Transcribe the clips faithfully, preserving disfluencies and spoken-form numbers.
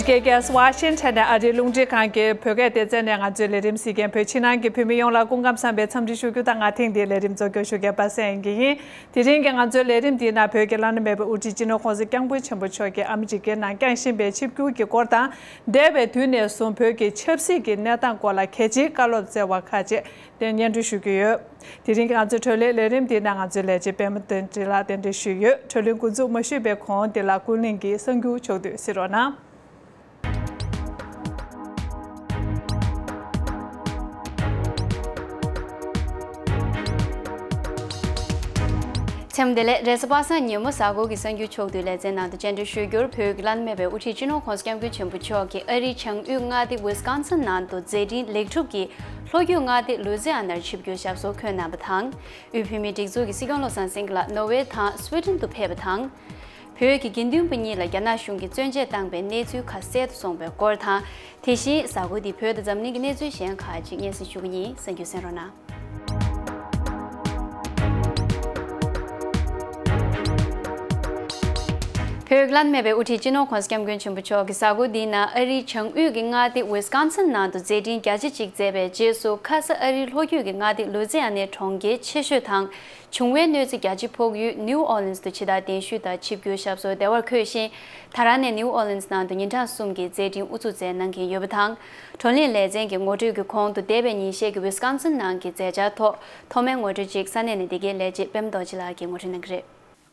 ཨ་མི་རི་ཀའི་རྒྱལ་ས་ཝ་ཤིང་ཊོན་ནས་ཨ་རིའི་རླུང་འཕྲིན་ཁང་གི་བོད་སྐད་སྡེ་ཚན་ནས་ང་ཚོའི་ལས་རིམ་གཟིགས་མཁན་བོད་ཕྱི་ནང་གི་བོད་མི་ཡོངས་ལ་སྐུ་ཁམས་བཟང་བའི་འཚམས་འདྲི་ཞུ་རྒྱུ་དང་། ང་ཐེངས་འདིའི་ལས་རིམ་གཙོ་སྐྱོང་ཞུ་མཁན་པ་སངས་དབྱངས་སྐྱིད་ཡིན། དེ་རིང་གི་ང་ཚོའི་ལས་རིམ་འདིའི་ནང་བོད་ཀྱི་བླ་ན་མེད་པའི་དབུ་ཁྲིད་སྤྱི་ནོར་༸གོང་ས་༸སྐྱབས་མགོན་ཆེན་པོ་མཆོག་གིས་ཨ་མི་རི་ཀའི་ནང་བསྐྱངས་བཞིན་པའི་ཆིབས་བསྒྱུར་གྱི་སྐོར་དང་། འདས་པའི་དུས་ནས་བཟུང་བོད་ཀྱི་ཆབ་སྲིད་ཀྱི་གནས་སྟངས་སྐོར་ལ་གལ་ཆེའི་བཀའ་སློབ་སྩལ་བ་ཁག་ཅིག་དེ་སྙན་སྒྲོན་ཞུ་གི་ཡོད། དེ་རིང་གི་ང་ཚོའི་བགྲོ་གླེང་ལས་རིམ་འདིའི་ནང་ང་ཚོའི་ལས་བྱེད་པད་མ་དོན་འགྲུབ་ལགས་གདན་འདྲེན་ཞུས་ཡོད། བགྲོ་གླེང་འགོ་འཛུགས་མ་ཞུས་པའི་གོང་འདི་ལ་ཀུན་གླེང་གི་གསར་འགྱུར་ཕྱོགས་བསྡུས་གཟིགས་རོགས་གནང་། མཚན་བདེ་ལེགས། རེས་གཟའ་པ་སངས་ཉིན་མོ་གཟའ་འཁོར་གྱི་གསར་འགྱུར་ཕྱོགས་བསྡུས་ལེ་ཚན་ནང་དུ་སྤྱན་འདྲེན་ཞུ་རྒྱུར། བོད་ཀྱི་བླ་ན་མེད་པའི་དབུ་ཁྲིད་སྤྱི་ནོར་༸གོང་ས་༸སྐྱབས་མགོན་ཆེན་པོ་མཆོག་གིས་ཨ་རིའི་བྱང་ཡུལ་མངའ་སྡེ་ཝི་སི་ཀོན་སིན་ནང་དུ་མཛད་འཕྲིན་ལེགས་གྲུབ་ཀྱིས་ལྷོ་རྒྱུད་མངའ་སྡེ་ལུའུ་ཛི་ཨ་ནར་ཆིབས་བསྒྱུར་ཞབས་སོར་འཁོད་གནང་བ་དང་། དབུས་བོད་མིའི་སྒྲིག་འཛུགས་ཀྱི་སྲིད་སྐྱོང་བློ་བཟང་སེང་གེ་ལགས་ནོར་ཝེ་དང་སུའེ་ཏན་དུ་ཕེབས་པ་དང་། བོད་ཀྱི་དགེ་འདུན་པ་གཉིས་ལ་རྒྱ་ནག་གཞུང་གིས་བཙོན་འཇལ་བཏང་བའི་གནས་ཚུལ་ཁ་གསལ་དུ་སོང་བའི་སྐོར་དང་། དེ་བཞིན་གཟའ་འཁོར་འདིའི་བོད་དང་འཛམ་གླིང་གི་གནས་ཚུལ་གཞན་ཁག་ཅིག་སྙན་སེང་ཞུ་གི་ཡིན། གསན་རྒྱུ་གསན་རོགས་གནང་། བོད་ཀྱི་བླ་ན་མེད་པའི་དབུ་ཁྲིད་སྤྱི་ནོར་༸གོང་ས་༸སྐྱབས་མགོན་ཆེན་པོ་མཆོག་གིས་གཟའ་འཁོར་འདིའི་ནང་ཨ་རིའི་བྱང་ཡུལ་གྱི་མངའ་སྡེ་ཝི་སི་ཀོན་སིན་ནང་དུ་མཛད་འཕྲིན་རྒྱ་ཆེ་གཅིག་མཛད་པའི་རྗེས་སུ། ཁ་ས་ཨ་རིའི་ལྷོ་རྒྱུད་ཀྱི་མངའ་སྡེ་ལུའུ་ཛི་ཨ་ནའི་གྲོང་ཁྱེར་ཆེ་ཤོས་དང་། བྱུང་བའི་གནོད་འཚེ་རྒྱ་ཆེ་ཕོག་ཡུལ་ནིའུ་ཨོ་ལིན་སི་དུ་ཕྱི་ཟླ་གདན་ཞུས་དང་ཆིབས་བསྒྱུར་ཞབས་སོར་བདེ་བར་འཁོད་བཞིན། ད་རང་ནས་ནིའུ་ཨོ་ལིན་སི་ནང་དུ་ཉིན་གྲངས་གསུམ་གྱི་མཛད་འཕྲིན་དབུ་འཛུགས་མཛད་གནང་མཁན་ཡོད་པ་དང་། བགྲོ་གླེང་ལེ་ཚན་གྱི་ངོ་སྤྲོད་ཀྱི་གོང་དུ། འདས་པའི་ཉིན་ཤས་ཀྱི་ཝི་སི་ཀོན་སིན་ནང་གི་མཛད་འཆར་ཐོག་ཐོག་མའི་ངོ་སྤྲོད་ཅིག་ས་གནས་ནས་བདེ་སྐྱིད་ལས་བྱེད་པད་མ་རྡོ་རྗེ་ལགས་ཀྱིས་ངོ་སྤྲོད་གནང་གི་རེད།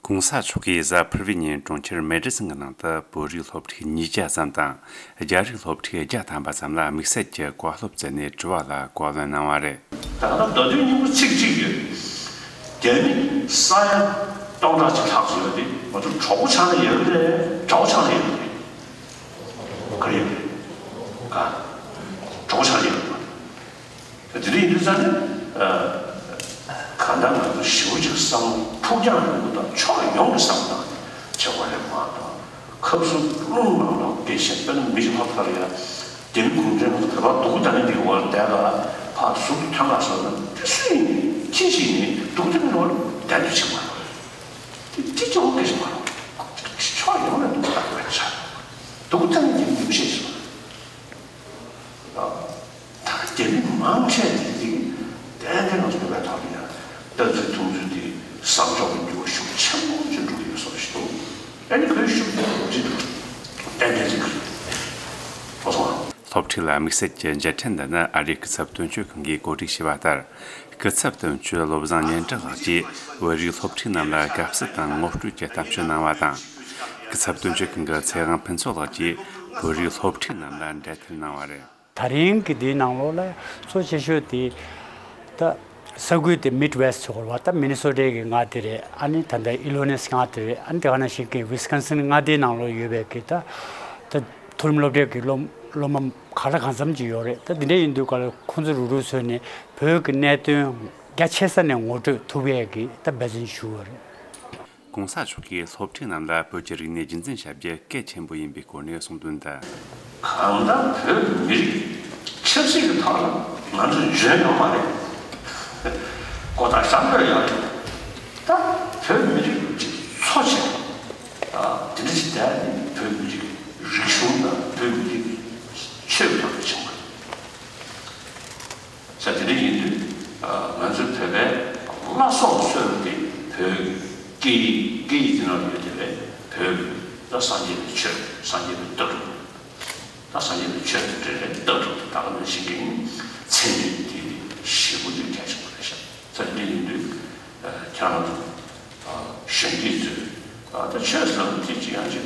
༸གོང་ས་མཆོག་གིས་གཟའ་ཕུར་བུའི་ཉིན་གྲོང་ཁྱེར་མེ་ཌི་སོན་གྱི་ནང་དུ་བོད་རིགས་སློབ་ཕྲུག་ཉིས་བརྒྱ་ཙམ་དང་རྒྱ་རིགས་སློབ་ཕྲུག་བརྒྱ་ཐམ་པ་ཙམ་ལ་དམིགས་བསལ་གྱི་བཀའ་སློབ་སྩལ་ནས་དྲི་བ་ལ་བཀའ་ལན་གནང་བ་རེད། ད་ལྟ་བརྡ་དོན་སྙིང་པོ་ཚིག་གཅིག་ཡོད། རྒྱ་མི་ས་ཡ་སྟོང་ཕྲག་གཅིག་ལྷག་ཙམ་ཡོད་དེ། ང་ཚོ་གྲོགས་པོ་ཆགས་ན་ཡག་གི་རེད། དགྲ་བོ་ཆགས་ན་ཡག་གི་རེད། ག་རེ་ཡོད་རེད། ག་གྲོགས་པོ་ཆགས་ན་ཡག་གི་རེད། དེ་འདྲ་ཡིན་དུས་ཙང་ནས། ཨ། གང་ལྟར་ང་ཚོ་ཞེ་པོ་ཅིག་བསམ་བློ་ཕུགས་རྒྱང་རིང་པོ་དང་ཕྱོགས་ཡོངས་ཀྱི་བསམ་བློ་བཏང་ནས་བྱེད་དགོས་རེད་མ་གཏོགས། ཁབ་སུ་རླུང་ནང་ལ་སྐད་ཆ་དཔེར་ན་མི་ཞིག་ཕར་ཕར་ཡ། རྒྱ་མི་གུང་ཁྲན་ང་ཚོ་བོད་པ་སྡུག་ད་ནི་འདིའི་འོག་ལ་བསྡད་ལ་ཕར་ཟུར་དུ་ཐོན་ཁ་སོང་ན། དེ་སུ་ཡིན་ནི་ཅི་ཞིག་ཡིན་ནི་སྡུག་ད་ནི་འོག་ལ་བསྡད་འདུག་བྱེད་དགོས་རེད། དེ་ཅི་ཅི་འོག་སྐད་ཆ་མ་རེད། ཕྱོགས་ཡོངས་ནས་སྡུག་ད་དགོས་ཆགས། སྡུག་ད་ནི་འདི་མི་ཤེས་སོང་། ད་རྒྱ་མི་མང་ཆེ་དེ་གིས་ཏན་ཏན་ང་ཚོ་བོད་པའི་ཐོག་ནས་ཡང་ལྟ་ཚུལ་མཐོང་ཚུལ་དེ་བཟང་ཕྱོགས་ཀྱི་འགྱུར་བ་ཤུགས་ཆེན་པོ་ཅིག་འགྲོ་གི་ཡོད་བསམ་ཞིག་འདུག་ཨ་ནི་ཁོའི་ཤུགས་ཆེན་པོ་ཅིག་ཏན་ཏན་ཅིག་གོ་སོང་། སློབ་ཁྲིད་ལ་དམིགས་བསལ་གྱི་མཇལ་འཕྲད་འདི་ནི་ཨ་རིའི་སྐུ་ཚབ་དོན་གཅོད་ཁང་གིས་གོ་སྒྲིག་བྱས་པ་ལྟར། སྐུ་ཚབ་དོན་གཅོད་བློ་བཟང་སྙན་གྲགས་ལགས་ཀྱིས་བོད་རིགས་སློབ་ཕྲུག་རྣམས་ལ་དགའ་བསུ་དང་ངོ་སྤྲོད་ཀྱི་གཏམ་བཤད་གནང་བ་དང་། སྐུ་ཚབ་དོན་གཅོད་ཁང་གི་ཚེ་དབང་ཕུན་ཚོགས་ལགས་ཀྱིས་བོད་རིགས་སློབ་ཕྲུག་རྣམས་ལ་འབྲེལ་མཐུད་གནང་བ་རེད། ད་རིང་གི་འདིའི་ནང་ལོགས་ལ་གཙོ་ཆེ་ཤོས་དེ་ད་ས་ཁུལ་དེ་མིད་ཝེ་སི་ཊི་ཟེར་བ། ད་མི་ནི་སོ་ཊའི་གི་མངའ་སྡེ་རེད། ཨ་ནི་ད་ལྟ་ཨི་ལི་ནོ་ཡེ་སི་མངའ་སྡེ་རེད། ཨ་ནི་དེ་ག་ནང་བཞིན་གི་ཝི་སི་ཀོན་སིན་མངའ་སྡེའི་ནང་ལོགས་ཡོད་པའི་གི་ད་ད་མཐོ་རིམ་སློབ་གྲྭའི་གི་སློབ་སློབ་མ་ག་ལ་གང་འཚམ་ཅིག་ཡོད་རེད། ད་དེ་འདྲ་ཡིན་དུས་ག་ལ་ཁོང་ཚོ་རུག་རུག་བཟོས་ནས་བོད་ཀྱི་གནད་དོན་རྒྱ་ཆེ་ས་ནས་ངོ་སྤྲོད་ཐུབ་ཡས་ཀྱི་ད་འབད་བརྩོན་ཞུ་བ་རེད། ༸གོང་ས་མཆོག་གིས་སློབ་ཕྲུག་རྣམས་ལ་བོད་ཀྱི་རིག་གནས་རྒྱུན་འཛིན་བྱ་རྒྱུ་གལ་ཆེན་པོ་ཡིན་པའི་སྐོར་ནས་གསུངས་དོན་དུ། གང་ལྟར་བོད་མི་རིགས་ཆབ་སྲིད་ཀྱི་ཐོག་ལ་ང་ཚོ་འཇོན་ཡོད་མ་རེད། གོ་བརྡ་བཞག་དགོས་ཡོད་རེད། ད་བོད་མི་རིགས་ཀྱི་འཚོ་བྱེད་པ་དེ་འདྲ་ཞིག་བསྡད་ནས་བོད་མི་རིགས་རིག་གཞུང་དང་བོད་མི་རིགས་ཆོས་ཀྱི་ཐོག་ལ་བྱུང་བ་རེད། ས་དེ་འདྲ་ཡིན་དུས། ང་ཚོའི་བོད་པའི་བླ་སྲོག་གསོལ་བ་དེ་བོད་སྐད་ཡིག་སྐད་ཡིག་དེ་ནང་ཡོད་དེ་བས། བོད་ཀྱི་ད་སངས་རྒྱས་པའི་ཆོས། སངས་རྒྱས་པའི་ལྟ་གྲུབ། ད་སངས་རྒྱས་པའི་ཆོས་དེ་འདྲ་རེད། ལྟ་གྲུབ་དེ་ད་ག་ནང་བཞིན་གྱི་ཚན་རིག་དེ་ཞེ་པོ་ཅིག་གལ་ཆེན་པོ་རེད་ཤག་ས་དེ་འདྲ་ཡིན་དུས་ཁྱེད་རང་ཚོ་གཞོན་སྐྱེས་ཚོས་ད་ཆོས་ཟེར་ལ་དེ་ཅི་ཡང་ཅི་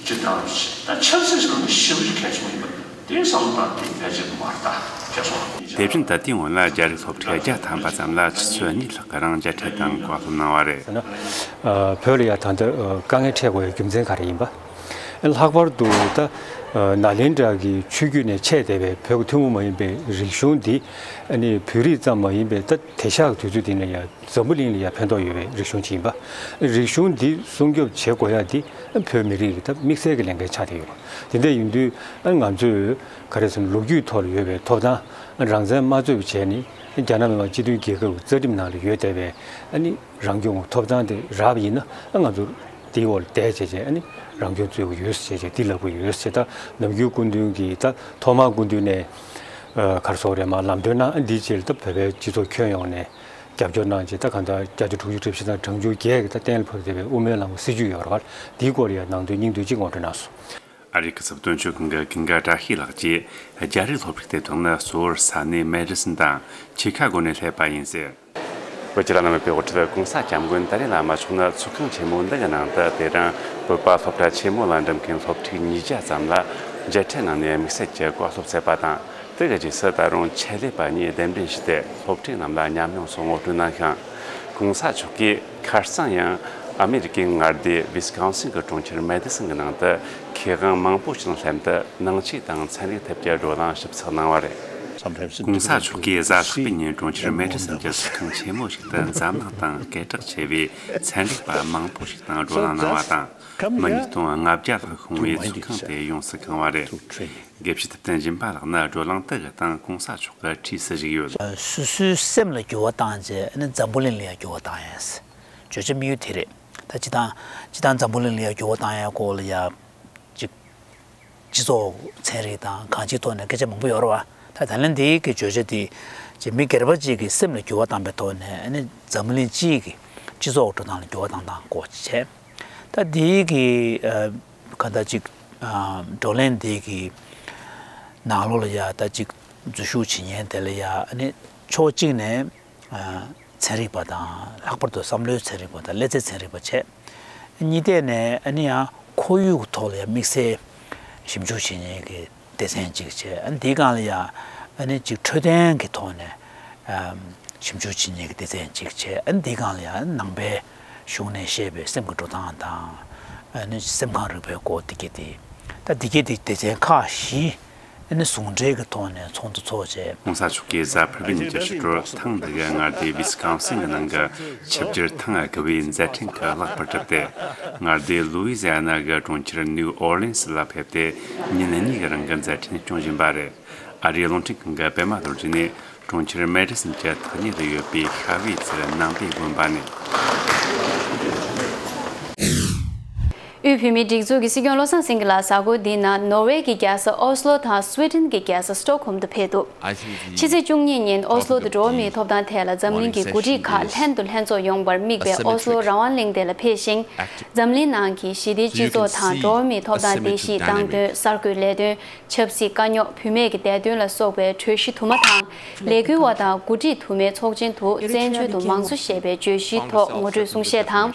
ཅི་དང་ད་ཆབ་སྲིད་ཟེར་ལ་ཞེ་པོ་ཅིག་གལ་ཆེན་པོ་ཡིན་པ་དེ་བསམ་བློ་བཏང་སྟེ་ཕལ་ཆེར་མ་རེད་ད་ཅེས་གསུངས། དེ་བཞིན་ད་ལྟའི་སྔོན་ལ་རྒྱ་རིགས་སློབ་ཕྲུག་བརྒྱ་ཐམ་པ་ཙམ་ལ་ཆུ་ཚོད་གཉིས་ལྷག་གི་རིང་མཇལ་འཕྲད་དང་བཀའ་སློབ་གནང་བ་རེད། ཟེར་ན། ཨ། བོད་ལ་ཡ་ད་ལྟ་ཨ་དཀའ་ངལ་འཕྲད་དགོས་ཡའི་རྒྱུ་མཚན་ག་རེ་ཡིན་པ། ལྷག་པར་དུ་ད་ཨ་ནཱ་ལེནྡྲ་གི་ཆོས་བརྒྱུད་ནས་མཆེད་བསྡད་པའི་བོད་ཀྱི་ཐུན་མོང་མ་ཡིན་པའི་རིག་གཞུང་འདི། ཨ་ནི་བོད་རིགས་ཙམ་མ་ཡིན་པའི་ད་དེང་སང་གི་དུས་ཚོད་འདི་ནས་ཡ་འཛམ་བུ་གླིང་ལ་ཡ་ཕན་ཐོགས་ཡོད་པའི་རིག་གཞུང་ཅིག་ཡིན་པ། རིག་གཞུང་འདི་སྲུང་སྐྱོབ་བྱེད་དགོས་ཡ་འདི་བོད་མི་རིགས་ཀྱི་ད་དམིགས་བསལ་གྱི་ལས་འགན་ཆགས་བསྡད་ཡོད། དེ་འདྲ་ཡིན་དུས་ཨ་ང་ཚོས་ག་རེ་ཟེར་ན་ལོ་རྒྱུས་ཐོག་ལ་ཡོད་པའི་ཐོབ་ཐང་རང་བཙན་མ་རྩོད་པ་བྱས་ནས་རྒྱ་ནག་མི་དམངས་སྤྱི་མཐུན་རྒྱལ་ཁབ་ཀྱི་རྩ་ཁྲིམས་ནང་ལ་ཡོད་བསྡད་པའི་ཨ་ནི་རང་སྐྱོང་གི་ཐོབ་ཐང་དེ་རག་པ་ཡིན་ན་ཨ་ང་ཚོ་ དེའི་འོག་ལ་བསྡད་བྱས་བྱས་ཨ་ནི་རང་སྐྱོང་རྩོད་ཀྱི་ཡོད་ཟེར་བྱས་འདི་ལབ་ཀྱི་ཡོད་ཟེར། ད་ནམ་རྒྱུན་སྐུ་མདུན་གྱིས་ད་ཐོག་མར་སྐུ་མདུན་ནས་ཨ་ག་རེ་ཟེར་དགོས་རེད་མར་ལམ་སྟོན་གནང་། འདིའི་རྗེས་ལ་ད་བོད་པའི་སྤྱི་ཚོགས་ཁྱོན་ཡོངས་ནས་རྒྱབ་སྐྱོར་གནང་བྱས། ད་གང་ལྟར་བརྒྱ་ཆ་དྲུག་ཅུ་རེ་བཞི་དང་གྲངས་ཆུང་བརྒྱད་ཀྱིས་ད་གཏན་ལ་ཕབ་བསྡད་པའི་དབུ་མའི་ལམ་གྱི་སྲིད་བྱུས་ཡོད་རེད་པ། འདིའི་སྐོར་ལ་ཡང་ནང་དོན་སྙིང་བསྡུས་ཅིག་ངོ་སྤྲོད་གནང་སོང་། ཨ་རིའི་གི་ཟབ་དོན་ཆོས་ཁང་གི་ཀུན་དགའ་བཀྲ་ཤིས་ལགས་ཀྱིས་རྒྱ་རིགས་སློབ་ཕྲུག་དེ་དག་ནི་གཙོ་བོར་ས་གནས་མེ་ཌི་སོན་དང་ཆི་ཁ་གོ་ནས་སླེབས་པ་ཡིན་ཟེར། བོད་ཀྱི་བླ་ན་མེད་པའི་དབུ་ཁྲིད་༸གོང་ས་༸སྐྱབས་མགོན་ཏཱ་ལའི་བླ་མ་མཆོག་ནི་ཚོགས་ཁང་ཆེན་མོ་འདི་གི་ནང་དུ་དེ་རིང་བོད་པ་སློབ་གྲྭ་ཆེན་མོ་ལ་འགྲིམ་མཁན་སློབ་ཕྲུག་ཉིས་བརྒྱ་ཙམ་ལ་མཇལ་འཕྲད་གནང་ནས་དམིགས་བསལ་གྱི་བཀའ་སློབ་སྩལ་པ་དང་། དེ་གི་རྗེས་སུ་ད་རུང་ཆེད་ལས་པ་གཉིས་གདན་འདྲེན་ཞུས་ཏེ་སློབ་ཕྲུག་རྣམས་ལ་ཉམས་མྱོང་སོགས་ངོ་སྤྲོད་གནང་ཞིང་། ༸གོང་ས་མཆོག་གིས་ཁ་རྩང་ཡང་ཨ་མེ་རི་ཀའི་མངའ་སྡེ་ཝི་སི་ཀོན་སིན་གྱི་གྲོང་ཁྱེར་མེ་ཌི་སོན་གྱི་ནང་དུ་མཁས་དབང་མང་པོ་ཞིག་དང་ལྷན་དུ་ནང་ཆོས་དང་ཚན་རིག་ཐད་ཀྱི་བགྲོ་གླེང་ཞིབ་ཚགས་གནང་བ་རེད། ༸གོང་ས་མཆོག་གིས་གཟའ་ལྷག་པའི་ཉིན་གྲོང་ཁྱེར་མེ་ཌི་སོན་གྱི་ཚོགས་ཁང་ཆེན་མོ་ཞིག་ཏུ་འཛམ་གླིང་སྟེང་སྐད་གྲགས་ཆེ་བའི་ཚན་རིག་པ་མང་པོ་ཞིག་དང་བགྲོ་གླེང་གནང་བ་དང་། མི་ཉིས་སྟོང་ལྔ་བརྒྱ་ལྷག་ཤོང་བའི་ཚོགས་ཁང་དེ་ཡོངས་སུ་གང་བ་རེད། དགེ་བཤེས་ཐུབ་བསྟན་སྦྱིན་པ་ལགས་ནི་བགྲོ་གླེང་དེ་གི་སྟེང་༸གོང་ས་མཆོག་གི་འཁྲིས་སུ་བཞུགས་ཡོད། སོ་སོའི་སེམས་ལ་འགྱུར་བ་བཏང་རྗེས་ནི་འཛམ་བུ་གླིང་ལ་ཡང་འགྱུར་བ་བཏང་ཡ་ཟེར། བརྗོད་བྱ་དམིགས་ཡུལ་དེ་རེད། ད་སྤྱིར་བཏང་སྤྱིར་བཏང་འཛམ་བུ་གླིང་ལ་ཡང་འགྱུར་བ་བཏང་ཡ་སྐོར་ལ་ཡ་ཅིག་སྤྱི་ཚོགས་ཚན་རིག་དང་གང་ཅིའི་ཐོག་ནས་སྐད་ཆ་མང་པོ་ཡོད་རེད་བ། ད་ད་ལན་འདིའི་གི་བརྗོད་བྱ་འདི་ཅིག་མི་སྒེར་པ་གཅིག་གི་སེམས་ལ་འགྱུར་བ་བཏང་པའི་ཐོག་ནས་ནི་འཛམ་བུ་གླིང་སྤྱིའི་གི་སྤྱི་ཚོགས་འགྲོ་སྟངས་ལ་འགྱུར་བ་བཏང་སྟངས་སྐོར་ཅིག་བྱས། ད་འདིའི་གི་ཨ་ག་ད་ཅིག་ཨ་བགྲོ་གླེང་འདི་གི་ནང་ལོགས་ལ་ཡ་ད་ཅིག་འཛུལ་ཞུགས་བྱེད་མཁན་དེ་ལ་ཡ་ཨ་ནི་ཕྱོགས་གཅིག་ནས་ཨ་ཚན་རིག་པ་དང་། ལྷག་པར་དུ་བསམ་བློའི་ཚན་རིག་པ་དང་སླེ་ཚན་ཚན་རིག་པ་བྱས། གཉིས་ཐད་ནས་ཨ་ནི་ཡང་ཁོར་ཡུག་ཐོག་ལ་ཡ་དམིགས་བསལ་ཞིབ་འཇུག་བྱེད་མཁན་གྱི་སྡེ་ཚན་གཅིག་བྱས། ཨ་ནི་འདིའི་སྒང་ལ་ཡ་ཨ་ནི་ཅིག་འཕྲོད་བསྟེན་གྱི་ཐོག་ནས་ཨམ་ཞིབ་འཇུག་བྱེད་མཁན་གྱི་སྡེ་ཚན་གཅིག་བྱས། ཨ་ནི་འདིའི་སྒང་ལ་ཡ་ནང་པའི་གཞུང་ནས་བཤད་པའི་སེམས་ཀྱི་འགྲོ་སྟངས་དང་། ཨ་ནི་སེམས་ཁམས་རིག་པའི་སྐོར་འདི་གས་དེ། ད་འདི་གས་དེ་སྡེ་ཚན་ཁག་བཞི་ཨ་ནི་ཟུང་འབྲེལ་གྱི་ཐོག་ནས་ཚོགས་འདུ་ཚོགས་བྱས། ༸གོང་ས་མཆོག་གིས་གཟའ་ཕུར་བུའི་ཉིན་གྱི་ཕྱི་དྲོ་ཐེངས་འདི་གའི་མངའ་སྡེ་ཝི་སི་ཀོན་སིན་གྱི་ནང་གི་ཆིབས་བསྒྱུར་ཐེངས་དགུ་པའི་མཛད་འཕྲིན་གྱི་ལྷག་པར་གྲུབ་སྟེ། མངའ་སྡེ་ལུའི་ཛི་ཨ་ན་གྱི་གྲོང་ཁྱེར་ནིའུ་ཨོར་ལིན་སི་ལ་ཕེབས་ཏེ་ཉིན་གཉིས་ཀྱི་རིང་གི་མཛད་འཕྲིན་སྐྱོང་བཞིན་པ་རེད། ཨ་རིའི་རླུང་འཕྲིན་ཁང་གི་པད་མ་རྡོ་རྗེ་ནས་གྲོང་ཁྱེར་མེ་ཌི་སོན་གྱི་ཐག་ཉེ་དུ་ཡོད་པའི་ཤ་ཝི་ཙི་ནང་པའི་དགོན་པ་ནས། དབུས་བོད་མིའི་སྒྲིག་འཛུགས་ཀྱི་སྲིད་སྐྱོང་བློ་བཟང་སེང་གེ་ལགས་གཟའ་འཁོར་འདིའི་ནང་ནོར་ཝེ་གི་རྒྱལ་ས་ཨོ་སི་ལོ་དང་སུའེ་ཏེན་གྱི་རྒྱལ་ས་སི་ཊོག་ཧོམ་དུ་ཕེབས་འདུག་ཕྱི་ཚེས་བཅུ་གཉིས་ཉིན་ཨོ་སི་ལོ་དུ་འགྲོ་བ་མིའི་ཐོབ་ཐང་ཐད་ལ་འཛམ་གླིང་གི་འགོ་ཁྲིད་ཁག་ལྷན་དུ་ལྷན་ཚོགས་ཡོང་བར་དམིགས་པའི་ཨོ་སི་ལོ་རང་དབང་གླིང་དེ་ལ་ཕེབས་ཤིང་། འཛམ་གླིང་ནང་གི་ཞི་བདེའི་སྤྱི་ཚོགས་དང་འགྲོ་བ་མིའི་ཐོབ་ཐང་སྡེ་བཞིའི་བཏང་དོན། གསར་འགོད་ལས་དོན། ཆབ་སྲིད་དཀའ་རྙོག་བུད་མེད་ཀྱི་བདེ་དོན་ལ་སོགས་པའི་གྲོས་གཞི་དུ་མ་དང་། ལས་འགུལ་བ་དང་འགོ་ཁྲིད་དུ་མའི་ཚོགས་ཆེན་དུ་བཙན་བྱོལ་དུ་མང་གཙོ་ཞེས་པའི་བརྗོད་གཞིའི་ཐོག་ངོ་སྤྲོད་གསུང་བཤད་དང་།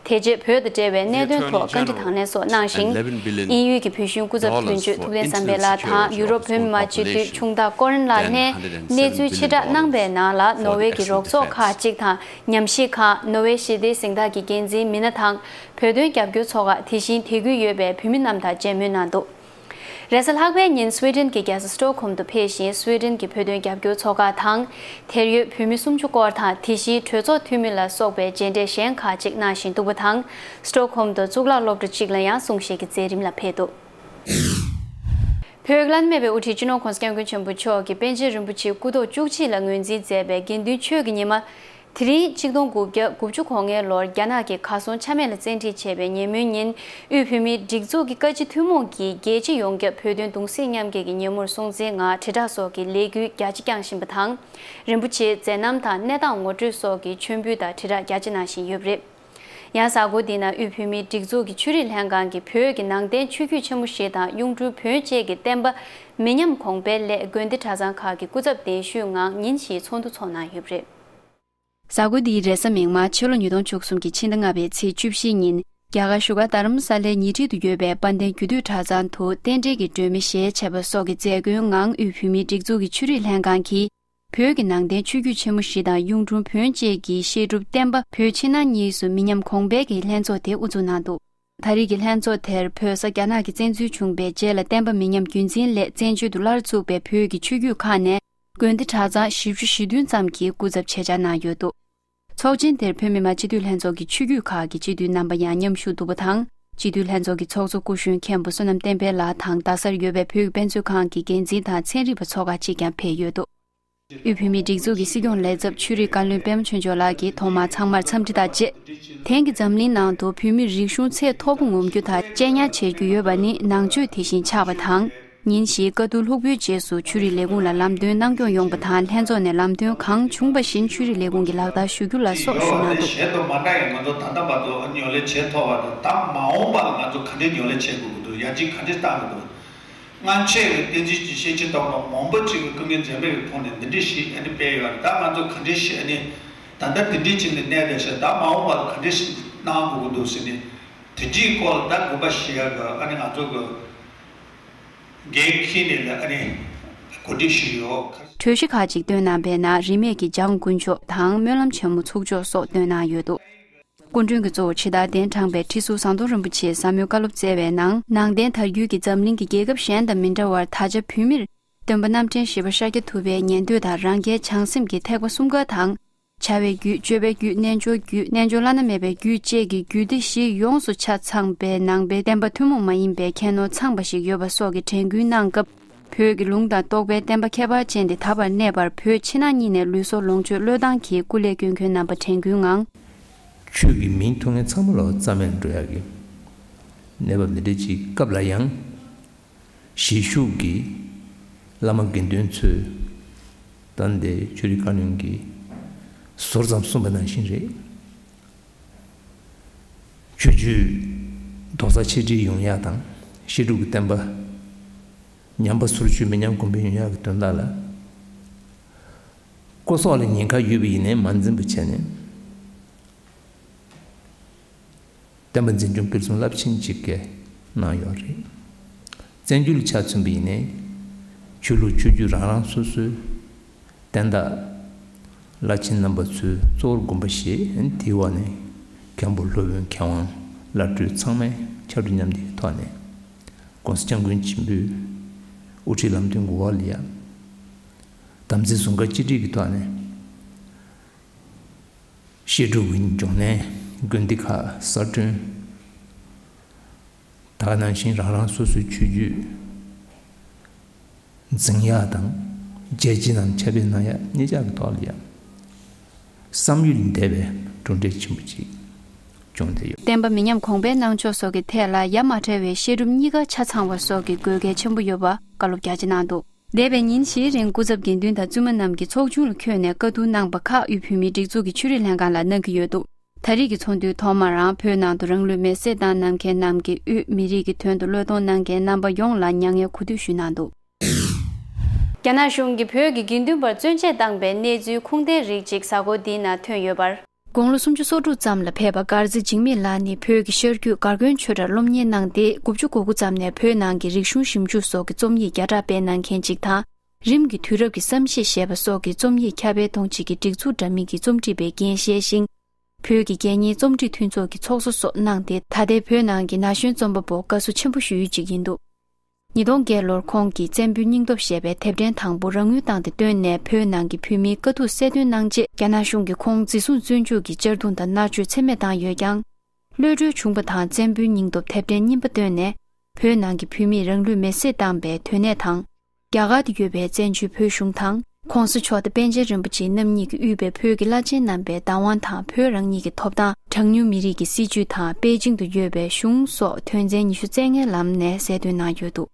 དེ་རྗེས་བོད་དང་འབྲེལ་བའི་གནད་དོན་ཐོག་བཀའ་འདྲི་དང་ལེན་སོགས་གནང་ཞིང་། དབྱིན་ཡུལ་གྱི་བོད་གཞུང་སྐུ་ཚབ་དོན་གཅོད་ཐུབ་བསྟན་བསམ་འཕེལ་ལགས་དང་ཡུ་རོབ་བོད་མི་མང་སྤྱི་འཐུས་ཆུང་བདག་ཀོ་རན་ལགས་ནས་གནས་ཚུལ་ཕྱིར་བསྒྲགས་གནང་པའི་ནང་ལ། ནོར་ཝེ་གྱི་རོགས་ཚོགས་ཁག་ཅིག་དང་། ཉམས་ཞིབ་ཁང་། ནོར་ཝེ་ཞི་བདེའི་གཟེངས་རྟགས་ཀྱི་འགན་འཛིན་མི་སྣ་དང་། བོད་དོན་རྒྱབ་སྐྱོར་ཚོགས་ཁག། དེ་བཞིན་དད་གུས་ཡོད་པའི་བོད་མི་རྣམས་དང་མཇལ་མོལ་གནང་འདུག་རེས་གཟའ་ལྷག་པའི་ཉིན་སུའེ་ཏེན་གྱི་རྒྱལ་ས་སི་ཊོག་ཧོམ་དུ་ཕེབས་ཤིང་། སུའེ་ཏེན་གྱི་བོད་དོན་རྒྱབ་སྐྱོར་ཚོགས་ཁག་དང་། དེར་ཡོད་བོད་མི་སུམ་ཅུ་སྐོར་དང་། དེ་བཞིན་གྲོས་ཚོགས་འཐུས་མི་ལ་སོགས་པའི་མཇལ་འཕྲད་གཞན་ཁག་ཅིག་གནང་བཞིན་འདུག་པ་དང་། སི་ཊོག་ཧོམ་དུ་གཙུག་ལག་སློབ་གྲྭ་གཅིག་ལ་ཡང་གསུང་བཤད་ཀྱི་མཛད་རིམ་ལ་ཕེབས་འདུག་བོད་ཀྱི་བླ་ན་མེད་པའི་དབུ་ཁྲིད་སྤྱི་ནོར་༸གོང་ས་༸སྐྱབས་མགོན་ཆེན་པོ་མཆོག་གིས་པཎ་ཆེན་རིན་པོ་ཆེའི་སྐུ་ཐོག་བཅུ་གཅིག་ལ་ངོས་འཛིན་མཛད་པའི་དགེ་འདུན་ཆོས་ཀྱི་ཉི་མ། དེ་རིང་ཆིག་སྟོང་དགུ་བརྒྱ་དགུ་བཅུ་གོ་ལྔའི་ལོར་རྒྱ་ནག་གི་གར་སོང་ཆ་མེད་ལ་བཙན་ཁྲིད་བྱས་པའི་ཉིན་མོའི་ཉིན། དབུས་བོད་མིའི་སྒྲིག་འཛུགས་ཀྱི་བཀའ་སྤྱི་ཐུན་མོང་གིས་རྒྱལ་སྤྱི་ཡོངས་ཁྱབ་བོད་དོན་གདུང་སེམས་མཉམ་སྐྱེད་ཀྱི་ཉིན་མོར་སྲུང་བརྩིའི་ངང་དྲིལ་བསྒྲགས་སོགས་ཀྱི་ལས་འགུལ་རྒྱ་ཆེ་བསྐྱངས་བཞིན་པ་དང་། རིན་པོ་ཆེའི་མཛད་རྣམ་དང་གནས་སྟངས་ངོ་སྤྲོད་སོགས་ཀྱི་མཆོད་འབུལ་དང་དྲིལ་བསྒྲགས་རྒྱ་ཆེ་གནང་བཞིན་ཡོད་པ་རེད། ཡང་གཟའ་འཁོར་འདིའི་ནང་དབུས་བོད་མིའི་སྒྲིག་འཛུགས་ཀྱི་ཆོས་རིག་ལྷན་ཁང་གིས་བོད་ཀྱི་ནང་བསྟན་ཆོས་བརྒྱུད་ཆེན་མོ་བཞི་དང་གཡུང་དྲུང་བོན་བཅས་ཀྱི་བསྟན་པ་མི་ཉམས་གོང་འཕེལ་སླད་དགོན་སྡེ་གྲྭ་ཚང་ཁག་གི་སྐུ་ཚབ་གདན་ཞུའི་ངང་ཉིན་བཞིའི་ཚོགས་འདུ་འཚོགས་གནང་ཡོད་པ་རེད། གཟའ་འཁོར་འདིའི་རེས་གཟའ་མིག་དམར་ཕྱི་ལོ་ཉིས་སྟོང་བཅུ་གསུམ་གྱི་ཕྱི་ཟླ་ལྔ་པའི་ཚེས་བཅུ་བཞི་ཉིན་རྒྱ་གར་བཞུགས་སྒར་རྡ་རམ་ས་ལའི་ཉེ་འཁྲིས་སུ་ཡོད་པའི་དཔལ་ལྡན་རྒྱུད་སྟོད་གྲྭ་ཚང་དུ་རྟེན་འབྲེལ་གྱི་སྒྲོན་མེ་ཞལ་ཕྱེ་བ་སོགས་ཀྱི་མཛད་སྒོའི་ངང་དབུས་བོད་མིའི་སྒྲིག་འཛུགས་ཀྱི་ཆོས་རིག་ལྷན་ཁང་གིས་བོད་ཀྱི་ནང་བསྟན་ཆོས་བརྒྱུད་ཆེན་མོ་བཞི་དང་གཡུང་དྲུང་བོན་བཅས་ཀྱི་བཤད་སྒྲུབ་བསྟན་པ་བོད་ཕྱི་ནང་གཉིས་སུ་མི་ཉམས་གོང་འཕེལ་གྱི་ལྷན་ཚོགས་དེ་དབུ་འཛུགས་གནང་འདུག་ད་རེས་ཀྱི་ལྷན་ཚོགས་དེར་བོད་ས་རྒྱ་ནག་གི་བཙན་འཛུལ་བྱུང་བའི་རྗེས་ལ་བསྟན་པ་མི་ཉམས་རྒྱུན་འཛིན་སླད་བཙན་བྱོལ་དུ་སླར་ཚུགས་པའི་བོད་ཀྱི་ཆོས་བརྒྱུད་ཁག་ནས་དགོན་སྡེ་གྲྭ་ཚང་བཞི་བཅུ་ཞེ་བདུན་ཙམ་གྱིས་སྐུ་ཚབ་ཆེད་བཅར་གནང་ཡོད་འདུག་ཚོགས་ཆེན་དེར་བོད་མི་མང་སྤྱི་འཐུས་ལྷན་ཚོགས་ཀྱི་ཆོས་བརྒྱུད་ཁག་གི་སྤྱི་འཐུས་རྣམ་པ་ཡང་མཉམ་ཞུགས་འདུག་པ་དང་། སྤྱི་འཐུས་ལྷན་ཚོགས་ཀྱི་ཚོགས་གཙོ་སྐུ་གཞོན་མཁན་པོ་བསོད་ནམས་བསྟན་འཕེལ་ལགས་དང་རྡ་སར་ཡོད་པའི་བོད་ཀྱི་དཔེ་མཛོད་ཁང་གི་འགན་འཛིན་དང་ཚན་རིག་པ་ཚོ་ཁག་ཅིག་ཀྱང་ཕེབས་ཡོད་འདུག་དབུས་བོད་མིའི་སྒྲིག་འཛུགས་ཀྱི་སྲིད་སྐྱོང་ལས་ཚབ་ཆོས་རིག་བཀའ་བློན་པད་མ་ཆོས་འབྱོར་ལགས་ཀྱིས་ཐོག་མར་ཚང་མར་འཚམས་འདྲི་དང་བཅས་ དེང་གི་འཛམ་གླིང་ནང་དུ་བོད་མིར་རིག་གཞུང་ཚད་མཐོ་པོ་ངོམ་རྒྱུ་དང་གཅེས་ཉར་བྱེད་རྒྱུ་ཡོད་པ་ནི་ནང་ཆོས་དེ་བཞིན་ཆགས་པ་དང་། ཉིན་ཞིག་བཀའ་བསྡུ་ལྷུག་པོའི་རྗེས་སུ་ཆོས་རིག་ལས་ཁུངས་ལ་ལམ་སྟོན་གནང་སྐྱོང་ཡོང་པ་དང་། ལྷན་ཚོགས་ནས་ལམ་སྟོན་གང་བྱུང་བ་བཞིན་ཆོས་རིག་ལས་ཁུངས་ཀྱིས་ལག་བསྟར་ཞུ་རྒྱུ་ལ་སོགས་ཞུས་གནང་འདུག། གཞན་དང་མ་འདྲ་ཡང་ང་ཚོ་ད་ལྟ་བར་དུ་ཨ་ནི་ཉོ་ལེ་བྱེད་ཐུབ་པ་དང་། ད་མ་འོངས་པ་ལ་ང་ཚོ་ག་འདྲས་ཉོ་ལེ་བྱེད་དགོས་ཀྱི་འདུག། ཡར་རྒྱས་ག་འདྲས་གཏང་གི་འདུག། སྔོན་ཆད་ཀྱི་བསྟན་འཛིན་གྱི་ཤེས་བྱེད་ཐོག་ནས་མང་པོ་ཅིག་གིས་སྐུ་ངལ་འཛེམས་པའི་ཐོག་ནས་འདི་འདྲས་ཤིག་ཨ་ནི་སྤེལ་ཡོད་རེད། ད་ང་ཚོ་ག་འདྲས་ཤིག་ཨ་ནི་ད་ལྟ་འདི་འདྲས་ཅིག་ནས་གནས་བསྡད་ཤག། ད་མ་འོངས་པ་ལ་ག་འདྲས་ཤིག་གནང་དགོས་ཀྱི་འདུག་ཟེར་ནས་དེ་འདྲའི་སྐོར་ལ་ད་དགོངས་པ་བཞེས་ཡག་གི་ཨ་ནི་ང་ཚོ་གི་འགན་འཁྱེར་ནས་ལ་ཨ་ནི་གོ་སྒྲིག་ཞུས་ཡོད། གྲོས་གཞི་ཁག་ཅིག་བཏོན་གནང་པའི་ནང་རིས་མེད་ཀྱི་འཇང་དཀོན་མཆོག་དང་སྨོན་ལམ་ཆེན་མོ་ཚོགས་ཆོག་སོགས་བཏོན་གནང་ཡོད་འདུག། སྐུ་མགྲོན་གྱི་གཙོ་བོ་ཁྲི་དར་གདན་དྲངས་པའི་ཁྲི་ཟུར་ཟམ་གདོང་རིན་པོ་ཆེས་ཟབ་མོའི་བཀའ་སློབ་སྩལ་བའི་ནང་། ནང་བསྟན་དར་རྒྱས་ཀྱི་འཛམ་གླིང་གི་རྒྱལ་ཁབ་གཞན་དང་མི་འདྲ་བར་ད་ཆ་བོད་མིར་སྟོན་པ་རྣམ་འདྲེན་བཞི་པ་ཤཱཀྱ་ཐུབ་པའི་ཉན་ཐོས་དང་རང་རྒྱལ་བྱང་སེམས་ཀྱི་ཐེག་པ་གསུམ་ཀ་དང་། བྱ་བའི་རྒྱུད། སྤྱོད་པའི་རྒྱུད། རྣལ་འབྱོར་རྒྱུད། རྣལ་འབྱོར་བླ་ན་མེད་པའི་རྒྱུད་བཅས་ཀྱི་རྒྱུད་སྡེ་བཞི་ཡོངས་སུ་ཆ་ཚང་པའི་ནང་པའི་བསྟན་པ་ཐུན་མོང་མ་ཡིན་པའི་ཁྱད་ནོར་ཚང་པ་ཞིག་ཡོད་པ་སོགས་ཀྱི་དྲན་སྐུལ་གནང་སྐབས། བོད་ཀྱི་ལུང་དང་རྟོགས་པའི་བསྟན་པ་ཁྱད་པར་ཅན་དེ་ད་བར་གནས་པར་བོད་ཕྱི་ནང་གཉིས་ནས་ལུས་སྲོག་ལོངས་སྤྱོད་བློས་བཏང་གིས་སྐུ་ལས་བསྐྱོན་མཁན་རྣམ་པ་དྲན་སྐུལ་ངང་། ཆོས་ཀྱི་མིང་ཐོགས་མཁན་ཚང་མ་ལ་རྩ་མེད་འགྲོ་ཡག་གི་གནས་བབ་འདི་འདྲ་ཅིག་སྐབས་ལ་ཡང་། གཞིས་བཞུགས་ཀྱི་བླ་མ་དགེ་འདུན་ཚོས་ད་ལྟའི་ཆོས་རིག་བཀའ་བློན་གྱིས་ཟུར་ཙམ་གསུངས་པ་ནང་བཞིན་རེད། ཆོས་བརྒྱུད་རྡོག་རྩ་ཆིག་སྒྲིལ་ཡོང་ཡག་དང་། བཤད་སྒྲུབ་ཀྱི་བསྟན་པ་ཉམས་པ་ཟུར་ཆུད་མི་ཉམས་གོང་འཕེལ་ཡོང་ཡག་གི་དོན་དག་ལ། སྐུ་སྲོག་ལ་ཉེན་ཁ་ཡོད་པ་ཡིན་ནའི་མ་འཛེམ་པ་བྱས་ནས། བསྟན་པ་འཛིན་སྐྱོང་སྤེལ་གསུམ་རླབས་ཆེན་གཅིག་གི་གནང་ཡོད་རེད། བཙན་བྱོལ་ཆ་མཚོན་པ་ཡིན་ནའི་ཆོས་ལུགས་ཆོས་བརྒྱུད་རང་རང་སོ་སོའི་བསྟན་བདག་བླ་ཆེན་རྣམ་པ་ཚོས་གཙོ་བོར་དགོངས་པ་བཞེས། དེའི་འོག་ནས་མཁན་པོ་སློབ་དཔོན་མཁས་དབང་བླ་སྤྲུལ་ཚང་མས་ཕྱར་གྲུ་མཉམ་འདེགས་ཀྱི་ཐོག་ནས་༸གོང་ས་༸སྐྱབས་མགོན་ཆེན་པོའི་དབུ་ཁྲིད་ལམ་སྟོན་གྱི་འོག་ལ་ཡ་དམ་ཚིག་ཟུང་འབྲེལ་གཅིག་སྒྲིལ་གྱི་ཐོག་ནས། བཤད་སྒྲུབ་ཀྱི་འབྱུང་གནས་དགོན་སྡེ་ཁག་གསར་སྐྲུན། ད་ག་ནང་བཞིན་རང་རང་སོ་སོའི་ཆོས་བརྒྱུད་འཛིན་ཡག་དང་། རྒྱལ་སྤྱི་ནང་ཁྱབ་སྤེལ་གནང་ཡག་གཉིས་ཆ་གི་ཐོག་ལ་ཡང་བསམ་ཡུལ་འདས་པའི་གྲུབ་འབྲས་ཆེན་པོ་ཅིག་བྱུང་བསྡད་ཡོད། བསྟན་པ་མི་ཉམས་གོང་འཕེལ་གནང་ཕྱོགས་སོགས་ཀྱི་ཐད་ལ་ཡ་མ་བྲལ་བའི་བཤད་སྒྲུབ་གཉིས་ཀ་ཆ་ཚང་བ་སོགས་ཀྱི་དགོས་གལ་ཆེན་པོ་ཡོད་པ་བཀའ་སློབ་རྒྱ་ཆེ་གནང་འདུག། འདས་པའི་ཉིན་བཞིའི་རིང་སྐུ་ཚབ་དགེ་འདུན་དང་བཙུན་མ་རྣམས་ཀྱིས་ཚོགས་ཆུང་ལ་འཁོད་ནས་བཀའ་བསྡུར་གནང་པ་ཁག་དབུས་བོད་མིའི་སྒྲིག་འཛུགས་ཀྱི་ཆོས་རིག་ལྷན་ཁང་ལ་གནང་གི་ཡོད་འདུག། ད་རེས་ཀྱི་ཚོགས་འདུའི་ཐོག་མར་རང་བོད་ནང་དུ་རང་ལུས་མེར་སྲེག་བཏང་གནང་མཁན་རྣམས་ཀྱི་དབུས་མི་རིགས་ཀྱི་དོན་དུ་བློས་གཏོང་གནང་མཁན་རྣམ་པ་ཡོངས་ལ་མྱ་ངན་གུས་འདུད་ཞུས་གནང་འདུག། རྒྱ་ནག་གཞུང་གིས་བོད་ཀྱི་དགེ་འདུན་པར་བཙོན་འཇལ་བཏང་པའི་གནས་ཚུལ་ཁུངས་ལྡན་རིགས་ཅིག་གཟའ་འཁོར་འདིའི་ནང་ཐོན་ཡོད་པར། དགུང་ལོ་སུམ་ཅུ་སོ་དྲུག་ཙམ་ལ་ཕེབས་པ་མགར་རྩེ་འཇིགས་མེད་ལགས་ནི་བོད་ཀྱི་ཤར་རྒྱུད་མགར་དགོན་ཆོས་གྲྭར་སློབ་གཉེར་གནང་སྟེ། དགུ་བཅུ་གོ་དགུ་ཙམ་ནས་བོད་ནང་གི་རིག་གཞུང་ཞིབ་འཇུག་སོགས་ཀྱི་རྩོམ་ཡིག་བརྒྱ་ཕྲག་སྤེལ་གནང་མཁན་ཅིག་དང་། རིམ་གྱིས་དུས་རབས་ཀྱི་བསམ་ཤེས་ཞེས་པ་སོགས་ཀྱི་རྩོམ་ཡིག་ཁྱབ་སྤེལ་གཏོང་བྱེད་ཀྱི་སྒྲིག་འཛུགས་འདྲ་མིན་གྱི་རྩོམ་སྒྲིག་པའི་འགན་བཞེས་ཤིང་། བོད་ཀྱི་རྒྱལ་གཉེར་རྩོམ་སྒྲིག་མཐུན་ཚོགས་ཀྱི་ཚོགས་གཙོ་སོགས་གནང་སྟེ། ད་ལྟའི་བོད་ནང་གི་ན་གཞོན་རྩོམ་པ་པོ་དགའ་བསུ་ཆེན་པོ་ཞུ་ཡུལ་ཅིག་ཡིན་འདུག། ཉིས་སྟོང་བརྒྱད་ལོར་ཁོང་གིས་བཙན་པོའི་སྙིང་སྟོབས་ཞེས་པའི་དེབ་ཕྲེང་དང་པོ་རང་ངོས་བཏང་སྟེ་བཏོན་ནས། བོད་ནང་གི་བོད་མིའི་དཀའ་སྡུག་གསལ་སྟོན་གནང་རྗེས། རྒྱ་ནག་གཞུང་གིས་ཁོང་འཛིན་བཟུང་བཙོན་འཇུག་གིས་གཅར་རྡུང་དང་མནར་གཅོད་ཚད་མེད་བཏང་ཡོད་ཀྱང་། གློད་གྲོལ་བྱུང་བ་དང་། བཙན་པོའི་སྙིང་སྟོབས་དེབ་ཕྲེང་གཉིས་པ་བཏོན་ནས། བོད་ནང་གི་བོད་མིས་རང་ལུས་མེར་སྲེག་བཏང་པའི་དོན་གནད་དང་། རྒྱ་གར་དུ་ཡོད་པའི་བཙན་བྱོལ་བོད་གཞུང་དང་། ྋགོང་ས་མཆོག་དང་པཎ་ཆེན་རིན་པོ་ཆེ་རྣམ་གཉིས་ཀྱིས་དབུས་པའི་བོད་ཀྱི་བླ་ཆེན་རྣམ་པའི་བདག་དབང་དང་། བོད་རང་ཉིད་ཀྱི་ཐོབ་ཐང་། གྲངས་ཉུང་མི་རིགས་ཀྱི་སྲིད་བྱུས་དང་། པེ་ཅིང་དུ་ཡོད་པའི་གཞུང་སོགས་དོན་ཚན་ཉི་ཤུ་རྩ་ལྔའི་ལམ་ནས་གསལ་སྟོན་གནང་ཡོད་འདུག།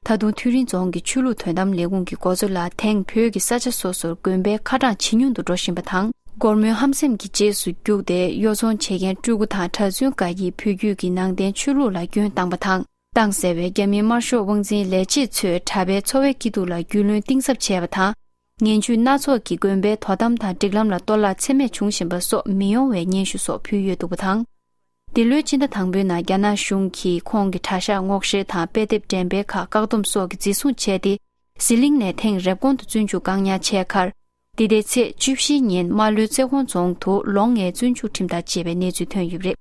ད་དུང་ཐུན་རིན་རྫོང་གི་ཆོས་ལུགས་དོན་དམ་ལས་ཁུངས་ཀྱི་འགོ་གཙོ་ལ། དེང་བོད་ཀྱི་ས་ཆ་སོ་སོར་དགོན་པའི་ཁ་གྲངས་ཇེ་ཉུང་དུ་འགྲོ་བཞིན་པ་དང་། སྒོར་མོའི་ཧམ་སེམས་ཀྱི་རྗེས་སུ་རྒྱུགས་ཏེ། གཡོ་ཚོང་བྱེད་མཁན་སྤྲུལ་སྐུ་དང་གྲྭ་བཙུན་འགའ་ཡིས་བོད་བརྒྱུད་ཀྱི་ནང་བསྟན་ཆོས་ལུགས་ལ་སྐྱོན་བཏང་པ་དང་། བཏང་ཟེར་བའི་རྒྱ་མིའི་དམར་ཤོག་དབང་འཛིན་ལས་བྱེད་ཚོས་གྲྭ་པའི་འཚོ་བའི་སྐྱིད་སྡུག་ལ་རྒྱུས་ལོན་གཏིང་ཟབ་བྱས་པ་དང་། ངན་ཇུས་སྣ་ཚོགས་ཀྱིས་དགོན་པའི་དོ་དམ་དང་སྒྲིག་ལམ་ལ་གཏོར་བརླག་ཚད་མེད་བྱུང་བཞིན་པ་སོགས་མི་ཡོང་བའི་སྙན་ཞུ་སོགས་ཕུལ་ཡོད་འདུག་པ་དང་། འདི་ལོའི་སྤྱི་ཟླ་དང་པོའི་ནང་རྒྱ་ནག་གཞུང་གིས་ཁོང་གི་གྲྭ་ཤག་སྔོག་བཤེར་དང་དཔེ་དེབ་འགྲེམས་སྤེལ་ཁག་བཀག་སྡོམ་སོགས་ཀྱི་འཛིན་བཟུང་བྱས་ཏེ། ཟི་ལིང་ནས་ཐེངས་རེབ་གོང་དུ་བཙོན་འཇུག་བཀག་ཉར་བྱས་ཁར། འདི་ཟླའི་ཚེས་བཅུ་བཞིའི་ཉིན་རྨ་ལྷོའི་རྩེ་གོང་རྫོང་དུ་ལོ་ལྔའི་བཙོན་འཇུག་ཁྲིམས་ཐག་བཅད་པའི་གནས་ཚུལ་ཐོན་ཡོད་པ་རེད།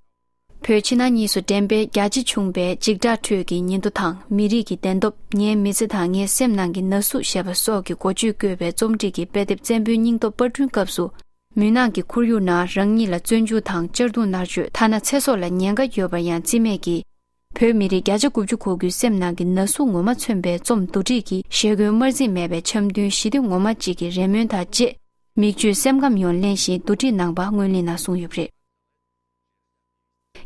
བོད་ཕྱི་ནང་གཉིས་སུ་འགྲེམས་སྤེལ་རྒྱ་ཆེ་བྱུང་བའི་འཇིགས་སྐྲག་ཁྲོད་ཀྱི་ཉིན་ཐོ་དང་། མི་རིགས་ཀྱི་བདེན་སྟོབས། ངའི་མི་ཚེ་དང་ངའི་སེམས་ནང་གི་ན་ཟུག་ཞེས་པ་སོགས་ཀྱི་འགོ་བརྗོད་བཀོད་པའི་རྩོམ་སྒྲིག་གི་དཔེ་དེབ་བཙན་པོའི་སྙིང་སྟོབས་པར་སྐྲུན་སྐབས་སུ། མུན་ནག་གི་ཁོར་ཡུག་ནང་རང་ཉིད་ལ་བཙོན་འཇུག་དང་གཅར་རྡུང་མནར་གཅོད། ཐ་ན་ཚེ་སྲོག་ལ་ཉེན་ཁ་ཡོད་པར་ཡང་བརྩི་མེད་ཀྱིས། བོད་མི་རིགས་བརྒྱ་ཆ་དགུ་བཅུ་གོ་དགུའི་སེམས་ནང་གི་ན་ཟུག་ངོ་མ་མཚོན་པའི་རྩོམ་བསྡུ་སྒྲིག་གིས། ཞེ་འཁོན་དམར་འཛིང་མེད་པའི་འཆམ་མཐུན་ཞི་བདེ་ངོ་མ་གཅིག་གི་རེ་སྨོན་དང་བཅས། མིག་ཆུས་སེམས་ཁམས་ཡོངས་བརླན་ཞིང་བསྡུ་སྒྲིག་གནང་པ་སྔོན་གླེང་ནང་གསུངས་ཡོད་པ་རེད།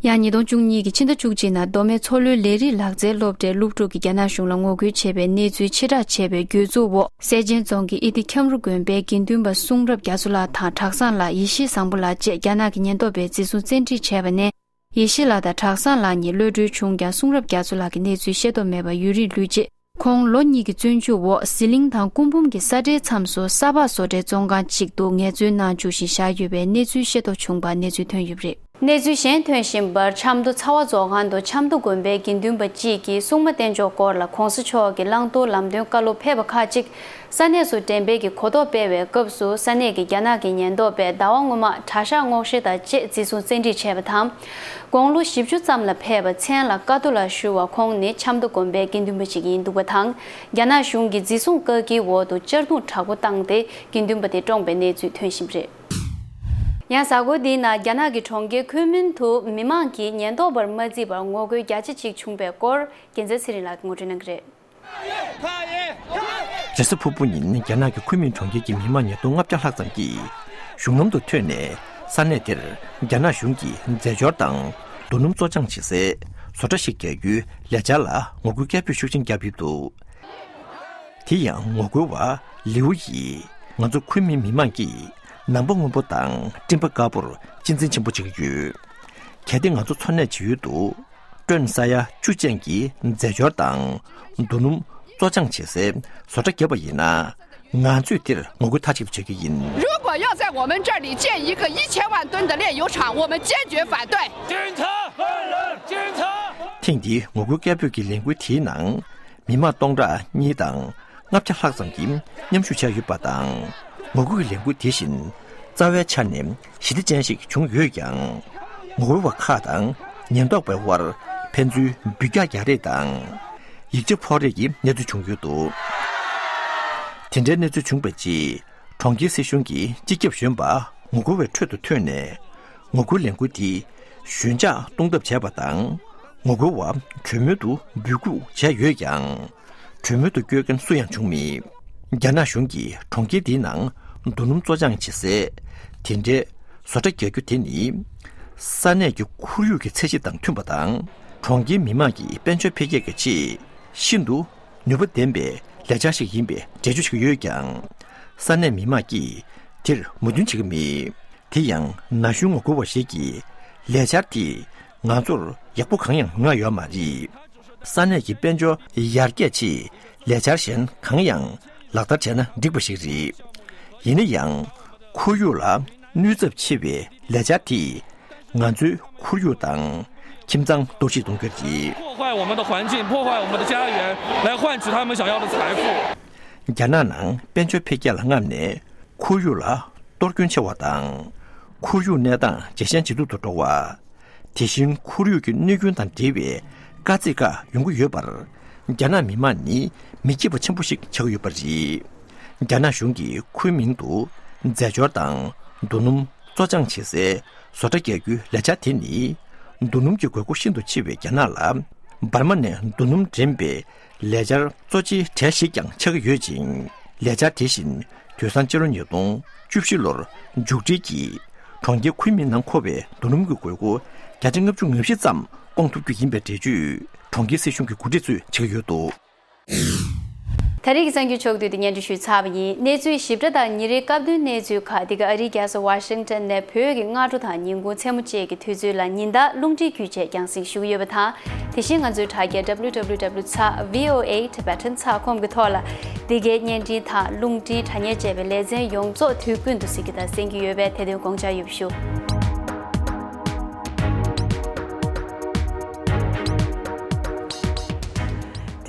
ཡང་ཉིས་སྟོང་བཅུ་གཉིས་ཀྱི་ཕྱི་ཟླ་བཅུ་གཅིག་ནང་མདོ་སྨད་མཚོ་ལྷོའི་ལས་རིགས་ལག་རྩལ་སློབ་གྲྭའི་སློབ་ཕྲུག་གིས་རྒྱ་ནག་གཞུང་ལ་ངོ་རྒོལ་བྱས་པའི་གནས་ཚུལ་ཕྱིར་བསྒྲགས་བྱས་པའི་བརྒྱུད་འཛུགས་འོག་སེར་ཆེན་རྫོང་གི་ཨི་ཐི་ཁྱམ་རུ་དགོན་པའི་དགེ་འདུན་པ་གསུང་རབ་རྒྱ་མཚོ་ལགས་དང་གྲྭ་བཟང་ལགས། ཡེ་ཤེས་བཟང་པོ་ལགས་བཅས་རྒྱ་ནག་གི་ཉེན་རྟོག་པས་འཛིན་བཟུང་བཙན་ཁྲིད་བྱས་པ་ནས། ཡེ་ཤེས་ལགས་དང་གྲྭ་བཟང་ལགས་གཉིས་གློད་གྲོལ་བྱུང་ཀྱང་། གསུང་རབ་རྒྱ་མཚོ་ལགས་ཀྱི་གནས་ཚུལ་ཤེས་རྟོགས་མེད་པར་ཡུན་རིང་ལུས་རྗེས། ཁོང་ལོ་གཉིས་ཀྱི་བཙོན་འཇུག་འོག་ཟི་ལིང་དང་སྐུ་འབུམ་གྱི་ས་ཁྲའི་མཚམས་སུ་ས་ཕག་བཟོ་གྲྭའི་བཙོན་ཁང་གཅིག་ཏུ་ངལ་རྩོལ་གནང་བཅུག་བཞིན་བཞག་ཡོད་པའི་གནས་ཚུལ་ཤེས་རྟོགས་བྱུང་བར་གནས་ཚུལ་ཐོན་ཡོད་པ་རེད། གནས་ཚུལ་གཞན་ཐོན་བཞིན་པར། ཆབ་མདོ་ཚ་བ་རྫོང་ཁང་དུ་ཆབ་མདོ་དགོན་པའི་དགེ་འདུན་པ་གཅིག་གིས་སྲུང་མ་བསྟེན་ཕྱོགས་སྐོར་ལ་གོང་ས་མཆོག་གི་བླང་དོར་ལམ་སྟོན་བཀའ་སློབ་ཕེབས་པ་ཁག་ཅིག་ས་གནས་སུ་འགྲེམས་སྤེལ་གྱི་གོ་རྟོགས་སྤེལ་བའི་སྐབས་སུ། ས་གནས་ཀྱི་རྒྱ་ནག་གི་ཉེན་རྟོག་པས་ཟླ་བ་སྔོན་མ་གྲྭ་ཤག་སྔོག་བཤེར་དང་བཅས་འཛིན་བཟུང་བཙན་ཁྲིད་བྱས་པ་དང་། དགུང་ལོ་བཞི་བཅུ་ཙམ་ལ་ཕེབས་པ་མཚན་ལ་ཀ་ཏོ་ལ་ཞུ་བ་ཁོང་ནི་ཆབ་མདོ་དགོན་པའི་དགེ་འདུན་པ་ཞིག་ཡིན་འདུག་པ་དང་། རྒྱ་ནག་གཞུང་གིས་འཛིན་བཟུང་བཀག་སྐྱིལ་འོག་ཏུ་གཅར་རྡུང་དྲག་པོ་བཏང་སྟེ་དགེ་འདུན་པ་དེ་བཀྲོངས་པའི་གནས་ཚུལ་ཐོན་བཞིན་པ་རེད། ཡང་གཟའ་འཁོར་འདིའི་ནང་རྒྱ་ནག་གི་གྲོང་ཁྱེར་ཁུན་མིང་དུ་མི་མང་གིས་ཉེན་རྟོག་པར་མ་བརྩིས་པར་ངོ་རྒོལ་རྒྱ་ཆེ་ཅིག་བྱུང་བའི་སྐོར། རྒྱལ་མཚན་ཚེ་རིང་ལགས་ཀྱིས་ངོ་སྤྲོད་གནང་གི་རེད། རེས་གཟའ་ཕུར་བུ་ཉིན་རྒྱ་ནག་གི་ཁུན་མིང་གྲོང་ཁྱེར་གྱི་མི་མང་ཉིས་སྟོང་ལྔ་བརྒྱ་ལྷག་ཙམ་གྱིས་གཞུང་ལམ་དུ་ཐོན་ནས། ས་གནས་དེར་རྒྱ་ནག་གཞུང་གིས་རྫས་སྦྱོར་དང་རྡོ་སྣུམ་བཙོ་སྦྱང་བྱེད་སའི་བཟོ་གྲྭ་ཞིག་རྒྱག་རྒྱུའི་ལས་འཆར་ལ་ངོ་རྒོལ་སྐད་འབོད་ཤུགས་ཆེན་བརྒྱབ་ཡོད་འདུག་དེ་ཡང་ངོ་རྒོལ་བ་ལིའུ་ཡིས། ང་ཚོ་ཁུན་མིང་མི་མང་གིས་ནམ་མཁའ་སྔོན་པོ་དང་སྤྲིན་པ་དཀར་པོར་གཅེས་འཛིན་ཆེན་པོ་བྱེད་ཀྱི་ཡོད། གལ་ཏེ་ང་ཚོ་འཚོ་གནས་བྱེད་ཡུལ་དུ་ཀྲོན་ས་ཡ་བཅུ་ཅན་གྱི་རྫས་སྦྱོར་དང་རྡོ་སྣུམ་བཙོ་སྦྱང་བྱེད་སའི་བཟོ་གྲྭ་བརྒྱབ་པ་ཡིན་ན། ང་ཚོས་དེར་ངོ་རྒོལ་མཐའ་གཅིག་ཏུ་བྱེད་ཀྱི་ཡིན། 如果要在我们这里建一个一千万吨的炼油厂，我们坚决反对。 ཐེངས་འདིའི་ངོ་རྒོལ་སྐད་འབོད་ཀྱི་ལས་འགུལ་དེའི་ནང་མི་མང་སྟོང་ཕྲག་གཉིས་དང་ལྔ་བརྒྱ་ལྷག་ཙམ་གྱིས་མཉམ་ཞུགས་བྱས་ཡོད་པ་དང་། ངོ་རྒོལ་གྱི་ལས་འགུལ་དེ་བཞིན་རྩ་བའི་ཆ་ནས་ཞི་བདེ་ཅན་ཞིག་བྱུང་ཡོད་ཀྱང་། ངོ་རྒོལ་བ་ཁག་དང་ཉེན་རྟོག་པའི་དབར་ཕན་ཚུན་འབུད་རྒྱག་རྒྱག་རེས་དང་། ཡིག་ཆ་ཕོག་རེས་ཀྱི་གནས་ཚུལ་བྱུང་ཡོད་འདུག་དེ་འདྲའི་གནས་ཚུལ་བྱུང་བའི་རྗེས། གྲོང་ཁྱེར་སྲིད་གཞུང་གི་སྤྱི་ཁྱབ་གཞོན་པ་ངོ་རྒོལ་བའི་ཁྲོད་དུ་ཐོན་ནས། ངོ་རྒོལ་ལས་འགུལ་དེ་ཞོད་འཇགས་གཏོང་ཐབས་བྱས་པ་དང་། ངོ་རྒོལ་བ་གྲོས་མོལ་དུ་འབོད་འགུག་བྱས་ཡོད་ཀྱང་། གྲོས་མོལ་དུ་བསྐྱོད་མཁན་སུ་ཡང་བྱུང་མེད། རྒྱ་ནག་གཞུང་གིས་གྲོང་ཁྱེར་འདིའི་ནང་རྡོ་སྣུམ་བཙོ་སྦྱང་བྱེད་སའི་དེ་འདྲའི་བཟོ་གྲྭ་རྒྱག་རྒྱུ་དེ་ནི། ས་གནས་ཀྱི་ཁོར་ཡུག་གི་ཚད་གཞི་དང་མཐུན་པ་དང་། གྲོང་ཁྱེར་མི་མང་གི་དཔལ་འབྱོར་འཕེལ་རྒྱས་ཀྱི་ཆེད་ཤིན་ཏུ་ནུས་པ་ལྡན་པའི་ལས་འཆར་ཞིག་ཡིན་པའི་འགྲེལ་བརྗོད་བྱེད་ཀྱི་ཡོད་ཀྱང་། ས་གནས་མི་མང་གིས་དེར་མོས་མཐུན་བྱེད་ཀྱི་མེད། དེ་ཡང་ན་གཞོན་ངོ་རྒོལ་བ་ཞིག་གིས། ལས་འཆར་དེས་ང་ཚོར་ཡག་པོ་གང་ཡང་མི་མངའ་ཡོད་མ་རེད། ས་གནས་ཀྱི་དཔལ་འབྱོར་ཡར་རྒྱས་ཆེད་ལས་འཆར་གཞན་གང་ཡང་ལག་བསྟར་བྱས་ན་འགྲིག་པ་ཞིག་རེད། ཡིན་ན་ཡང་། ཁོར་ཡུག་ལ་གནོད་ཚབས་ཆེ་བའི་ལས་འཆར་དེས་ང་ཚོའི་ཁོར་ཡུག་དང་ཁྱིམ་ཚང་གཏོར་བཤིག་གཏོང་རྒྱུ་རེད། 破坏我们的环境，破坏我们的家园，来换取他们想要的财富。 རྒྱ་ནག་ནང་དཔལ་འབྱོར་འཕེལ་རྒྱས་ལ་རྔམ་ནས་ཁོར་ཡུག་ལ་གཏོར་སྐྱོན་ཆེ་བ་དང་། ཁོར་ཡུག་གནས་སྟངས་ཇེ་ཞན་ཇེ་སྡུག་ཏུ་འགྲོ་བ། དེ་བཞིན་ཁོར་ཡུག་གི་གནོད་སྐྱོན་དང་འབྲེལ་བའི་དཀའ་ཚེགས་ཁག་ཡོང་གི་ཡོད་པར། རྒྱ་ནག་མི་དམངས་ནི་མི་སྐྱིད་པ་ཆེན་པོ་ཞིག་ཆགས་ཀྱི་ཡོད་པ་རེད། རྒྱ་ནག་གཞུང་གིས་ཁུན་མིང་དུ་རྫས་སྦྱོར་དང་རྡོ་སྣུམ་བཙོ་སྦྱང་བྱེད་སའི་བཟོ་གྲྭ་རྒྱག་རྒྱུའི་ལས་འཆར་དེ་ནི། རྡོ་སྣུམ་གྱི་དགོས་མཁོ་ཤིན་ཏུ་ཆེ་བའི་རྒྱ་ནག་ལ། འབར་མ་ནས་རྡོ་སྣུམ་འདྲེན་པའི་ལས་འཆར་གཙོ་ཆེའི་གྲས་ཤིག་ཀྱང་ཆགས་ཀྱི་ཡོད་ཅིང་། ལས་འཆར་དེ་བཞིན་དུས་སང་སྤྱི་ལོ་ཉིས་སྟོང་བཅུ་བཞི་ལོར་མཇུག་སྒྲིལ་གྱིས། གྲོང་ཁྱེར་ཁུན་མིང་ནང་མཁོ་བའི་རྡོ་སྣུམ་གྱི་དགོས་མཁོ་བརྒྱ་ཆ་ལྔ་བཅུ་ང་བཞི་ཙམ་སྐོང་ཐུབ་རྒྱུ་ཡིན་པའི་འགྲེལ་བརྗོད་གྲོང་ཁྱེར་སྲིད་གཞུང་གི་འགོ་ཁྲིད་ཚོས་བྱེད་ཀྱི་ཡོད་འདུག་ད་རེས་ཀྱི་གསར་འགྱུར་ཕྱོགས་བསྡུས་དེ་སྙན་སྒྲོན་ཞུས་ཚར་བ་ཡིན། གནས་ཚུལ་ཞིབ་ཕྲ་དང་ཉིན་རེའི་སྐབས་བསྟུན་གནས་ཚུལ་ཁག་འདི་ག་ཨ་རིའི་རྒྱལ་ས་ཝ་ཤིང་ཊོན་ནས་བོད་ཀྱི་སྔ་དྲོ་དང་ཉིན་གུང་མཚན་མོ་བཅས་ཀྱི་དུས་ཚོད་ལ་ཉིན་ལྟར་རླུང་འཕྲིན་བརྒྱུད་བཅས་རྒྱང་སྲིང་ཞུ་གི་ཡོད་པ་དང་། དེ་བཞིན་ང་ཚོའི་དྲ་རྒྱ་W W W ཚེག་V O A Tibetan ཚེག་ཁོམ་གྱི་ཐོག་ལ་འདི་གའི་བརྙན་འཕྲིན་དང་རླུང་འཕྲིན་དྲ་བརྙན་བཅས་པའི་ལེ་ཚན་ཡོངས་རྫོགས་དུས་ཀུན་ཏུ་གཟིགས་རྒྱུ་དང་གསན་རྒྱུ་ཡོད་པས་དེ་དོན་དགོངས་འཇགས་ཡོད་པ་ཞུ།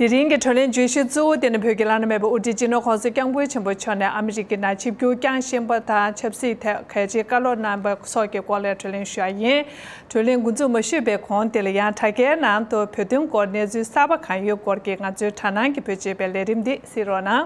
དེ་རིང་གི་བགྲོ་གླེང་བརྗོད་གཞི་གཙོ་བོ་དེ་ནི་བོད་ཀྱི་བླ་ན་མེད་པའི་དབུ་ཁྲིད་སྤྱི་ནོར་༸གོང་ས་༸སྐྱབས་མགོན་ཆེན་པོ་མཆོག་ནས་ཨ་མི་རི་ཀའི་ནང་ཆིབས་བསྒྱུར་བསྐྱངས་བཞིན་པ་དང་ཆབ་སྲིད་ཐད་གལ་ཆེའི་བཀའ་སློབ་གནང་བ་སོགས་ཀྱི་སྐོར་ལ་བགྲོ་གླེང་ཞུ་བ་ཡིན། བགྲོ་གླེང་འགོ་འཛུགས་མ་ཞུས་པའི་གོང་དེ་ལ་ཡང་དྲ་རྒྱའི་ནང་དུ་བོད་དོན་སྐོར་གནས་ཚུལ་གསར་པ་གང་ཡོད་སྐོར་གྱི་ང་ཚོའི་དྲ་སྣང་གི་བེད་སྤྱོད་པའི་ལས་རིམ་འདི་གཟིགས་རོགས་གནང་།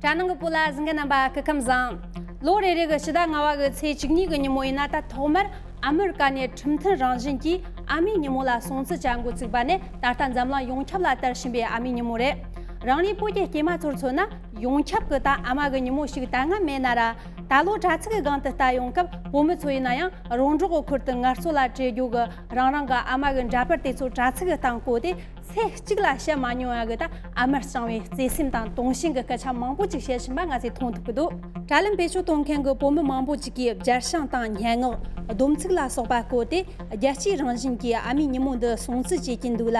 དྲ་ནང་གི་བོད་ལ་གཟིགས་མཁན་རྣམ་པ་སྐུ་ཁམས་བཟང་། ལོ་རེ་རེ་གི་ཕྱི་ཟླ་ལྔ་བ་གི་ཚེས་བཅུ་གཉིས་གི་ཉིན་མོ་ཡིན་ན། ད་ཐོག་མར་ཨ་མི་རི་ཀ་ནས་ཁྲིམས་མཐུན་རང་བཞིན་གྱིས་ཨ་མའི་ཉིན་མོ་ལ་སྲུང་བརྩི་བྱ་འགོ་བཙུགས་པ་ནས་ད་ལྟ་འཛམ་གླིང་ཡོངས་ཁྱབ་ལ་དར་བཞིན་པའི་ཨ་མའི་ཉིན་མོ་རེད། རང་རེའི་བོད་ཀྱི་སྐྱེས་མ་ཚོར་མཚོན་ན། ཡོངས་ཁྱབ་ཀྱི་ད་ཨ་མ་གི་ཉིན་མོ་ཞིག་ད་སྔ་མེད་ན་ར། ད་ལོ་དྲ་ཚིགས་ཀྱི་སྒང་དུ་ལྟ་ཡོང་སྐབས་བུ་མོ་ཚོ་ཡིན་ན་ཡང་རོང་འབྲོག་གི་ཁུལ་དུ་ངལ་རྩོལ་ལ་བྲེལ་རྒྱུ་གི་རང་རང་གི་ཨ་མ་གི་འདྲ་པར་དེ་ཚོ་དྲ་ཚིགས་ཀྱི་སྟེང་བཀོད་དེ། ཚེ་གཅིག་ལ་བཤད་མ་མྱོང་ཡ་གི་ད་ཨ་མར་བཅངས་པའི་བརྩེ་སེམས་དང་དུང་ཞེན་གྱི་སྐད་ཆ་མང་པོ་ཅིག་བཤད་བཞིན་པ་ང་ཚོས་མཐོང་ཐུབ་ཀྱི་འདུག་དྲ་ལམ་བེད་སྤྱོད་གཏོང་མཁན་གྱི་བུ་མོ་མང་པོ་ཅིག་གིས་སྦྱར་བྱང་དང་སྙན་ངག་སྡོམ་ཚིག་ལ་སོགས་པ་བཀོད་དེ། རྒྱལ་སྤྱིའི་རང་བཞིན་གྱི་ཨ་མའི་ཉིན་མོ་འདི་སྲུང་བརྩི་བྱེད་ཀྱིན་འདུག་ལ།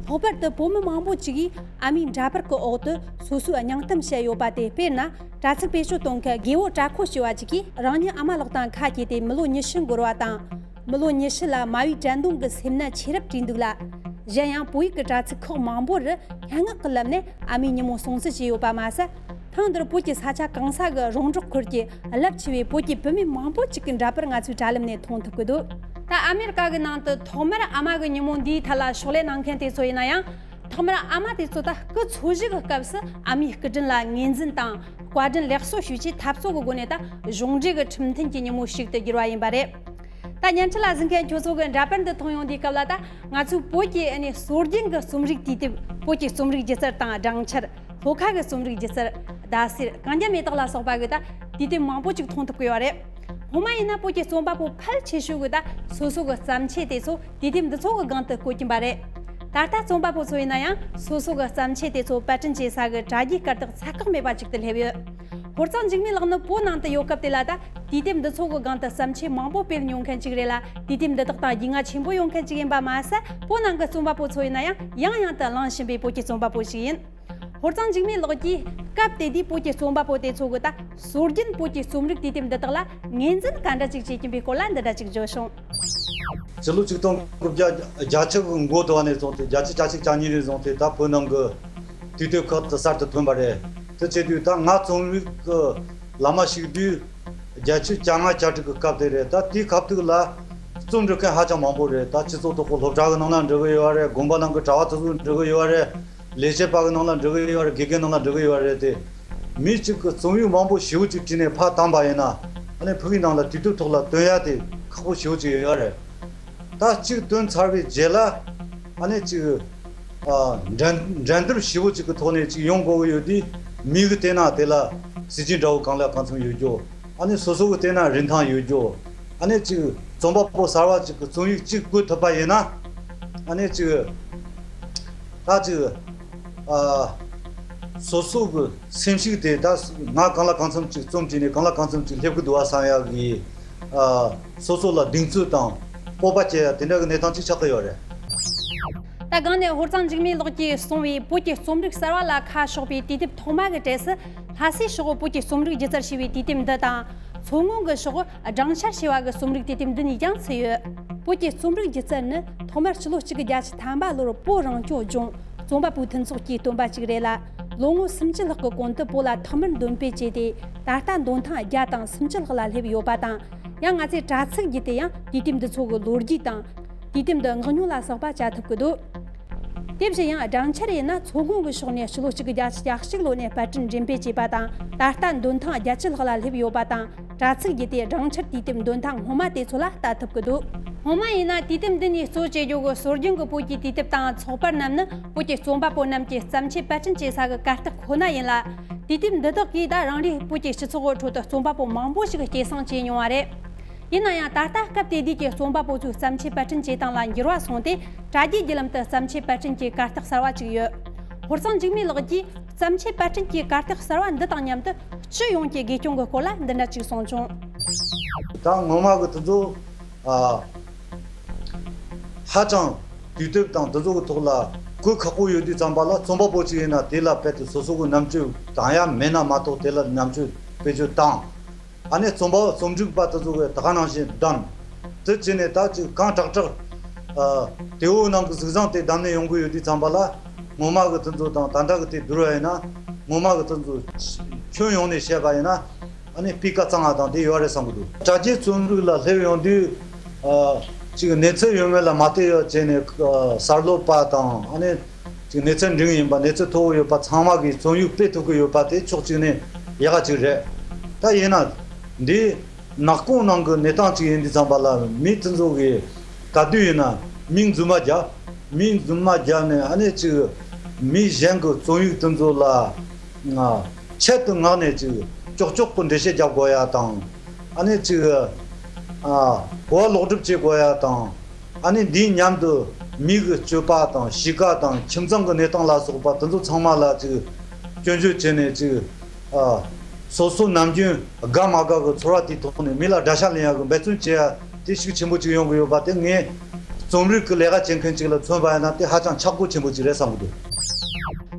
ལྷག་པར་དུ་བུ་མོ་མང་པོ་ཅིག་གིས་ཨ་མའི་འདྲ་པར་གྱི་འོག་ཏུ་སོ་སོའི་སྙིང་གཏམ་བཤད་ཡོད་པ་དེ། དཔེར་ན། དྲ་ཚིགས་བེད་སྤྱོད་གཏོང་མཁན་རྒེད་འོག་དྲ་འཁོར་ཞེས་པ་ཅིག་གིས། རང་ཉིད་ཨ་མ་ལགས་དང་ཁ་གྱེས་ཏེ་མི་ལོ་ཉི་ཤུ་འགོར་བ་དང་། མི་ལོ་ཉི་ཤུ་ལ་མ་བུའི་དྲན་གདུང་གི་སེམས་ནད་ཆེ་རབས་བྲིས་འདུག་ལ། གཞན་ཡང་བོད་ཡིག་གི་དྲ་ཚིགས་ཁག་མང་པོར་སྙན་ངག་གི་ལམ་ནས་ཨ་མའི་ཉིན་མོ་སྲུང་བརྩི་བྱས་ཡོད་པ་མ་ཟད། ཐེངས་འདིར་བོད་ཀྱི་ས་ཆ་གང་ས་གི་རོང་འབྲོག་ཁུལ་གྱི་རླབས་ཆེ་བའི་བོད་ཀྱི་བུད་མེད་མང་པོ་ཅིག་གི་འདྲ་པར་ང་ཚོའི་དྲ་ལམ་ནས་མཐོང་ཐུབ་ཀྱི་འདུག་ད་ཨ་མེ་རི་ཀ་གི་ནང་དུ་ཐོག་མར་ཨ་མ་གི་ཉིན་མོ་འདིའི་ཐད་ལ་ཕྱག་ལས་གནང་མཁན་དེ་ཚོ་ཡིན་ན་ཡང་། ཐོག་མར་ཨ་མ་དེ་ཚོ་ད་སྐུ་འཚོ་བཞུགས་ཀྱི་སྐབས་སུ་ཨ་མའི་སྐུ་དྲིན་ལ་ངོས་འཛིན་དང་བཀའ་དྲིན་ལེགས་གསོ་ཞུ་ཆེད་འཐབ་རྩོད་ཀྱི་སྒོ་ནས་ད་གཞུང་འབྲེལ་གྱི་ཁྲིམས་མཐུན་གྱི་ཉིན་མོ་ཞིག་ཏུ་གྱུར་བ་ཡིན་པ་རེད། ད་བརྙན་འཕྲིན་ལ་གཟིགས་མཁན་ཁྱོད་ཚོ་གི་འདྲ་པར་འདི་མཐོང་ཡོང་དུས་སྐབས་ལ། ད་ང་ཚོའི་བོད་ཀྱི་ཨ་ནི་སྲོལ་རྒྱུན་གྱི་རྩོམ་རིག་དུས་དེབ། བོད་ཀྱི་རྩོམ་རིག་སྒྱུ་རྩལ་དང་སྦྲང་ཆར། ལྷོ་ཁ་གི་རྩོམ་རིག་སྒྱུ་རྩལ། ཟླ་ཟེར། གན་རྒྱ་མེ་སྟག་ལ་སོགས་པ་གི་ད་དུས་དེབ་མང་པོ་ཅིག་མཐོང་ཐུབ་ཀྱི་ཡོད་རེད། སྔོན་མ་ཡིན་ན་བོད་ཀྱི་རྩོམ་པ་པོ་ཕལ་ཆེ་ཤོས་གི་ད་སོ་སོ་གི་བརྩམས་ཆོས་དེ་ཚོ་དུས་དེབ་འདི་ཚོ་གི་སྒང་དུ་བཀོད་ཀྱིན་པ་རེད། ད་ལྟ་རྩོམ་པ་པོ་ཚོ་ཡིན་ན་ཡང་སོ་སོ་གི་བརྩམས་ཆོས་དེ་ཚོ་པར་སྐྲུན་བྱེད་ས་གི་དྲ་རྒྱའི་སྐད་རྟགས་ཚ་ཁག་མེད་པ་ཅིག་ཏུ་སླེབས་ཡོད། ཧོར་གཙང་འཇིགས་མེད་ལགས་ནི་བོད་ནང་དུ་ཡོད་སྐབས་དེ་ལ་ད་དུས་དེབ་འདི་ཚོ་གི་སྒང་དུ་བརྩམས་ཆོས་མང་པོ་སྤེལ་མྱོང་མཁན་ཅིག་རེད་ལ། དུས་དེབ་འདི་དག་དང་རྒྱུས་མངའ་ཆེན་པོ་ཡོད་མཁན་ཅིག་ཡིན་པ་མ་ཟད། བོད་ནང་གི་རྩོམ་པ་པོ་ཚོ་ཡིན་ན་ཡང་ཡང་ཡང་དུ་གླེང་བཞིན་པའི་བོད་ཀྱི་རྩོམ་པ་པོ་ཞིག་ཡིན། ཧོར་གཙང་འཇིགས་མེད་ལགས་ཀྱིས་སྐབས་དེ་དུས་བོད་ཀྱི་རྩོམ་པ་པོ་དེ་ཚོ་གི་ད་སྲོལ་རྒྱུན་བོད་ཀྱི་རྩོམ་རིག་དུས་དེབ་འདི་དག་ལ་ངོས་འཛིན་ག་འདྲ་ཅིག་བྱེད་ཀྱིན་པའི་སྐོར་ལ་འདི་འདྲ་ཅིག་བརྗོད་བྱུང་། ཕྱི་ལོ་ཆིག་སྟོང་དགུ་བརྒྱ་བརྒྱད་ཅུ་གི་འགོ་དུ་བ་ནས་བཟུང་སྟེ་བརྒྱད་ཅུ་གྱ་གཅིག་གྱ་གཉིས་ནས་བཟུང་སྟེ་ད་བོད་ནང་གི་དུས་དེབ་ཁག་ཏུ་གསར་དུ་ཐོན་པ་རེད། དེ་བྱེད་དུས་ད་ང་རྩོམ་རིག་གི་ལམ་མ་ཞུགས་དུས་བརྒྱད་ཅུ་གྱ་ལྔ་གྱ་དྲུག་གི་སྐབས་དེ་རེད། ད་དེའི་སྐབས་དུས་ལ་རྩོམ་འབྲི་མཁན་ཧ་ཅང་མང་པོ་རེད། ད་སྤྱི་ཚོགས་ཐོག་གི་སློབ་གྲྭ་གི་ནང་ལ་འབྲི་གི་ཡོད་རེད། དགོན་པ་ནང་གི་གྲྭ་བ་དེ་ཚོ་འབྲི་གི་ཡོད་རེད། ལས་བྱེད་པ་གི་ནང་ལ་འབྲི་གི་ཡོད་རེད། དགེ་རྒན་ནང་ལ་འབྲི་གི་ཡོད་རེད་དེ། མི་གཅིག་གི་རྩོམ་ཡིག་མང་པོ་ཞེ་པོ་ཅིག་བྲིས་ནས་ཕར་བཏང་པ་ཡིན་ན། ཨ་ནི་ཕ་གིའི་ནང་ལ་དུས་དེབ་ཐོག་ལ་བཏོན་ཡ་དེ་ཁག་པོ་ཞེ་པོ་ཅིག་ཡོད་རེད། ད་གཅིག་བཏོན་ཚར་བའི་རྗེས་ལ་ཨ་ནི་གཅིག་ཨ་འགྲན་འགྲན་བསྡུར་ཞེ་པོ་ཅིག་གི་ཐོག་ནས་གཅིག་ཡོང་དགོས་ཀྱི་ཡོད་དུས། མི་གི་བལྟས་ན་དེ་ལ་སྲིད་ཇུས་འདྲ་བོ་གང་ལ་གང་འཚམ་ཡོད་རྒྱུ། ཨ་ནི་སོ་སོ་གི་བལྟས་ན་རིན་ཐང་ཡོད་རྒྱུ། ཨ་ནི་གཅིག་རྩོམ་པ་པོ་གསར་བ་ཅིག་གི་རྩོམ་ཡིག་གཅིག་བཀོད་ཐུབ་པ་ཡིན་ན། ཨ་ནི་གཅིག་ད་གཅིག་ཨ་སོ་སོ་གི་སེམས་ཤུགས་དེ། ད་ང་གང་ལ་གང་འཚམ་ཅིག་རྩོམ་བྲིས་ནས་གང་ལ་གང་འཚམ་ཅིག་སླེབས་ཀྱི་འདུག་བ་བསམ་ཡག་གི་ཨ་སོ་སོ་ལ་གདེང་ཚོད་དང་སྤོབས་པ་སྐྱེ་ཡ་དེ་འདྲ་གི་གནས་སྟངས་ཅིག་ཆགས་ཀྱི་ཡོད་རེད། ད་སྒང་ནས་ཧོར་གཙང་འཇིགས་མེད་ལགས་ཀྱིས་གསུངས་པའི་བོད་ཀྱི་རྩོམ་རིག་གསར་བ་ལ་ཁ་ཕྱོགས་པའི་དུས་དེབ་ཐོག་མ་གི་གྲས་སུ་ལྷ་སའི་ཕྱོགས་བོད་ཀྱི་རྩོམ་རིག་སྒྱུ་རྩལ་ཞེས་པའི་དུས་དེབ་འདི་དང་། མཚོ་སྔོན་གྱི་ཕྱོགས་སྦྲང་ཆར་ཞེས་པ་གི་རྩོམ་རིག་དུས་དེབ་འདི་གཉིས་ཀྱང་ཚུད་ཡོད། བོད་ཀྱི་རྩོམ་རིག་སྒྱུ་རྩལ་ནི་ཐོག་མར་ཕྱི་ལོ་གཅིག་དགུ་བརྒྱད་ཅུ་ཐམ་པ་ལོར་བོད་རང་སྐྱོང་ལྗོངས་རྩོམ་པ་པོའི་མཐུན་ཚོགས་ཀྱིས་བཏོན་པ་ཅིག་རེད་ལ། ལོ་ངོ་སུམ་ཅུ་ལྷག་གི་གོང་དུ་བོད་ལ་ཐོག་མར་འདོན་སྤེལ་བྱས་ཏེ། ད་ལྟ་འདོན་ཐེངས་བརྒྱ་དང་སུམ་ཅུ་ལྷག་ལ་སླེབས་ཡོད་པ་དང་། ཡང་ང་ཚོས་དྲ་ཚིགས་བརྒྱུད་དེ་ཡང་དུས་དེབ་འདི་ཚོ་གི་ལོ་རྒྱུས་དང་། དུས་དེབ་འདི་མངགས་ཉོ་ལ་སོགས་པ་བྱ་ཐུབ་ཀྱི་འདུག་དེ་བཞིན་ཡང་སྦྲང་ཆར་ཡིན་ན་མཚོ་སྔོན་གྱི་ཕྱོགས་ནས་ཕྱི་ལོ་གཅིག་དགུ་བརྒྱད་ཅུ་གྱ་གཅིག་ལོ་ནས་པར་སྐྲུན་འགྲེམས་སྤེལ་བྱས་པ་དང་། ད་ལྟ་འདོན་ཐེངས་བརྒྱད་ཅུ་ལྷག་ལ་སླེབས་ཡོད་པ་དང་། དྲ་ཚིགས་བརྒྱུད་དེ་སྦྲང་ཆར་དུས་དེབ་འདོན་ཐེངས་སྔོན་མ་དེ་ཚོ་ལ་ལྟ་ཐུབ་ཀྱི་འདུག་སྔོན་མ་ཡིན་ན་དུས་དེབ་འདི་ནས་གཙོ་བྱེད་རྒྱུ་གི་སྲོལ་རྒྱུན་གྱི་བོད་ཀྱི་དུས་དེབ་དང་ཚགས་པར་རྣམས་ནི་བོད་ཀྱི་རྩོམ་པ་པོ་རྣམས་ཀྱི་བརྩམས་ཆོས་པར་སྐྲུན་བྱེད་ས་གི་གར་སྟེགས་ཁོ་ན་ཡིན་ལ། དུས་དེབ་འདི་དག་གིས་ད་རང་རེའི་བོད་ཀྱི་སྤྱི་ཚོགས་ཁྲོད་དུ་རྩོམ་པ་པོ་མང་པོ་ཞིག་སྐྱེད་སྲིང་བྱས་མྱོང་བ་རེད། ཡིན་ན་ཡང་ད་ལྟ་སྐབས་དེ་དུས་ཀྱི་རྩོམ་པ་པོ་ཚོའི་བརྩམས་ཆོས་པར་སྐྲུན་བྱེད་སྟངས་ལ་འགྱུར་བ་སོང་སྟེ། དྲ་རྒྱའི་བརྒྱུད་ལམ་དུ་བརྩམས་ཆོས་པར་སྐྲུན་གྱི་གར་སྟེགས་གསར་བ་ཅིག་ཡོད། ཧོར་གཙང་འཇིགས་མེད་ལགས་ཀྱིས་བརྩམས་ཆོས་པར་སྐྲུན་གྱི་གར་སྟེགས་གསར་བ་འདི་དང་མཉམ་དུ་སྤྱི་ཡོངས་ཀྱི་དགེ་སྐྱོང་གི་སྐོར་ལ་འདི་འདྲ་ཅིག་གསུངས་བྱུང་། ད་ངོ་མ་གི་དེ་ཚོ་ཨ་ཧ་ཅང་དུས་དེབ་དང་དེ་ཚོ་གི་ཐོག་ལ་གོ་ཁག་པོ་ཡོད་དུས་ཙམ་པ་ལ། རྩོམ་པ་པོ་ཅིག་ཡིན་ན་དེ་ལ་རྦད་དེ་སོ་སོ་གི་རྣམ་དཔྱོད་དང་ཡ་མེད་ན་མ་གཏོགས་དེ་ལ་རྣམ་དཔྱོད་བེད་སྤྱོད་བཏང་། ཨ་ནི་རྩོམ་པ་རྩོམ་སྒྲིག་པ་དེ་ཚོ་གིས་ད་ག་ནང་བཞིན་བདམས། དེ་བྱས་ནས་ད་ཅིག་གང་དྲག་དྲག་ཨ་དེ་འོ་ནང་གི་གཟུགས་བཟང་དེ་བདམས་ནས་ཡོང་གི་ཡོད་དུས་ཙམ་པ་ལ། ངོ་མ་གི་དེ་ཚོ་དང་ད་ལྟ་གི་དེ་བསྡུར་བ་ཡིན་ན། ངོ་མ་གི་དེ་ཚོ་ཁྱོན་ཡོངས་ནས་བཤད་པ་ཡིན་ན། ཨ་ནི་སྤུས་ཀ་གཙང་བ་དང་དེ་ཡོད་རེད་བསམ་གི་འདུག་དྲ་རྒྱའི་རྩོམ་རིག་ལ་སླེབས་ཡོང་དུས་ཨ་ཅིག་གནས་ཚུལ་ཡོད་མེད་ལ་མ་བལྟས་ཡོད་བྱས་ནས། ཨ་གསར་སློབ་པ་དང་། ཨ་ནི་ཅིག་གནས་ཚད་འབྲིང་ཡིན་པ། གནས་ཚད་མཐོ་བོ་ཡོད་པ་ཚང་མ་གིས་རྩོམ་ཡིག་སྤེལ་ཐུབ་ཀྱི་ཡོད་པ་དེ་ཕྱོགས་གཅིག་ནས་ཡག་ག་ཅིག་རེད། ད་ཡིན་ན་འདི་ནག་ཁུང་ནང་གི་གནས་སྟངས་ཅིག་ཡིན་དུས་ཙམ་པ་ལ། མི་དེ་ཚོ་གིས་ག་དུས་ཡིན་ན་མིང་རྫུན་མ་རྒྱབ། མིང་རྫུན་མ་རྒྱབ་ནས། ཨ་ནི་ཅིག་མི་གཞན་གྱི་རྩོམ་ཡིག་དེ་ཚོ་ལ་ང་ ཆེད་དུ་མངགས་ནས་ཅིག་ཀྱོག་ཀྱོག་གི་འགྲེལ་བཤད་རྒྱབ་དགོས་ཡ་དང་། ཨ་ནི་ཅིག་ཨ་གོ་བ་ལོག་སྒྲུབ་བྱེད་དགོས་ཡ་དང་། ཨ་ནི་འདིའི་མཉམ་དུ་མི་གི་སྤྱོད་པ་དང་གཤིས་ཀ་དང་ཁྱིམ་ཚང་གི་གནས་སྟངས་ལ་སོགས་པ་དེ་ཚོ་ཚང་མ་ལ་ཅིག་སྐྱོན་བརྗོད་བྱས་ནས་ཅིག་ཨ་སོ་སོ་ནམ་རྒྱུན་དགའ་མ་དགའ་གི་ཚོར་བ་དེའི་ཐོག་ནས་མི་ལ་དགྲ་ཤ་ལེན་ཡ་གི་འབད་བརྩོན་བྱེད་ཡ་དེ་ཤུགས་ཆེན་པོ་ཅིག་ཡོང་གི་ཡོད་པ་དེ་ངས་རྩོམ་རིག་གི་ལས་ཀ་བྱེད་མཁན་ཅིག་ལ་མཚོན་པ་ཡིན་ན་དེ་ཧ་ཅང་ཆག་སྒོ་ཆེན་པོ་ཅིག་རེད་བསམ་གི་འདུག།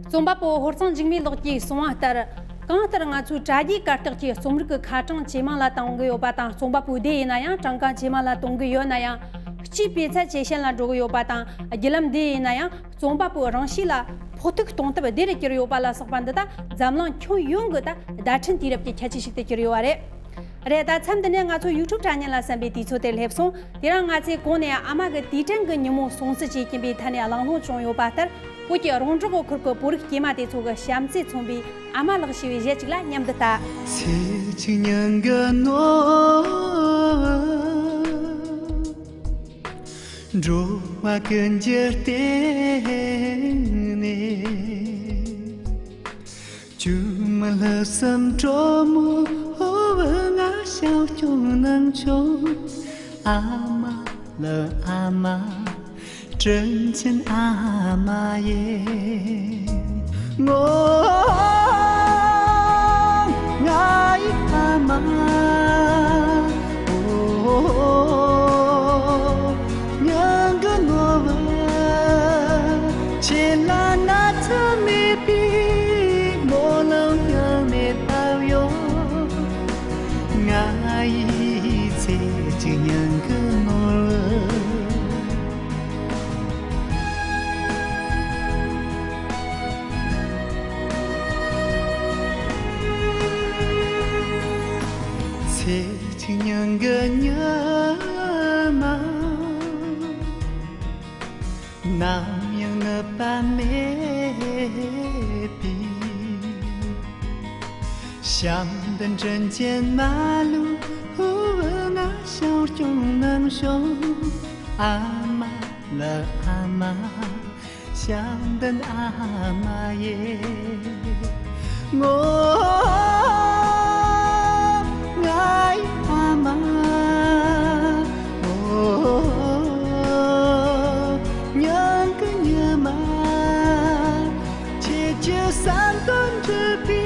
རྩོམ་པ་པོ་ཧོར་གཙང་འཇིགས་མེད་ལགས་ཀྱིས་གསུངས་པ་ལྟར། གང་ལྟར་ང་ཚོའི་དྲ་རྒྱའི་གར་སྟེགས་ཀྱི་རྩོམ་རིག་གི་ཁ་གྲངས་ཇེ་མང་ལ་གཏོང་གི་ཡོད་པ་དང་། རྩོམ་པ་པོ་དེ་ཡིན་ན་ཡང་གྲངས་ཀ་ཇེ་མང་ལ་གཏོང་གི་ཡོད་ན་ཡང་། སྤྱིའི་སྤུས་ཚད་ཇེ་ཞན་ལ་འགྲོ་གི་ཡོད་པ་དང་། བརྒྱུད་ལམ་དེ་ཡིན་ན་ཡང་རྩོམ་པ་པོའི་རང་གཤིས་ལ་ཕོག་ཐུག་གཏོང་ཐབས་བདེ་རུ་གྱུར་ཡོད་པ་ལ་སོགས་པ་འདི་དག་འཛམ་གླིང་ཁྱོན་ཡོངས་ཀྱི་ད་བརྡ་འཕྲིན་དུས་རབས་ཀྱི་ཁྱད་ཆོས་ཤིག་ཏུ་གྱུར་ཡོད་པ་རེད། རེད། ད་མཚམས་འདི་ནས་ང་ཚོ་ཡུ་ཊུབ་དྲ་བརྙན་ལ་གསན་པའི་དུས་ཚོད་དེ་སླེབས་སོང་། དེ་རིང་ང་ཚོས་གོང་ནས་ཨ་མ་གི་དུས་དྲན་གྱི་ཉིན་མོ་སྲུང་བརྩི་བྱེད་ཀྱིན་པའི་ཐད་ནས་གླེང་སློང་བྱུང་ཡོད་པ་ལྟར། བོད་ཀྱི་རོང་འབྲོག་གི་ཁུལ་གྱི་བོད་རིགས་སྐྱེས་མ་དེ་ཚོ་གི་བྱམས་བརྩེས་མཚོན་པའི་ཨ་མ་ལགས་ཞེས་པའི་གཞས་ཅིག་ལ་མཉམ་དུ་ལྟ། ཚེ་གཅིག་ཉིན་གི་ནོར། འགྲོ་བ་ཀུན་གྱི་རྟེན་ནི། ཇོ་མོ་ལྷག་བསམ་གྲོ་མོ་ང་ཞའོ་སྐྱོང་ནང་ཆོ། ཨ་མ་ལ་ཨ་མ། དྲིན་ཆེན་ཨ་མ་ཡེ། ངོ་། ང་ཡི་ཨ་མ། ཨོ། མྱང་གི་ནོར་བུ། ཆེ་ལ་ན་ཚ་མེད་པའི་མོ་ལ་ཡང་མེད་པ་ཡོད། ང་ཡི་ཚེ་གཅིག་མྱང་གི་ནོར་བུ། ཚེ་གཅིག་མྱང་གི་ཉི་མ། ནམ་ཡང་ནུབ་པ་མེད་པའི། བྱམས་ལྡན་དྲིན་ཅན་མ་ལུས་ཕུ་བོ་ང་ཞའོ་སྐྱོང་ནང་ཞོ། ཨ་མ་ལ་ཨ་མ། བྱམས་ལྡན་ཨ་མ་ཡེ། ངོ་། ང་ཡི་ཨ་མ། ཨོ། མྱང་གི་ཉི་མ། ཁྱེད་ཀྱི་བསམ་དོན་འགྲུབ་པའི་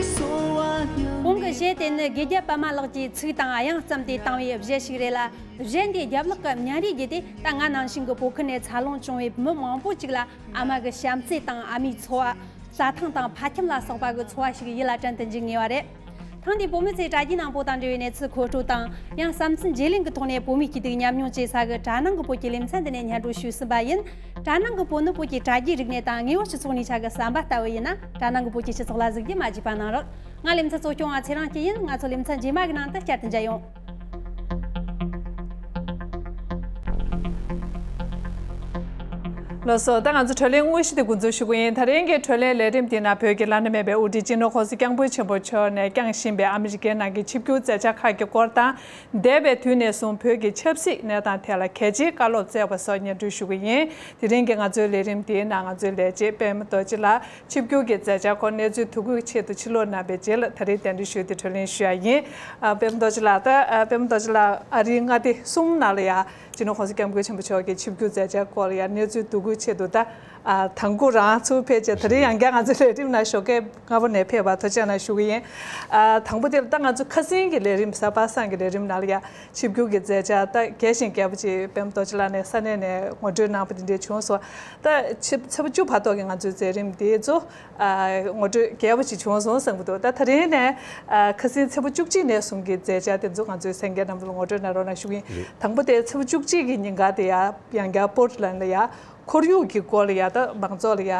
གསོལ་བ་སྙིང་ནས། གོང་གི་གཞས་དེ་ནི་དགེ་རྒྱལ་པད་མ་ལགས་ཀྱིས་ཚིག་དང་དབྱངས་བརྩམས་ཏེ་བཏང་བའི་གཞས་ཤིག་རེད་ལ། གཞས་འདིའི་རྒྱབ་ལོགས་ཀྱི་བརྙན་རིས་བརྒྱུད་དེ་ད་ང་ནང་བཞིན་གྱི་བོད་ཁུལ་ནས་འཚར་ལོངས་བྱུང་བའི་མི་མང་པོ་ཅིག་ལ་ཨ་མ་གི་བྱམས་བརྩེ་དང་ཨ་མའི་འཚོ་བ། རྩྭ་ཐང་དང་ཕ་ཁྱིམ་ལ་སོགས་པ་གི་འཚོ་བ་ཞིག་ཡིད་ལ་དྲན་དུ་འཇུག་ངེས་པ་རེད། ཐེངས་འདིའི་བོད་མི་ཚོས་དྲ་རྒྱའི་ནང་བོད་དང་འབྲེལ་བའི་གནས་ཚུལ་མཁོ་སྤྲོད་དང་། ཡང་བསམ་ཚུལ་བརྗེ་ལེན་གྱི་ཐོག་ནས་བོད་མིའི་སྐྱིད་སྡུག་མཉམ་མྱོང་བྱེད་ས་གི་དྲ་ནང་གི་བོད་ཀྱི་ལེ་ཚན་འདི་ནས་སྙན་སྒྲོན་ཞུས་ཟིན་པ་ཡིན། དྲ་ནང་གི་བོད་ནི་བོད་ཀྱི་དྲ་རྒྱའི་རིག་གནས་དང་དངོས་ཡོད་སྤྱི་ཚོགས་གཉིས་ཆ་གི་ཟམ་པ་ལྟ་བུ་ཡིན་ན། དྲ་ནང་གི་བོད་ཀྱི་སྤྱི་ཚོགས་ལ་གཟིགས་རྒྱུ་མ་བརྗེད་པ་གནང་རོགས། ང་ལེ་ཚན་གཙོ་སྐྱོང་བ་ཚེ་རིང་སྐྱིད་ཡིན། ང་ཚོ་ལེ་ཚན་རྗེས་མ་གི་ནང་དུ་བསྐྱར་དུ་མཇལ་ཡོང་། ལགས་སོ། ད་ང་ཚོ་བགྲོ་གླེང་དངོས་གཞི་དེ་འགོ་འཛུགས་ཞུ་གི་ཡིན། ད་རིང་གི་བགྲོ་གླེང་ལས་རིམ་དེའི་ནང་བོད་ཀྱི་བླ་ན་མེད་པའི་དབུ་ཁྲིད་སྤྱི་ནོར་༸གོང་ས་༸སྐྱབས་མགོན་ཆེན་པོ་མཆོག་ནས་བསྐྱངས་བཞིན་པའི་ཨ་མི་རི་ཀའི་ནང་གི་ཆིབས་བསྒྱུར་མཛད་འཆར་ཁག་གི་སྐོར་དང་། འདས་པའི་དུས་ནས་བཟུང་བོད་ཀྱི་ཆབ་སྲིད་གནས་སྟངས་ཐད་ལ་གལ་ཆེའི་བཀའ་སློབ་སྩལ་བ་སོགས་སྙན་སྒྲོན་ཞུ་གི་ཡིན། དེ་རིང་གི་ང་ཚོའི་ལས་རིམ་དེའི་ནང་ང་ཚོའི་ལས་བྱེད་པད་མ་རྡོ་རྗེ་ལགས། ཆིབས་བསྒྱུར་གྱི་མཛད་འཆར་སྐོར་གནས་ཚུལ་དོ་ཁུར་ཆེད་དུ་ཕྱིར་ལོག་གནང་བའི་རྗེས་ལ་ད་རེས་གདན་འདྲེན་ཞུས་ཏེ་བགྲོ་གླེང་ཞུ་ཡ་ཡིན། ཨ། པད་མ་རྡོ་རྗེ་ལགས། ད་ཨ། པད་མ་རྡོ་རྗེ་ལགས་ཨ་རིའི་མངའ་སྡེ་གསུམ་ནང་ལ་ཡ་སྤྱི་ནོར་༸གོང་ས་༸སྐྱབས་མགོན་ཆེན་པོ་མཆོག་གི་ཆིབས་བསྒྱུར་མཛད་འཆར་སྐོར་ལ་ཡ་གནས་ཚུལ་དོ་ཁུར་ཆེད་དུ་ད་ཨ། དང་པོ་རང་ཚུར་ཕེབས་བྱས། ད་རེས་ཡང་བསྐྱར་ང་ཚོའི་ལས་རིམ་ནང་ཞོགས་ཀས་སྔ་པོ་ནས་ཕེབས་པར་ཐུགས་རྗེ་གནང་ཞུ་གི་ཡིན། ཨ། དང་པོ་དེ་ལ་ད་ང་ཚོ་ཁ་སང་གི་ལས་རིམ། གཟའ་པ་སངས་ཀྱི་ལས་རིམ་ནང་ལ་ཡ་ཆིབས་བསྒྱུར་གྱི་མཛད་འཆར་ད་རྒྱས་ཤིང་རྒྱས་པོ་ཅིག་པད་མ་རྡོ་རྗེ་ལགས་ནས་ས་གནས་ནས་ངོ་སྤྲོད་གནང་པ་དེ་འདྲ་བྱུང་སོང་། ད་ཕྱི་ཚེས་པ་བཅུ་བར་དོ་གི་ང་ཚོའི་མཛད་རིམ་དེ་ཚོ། ཨ། ངོ་སྤྲོད་རྒྱས་པོ་ཅིག་བྱུང་སོང་བསམ་གྱི་འདུག། ད་ད་རིང་ནས་ཨ། ཁ་སང་ཚེས་པ་བཅུ་གཅིག་ནས་བཟུང་གི་མཛད་འཆར་དེ་ཚོ་ང་ཚོའི་གསན་མཁན་རྣམས་ལ་ངོ་སྤྲོད་གནང་རོགས་གནང་ཞུ་གི་ཡིན། རེད། དང་པོ་དེ་ཚེས་པ་བཅུ་གཅིག་གི་ཉིན་ཀ་དེ་ཡ་ཡང་བསྐྱར་པོར་ཊི་ལན་ལ་ཡ་ཁོར་ཡུག་གི་སྐོར་ལ་ཡ་ད་མང་ཚོགས་ལ་ཡ་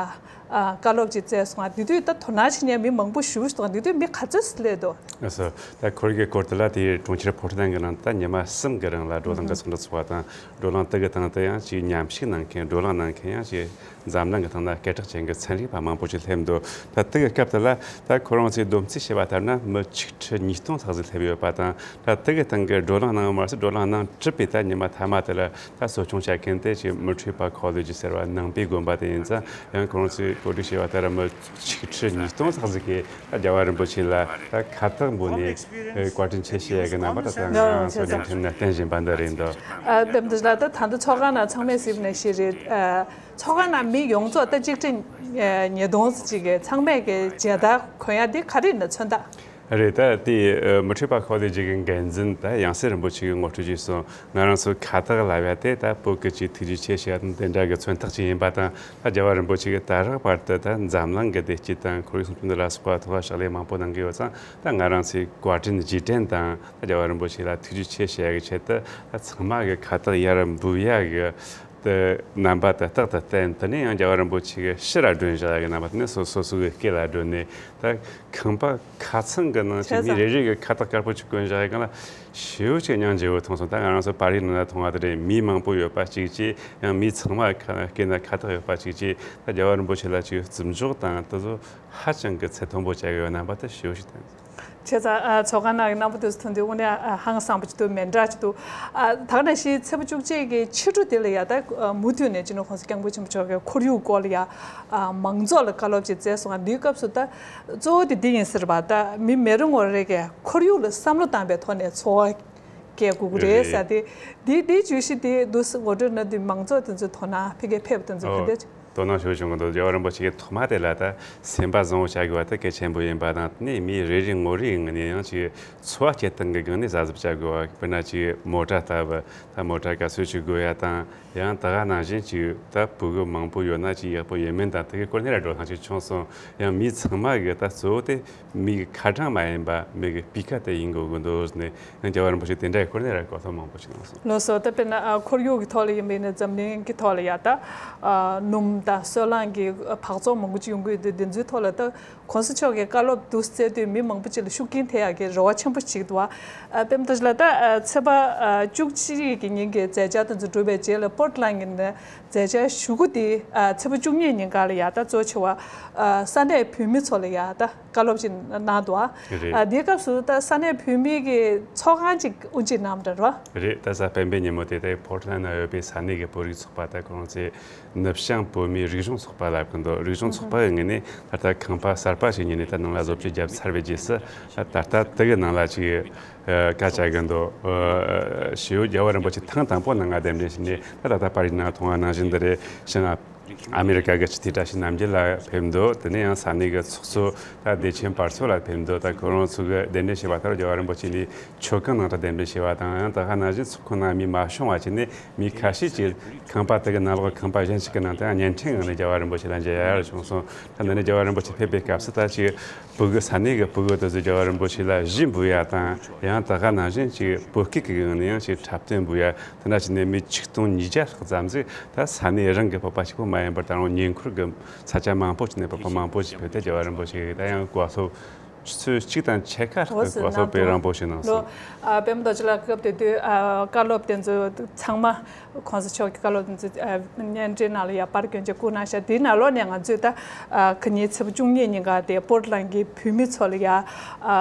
ཨ། བཀའ་སློབ་ཅིག་སྩལ་སོང་། ཨ། དེ་དུས་ད་དོ་སྣང་བྱེད་མཁན་མི་མང་པོ་ཞེ་པོ་ཅིག་འདུག། དེ་དུས་མི་ག་ཚོད་ཅིག་སླེབས་འདུག། ལགས་སོ། ད་ཁོར་ཡུག་གི་སྐོར་དེ་ལ་དེ་གྲོང་ཁྱེར་ཕོ་ཊི་ལན་གྱི་ནང་ད་ཉི་མ་གསུམ་གྱི་རིང་ལ་བགྲོ་གླེང་གི་ཚོགས་འདུ་ཚོགས་པ་དང་། བགྲོ་གླེང་དེ་གི་སྟེང་དུ་ཡང་ཅིག་མཉམ་ཞུགས་གནང་མཁན། བགྲོ་གླེང་གནང་མཁན་ཡང་ཅིག་འཛམ་གླིང་གི་སྟེང་ན་སྐད་གྲགས་ཅན་གྱི་ཚན་རིག་པ་མང་པོ་ཞིག་སླེབས་འདུག། ད་དེ་གི་སྐབས་དེ་ལ་ད་ཁོ་རང་ཚོས་བསྡོམས་རྩིས་བྱས་པ་ལྟར་ན་མི་ཆིག་ཁྲི་ཉིས་སྟོང་ཙམ་ཞིག་སླེབས་ཡོད་པ་དང་། ད་དེ་གི་སྟེང་གི་བགྲོ་གླེང་གནང་བ་མ་ཟད་བགྲོ་གླེང་གནང་གྲུབ་པའི་ད་ཉི་མ་མཐའ་མ་དེ་ལ་ད་གསོ་སྐྱོང་བྱེད་མཁན་དེ་ཅིག་མི་ཊི་རི་པ་ཁོ་ལེ་ཇི་ཟེར་བ་ནང་པའི་དགོན་པ་དེ་ཡིན་ཙང་། ཡང་ཁོ་རང་ཚོས་ གོ་སྒྲིག་བྱས་པ་ལྟར་མི་ཆིག་ཁྲི་ཉིས་སྟོང་ཙམ་ཟིག་གིས་ད་རྒྱལ་བ་རིན་པོ་ཆེ་ལ་ད་ཁ་བཏགས་འབུལ་ནས་བཀའ་དྲིན་ཆེ་ཞུ་ཡ་གི་རྣམ་པ་ད་ད་ང་རང་ཚོ་བརྙན་འཕྲིན་ནང་བསྟན་བཞིན་པ་འདི་རེད་འདུག་ཨ། དེ་འདྲ་ལ་ད་ད་ལྟ་ཚོགས་ཁང་ནང་ཚང་མས་གཟིགས་ནས་ཤེས་རེད། ཨ། ཚོགས་ཁང་ནང་མི་ཡོངས་རྫོགས་ད་ཆིག་ཁྲི་ཉིས་སྟོང་ཙམ་ཅིག་གིས་ཚང་མས་ཀྱི་མཇལ་དར་གོན་ཡ་འདི་ག་རེ་ཡིན་ན་མཚོན་རྟགས། རེད། ད་དེ་མི་འཕྲོད་པ་ཁོ་ལས་ཅིག་གི་འགན་འཛིན་ད་ཡང་སྲིད་རིན་པོ་ཆེ་གི་ངོ་སྤྲོད་ཅིག་སོང་། ང་རང་ཚོ་ཁ་བཏགས་ལབ་ཡ་དེ་ད་བོད་ཀྱི་ཅིག་ཐུགས་རྗེ་ཆེ་ཞུ་ཡ་དང་དེ་འདྲ་གི་མཚོན་རྟགས་ཅིག་ཡིན་པ་དང་། ད་རྒྱལ་བ་རིན་པོ་ཆེ་གི་ད་རག་བར་དུ་ད་འཛམ་གླིང་གི་བདེ་སྐྱིད་དང་ཁོར་ཡུག་སྲུང་སྐྱོབ་འདི་ལ་སོགས་པ་ཐོག་ལ་ཕྱག་ལས་མང་པོ་གནང་གི་ཡོད་ཙང་། ད་ང་རང་ཚོས་བཀའ་དྲིན་རྗེས་དྲན་དང་ད་རྒྱལ་བ་རིན་པོ་ཆེ་ལ་ཐུགས་རྗེ་ཆེ་ཞུ་ཡ་གི་ཆེད་དུ་ད་ཚང་མ་གི་ཁ་བཏགས་ཡར་འབུལ་ཡ་གི་དེ་རྣམ་པ་དེ་རྟག་ཏུ་བསྟན། དེ་ནས་ཡང་རྒྱལ་བ་རིན་པོ་ཆེ་གི་ཕྱི་ལ་སྒྲོན་བཞག་ཡ་གི་རྣམ་པ་དེ་ནས་སོ་སོ་སོ་གི་སྐེ་ལ་སྒྲོན་ནས། ད་ཁང་པ་ཁ་ཚང་གི་ནང་གི་མི་རེ་རེ་གི་ཁ་བཏགས་དཀར་པོ་ཅིག་གོན་བཞག་ཡ་གང་ལ་ཞེ་པོ་ཅིག་སྙིང་རྗེ་བོ་མཐོང་སོང་། ད་ང་རང་ཚོ་པར་རིས་ནང་ལ་མཐོང་བ་དེ་འདྲའི་མི་མང་པོ་ཡོད་པ་གཅིག་བྱས། ཡང་མི་ཚང་མ་ཁ་སྐེ་ན་ཁ་བཏགས་ཡོད་པ་གཅིག་བྱས། ད་རྒྱལ་བ་རིན་པོ་ཆེ་ལ་ཅིག་བརྩི་འཇོག་དང་དེ་ཚོ་ཧ་ཅང་གི་ཚད་མཐོན་པོ་བྱ་གི་ཡོད་རྣམ་པ་དེ་ཞེ་པོ་ཞིག་བསྟན་སོང་། བྱས་ཙང་། ཨ། ཚོགས་ཁང་ནང་གི་རྣམ་པ་དེ་ཚོ་མཐོང་དུས་དངོས་གནས། ཨ། ཧང་སངས་པོ་ཅིག་འདུག་མེད་འདྲ་ཅིག་འདུག་ཨ། ད་ག་ནང་བཞིན་ཚེས་པ་བཅུ་གཅིག་གི་ཕྱི་དྲོ་དེ་ལ་ཡ་ད། ཨ། མུ་མཐུད་ནས་སྤྱི་ནོར་༸གོང་ས་༸སྐྱབས་མགོན་ཆེན་པོ་མཆོག་གིས་ཁོར་ཡུག་སྐོར་ལ་ཡ། ཨ། མང་ཚོགས་ལ་བཀའ་སློབ་ཅིག་སྩལ་སོང་ང་། འདིའི་སྐབས་སུ་ད་གཙོ་བོ་དེ་འདི་ཡིན་ཟེར་བ། ད་མི་མི་རེ་ངོ་རེ་གིས་ཁོར་ཡུག་ལ་བསམ་བློ་བཏང་པའི་ཐོག་ནས་འཚོ་བ་སྐྱེལ་དགོས་ཀྱི་རེད་ཟེར་ཏེ། འདི་འདིའི་བརྗོད་གཞི་འདི་འདུག་ངོ་སྤྲོད་གནང་དུས་མང་ཚོགས་དེ་ཚོའི་དོ་སྣང་ཕ་གིར་ཕེབས་པ་དེ་ཚོ་ག་འདྲ། དོ་སྣང་ཞེ་པོ་བྱུང་གི་འདུག་རྒྱལ་བ་རིན་པོ་ཆེ་གིས་ཐོག་མ་དེ་ལ་ད་སེམས་པ་བཟང་བོ་བྱ་དགོས་པ་དེ་གལ་ཆེན་པོ་ཡིན་པ་དང་། དེ་ནས་མི་རེ་རེ་ངོ་རེའི་ངོས་ནས་ཡང་ཅིག་འཚོ་བ་སྐྱེལ་སྟངས་ཀྱི་སྒང་ནས་གཟབ་གཟབ་བྱ་དགོས་པ། དཔེར་ན་ཅིག་མོ་ཊ་ལྟ་བུ། ད་མོ་ཊ་ག་ཚོད་ཅིག་དགོས་ཡ་དང་། ཡང་ད་ག་ནང་བཞིན་ཅིག་ད་ཕྲུ་གུ་མང་པོ་ཡོད་ན་ཅིག་ཡག་པོ་ཡིན་མིན་དང་དེ་གའི་སྐོར་ནས་ར་བགྲོ་གླེང་ཅིག་བྱུང་སོང་། ཡང་མི་ཚང་མ་གིས་ད་གཙོ་བོ་དེ་མི་གི་ཁ་གྲངས་མ་ཡིན་པ་མི་གི་སྤུས་ཀ་དེ་ཡིན་དགོས་ཀྱི་འདུག་ཟེར་ནས། ཡང་རྒྱལ་བ་རིན་པོ་ཆེ་དེ་འདྲའི་སྐོར་ནས་ར་བཀའ་སློབ་མང་པོ་ཞིག་གནང་སོང་། ལགས་སོ། ད་དཔེར་ན། ཨ། ཁོར་ཡུག་གི་ཐོག་ལ་ཡིན་པ་ཡིན་ན་འཛམ་གླིང་གི་ཐོག་ལ་ཡ་ད། ཨ། སྣུམ་དང་སོལ་རླངས་ཀྱི་འཕག་ཚོགས་མང་པོ་ཅིག་ཡོང་གི་ཡོད་དུས། དེ་ཚོའི་ཐོག་ལ་ད་༸གོང་ས་མཆོག་གིས་བཀའ་སློབ་འདུག་སྩལ་དུས་མི་མང་པོ་ཅིག་ལ་ཤུགས་རྐྱེན་ཐེབས་ཡག་གི་རེ་བ་ཆེན་པོ་ཞིག་འདུག་བ། ཨ། དཔེ་མི་སྲིད་ལ་ད། ཨ། ཚེས་པ། ཨ། བཅུ་གཅིག་གི་ཉིན་གྱི་མཛད་འཆར་དེ་ཚོ་གྲུབ་པའི་རྗེས་ལ་པོར་ཊི་ལན་གྱི་ནས་མཛད་འཆར་ཞུ་སྒོ་དེ། ཨ། ཚེས་པ་བཅུ་གཉིས་ཉིན་ག་ལ་ཡ་ད་གཙོ་ཆེ་བ། ཨ། ས་གནས་བོད་མི་ཚོ་ལ་ཡ་ད། བཀའ་སློབ་ཅིག་གནང་འདུག་ཨ། རེད། ཨ། དེའི་སྐབས་སུ་ད་ས་གནས་བོད་མིའི་གི་ཚོགས་ཁང་ཅིག་དབུ་འབྱེད་གནང་བ་རེད་བ། རེད། ད་གཟའ་སྤེན་པའི་ཉིན་མོ་དེ་ད་པོར་ཊི་ལན་ན་ཡོད་པའི་ས་གནས་ཀྱི་བོད་རིགས་ཚོགས་པ། ད་ཁོ་རང་ཚོས་ནུབ་བྱང་བོད་མིའི་རིག་གཞུང་ཚོགས་པ་ལབ་ཀྱི་འདུག་རིག་གཞུང་ཚོགས་པ་གི་ངོས་ནས་ད་ལྟ་ཁང་པ་གསར་པ་ཞིག་ཉོས་ནས་ད་ནང་ལ་བཟོ་བཅོས་བརྒྱབ་ཚར་བའི་རྗེས་སུ། ད་ད་ལྟ་དེ་གི་ནང་ལ་ཅིག་ཨ། བཀའ་བཅག་གི་འདུག་ཨ། ཞེ་པོ་རྒྱལ་བ་རིན་པོ་ཆེ་ཐེངས་དང་པོ་ནང་ང་གདན་འདྲེན་ཞུས་ནས། ད་ད་ལྟ་པར་རིས་ནང་མཐོང་བ་ནང་བཞིན་འདི་རེད། ཤིང་ཨ་མེ་རི་ཀ་གི་སྤྱི་འཐུས་བཀྲ་ཤིས་རྣམ་རྒྱལ་ལགས་ཕེབས་འདུག་དེ་ནས་ཡང་ས་གནས་ཀྱི་ཚོགས་གཙོ་ད་བདེ་ཆེན་བར་ཚོགས་ལགས་ཕེབས་འདུག་ད་ཁོ་རང་ཚོ་གིས་གདན་འདྲེན་བྱས་པ་ལྟར་རྒྱལ་བ་རིན་པོ་ཆེ་ནས་མཆོད་ཁང་ནང་དུ་གདན་འདྲེན་བྱས་པ་དང་། ཡང་ད་ག་ནང་བཞིན་ཚོགས་ཁང་ནང་མི་མ་ཤོང་བ་བྱས་ནས་མི་ཁ་ཤས་ཀྱིས་ཁང་པ་དེ་གི་ནང་ལོགས་ཁང་པ་གཞན་ཞིག་གི་ནང་དུ་ཡང་བརྙན་འཕྲིན་ངང་ནས་རྒྱལ་བ་རིན་པོ་ཆེ་ལ་མཇལ་ཡ་བྱུང་སོང་། ད་འདི་ནས་རྒྱལ་བ་རིན་པོ་ཆེ་ཕེབས་པའི་སྐབས་སུ་ད་ཅིག་ཕྲུ་གུ། ས་གནས་ཀྱི་ཕྲུ་གུ་དེ་ཚོས་རྒྱལ་བ་རིན་པོ་ཆེ་ལ་གཞས་འབུལ་ཡ་དང་། ཡང་ད་ག་ནང་བཞིན་ཅིག་བོད་སྐད་ཀྱི་ངང་ནས་ཡང་ཅིག་འཁྲབ་སྟོན་འབུལ་ཡ། དེ་འདྲ་བྱས་ནས་མི་ཆིག་སྟོང་ཉིས་བརྒྱ་ལྷག་ཙམ་ཞིག་ད་ས་གནས་རང་གི་བོད་པ་གཅིག་པོ་མ་ཡིན་པར། ད་རུང་ཉེ་འཁོར་གྱི་ས་ཆ་མང་པོ་ཞིག་ནས་བོད་པ་མང་པོ་ཞིག་ཕེབས་ཏེ་རྒྱལ་བ་རིན་པོ་ཆེ་གི་ད་ཡང་བཀའ་སློབ་ཆུ་ཚོད་གཅིག་དང་ཕྱེད་ཀ་ལྷག་གི་བཀའ་སློབ་དཔེ་རིང་པོ་ཞིག་གནང་སོང་། ལོ། ཨ། པད་མ་རྡོ་རྗེ་ལགས་སྐབས་དེ་དུས། ཨ། བཀའ་སློབ་དེ་ཚོ་ཚང་མ། ༸གོང་ས་མཆོག་གི་བཀའ་སློབ་དེ་ཚོ། ཨ། བརྙན་འཕྲིན་ནང་ལ་ཡ་པར་སྐྱོན་ཅིག་བསྐུར་གནང་ཤག་དེའི་ནང་ལོགས་ནས་ང་ཚོས་ད། ཨ། ཁ་ཉིན་ཚེས་པ་བཅུ་གཉིས་ཉིན་ག་དེ་པོར་ཊི་ལན་གྱི་བོད་མི་ཚོ་ལ་ཡ། ཨ།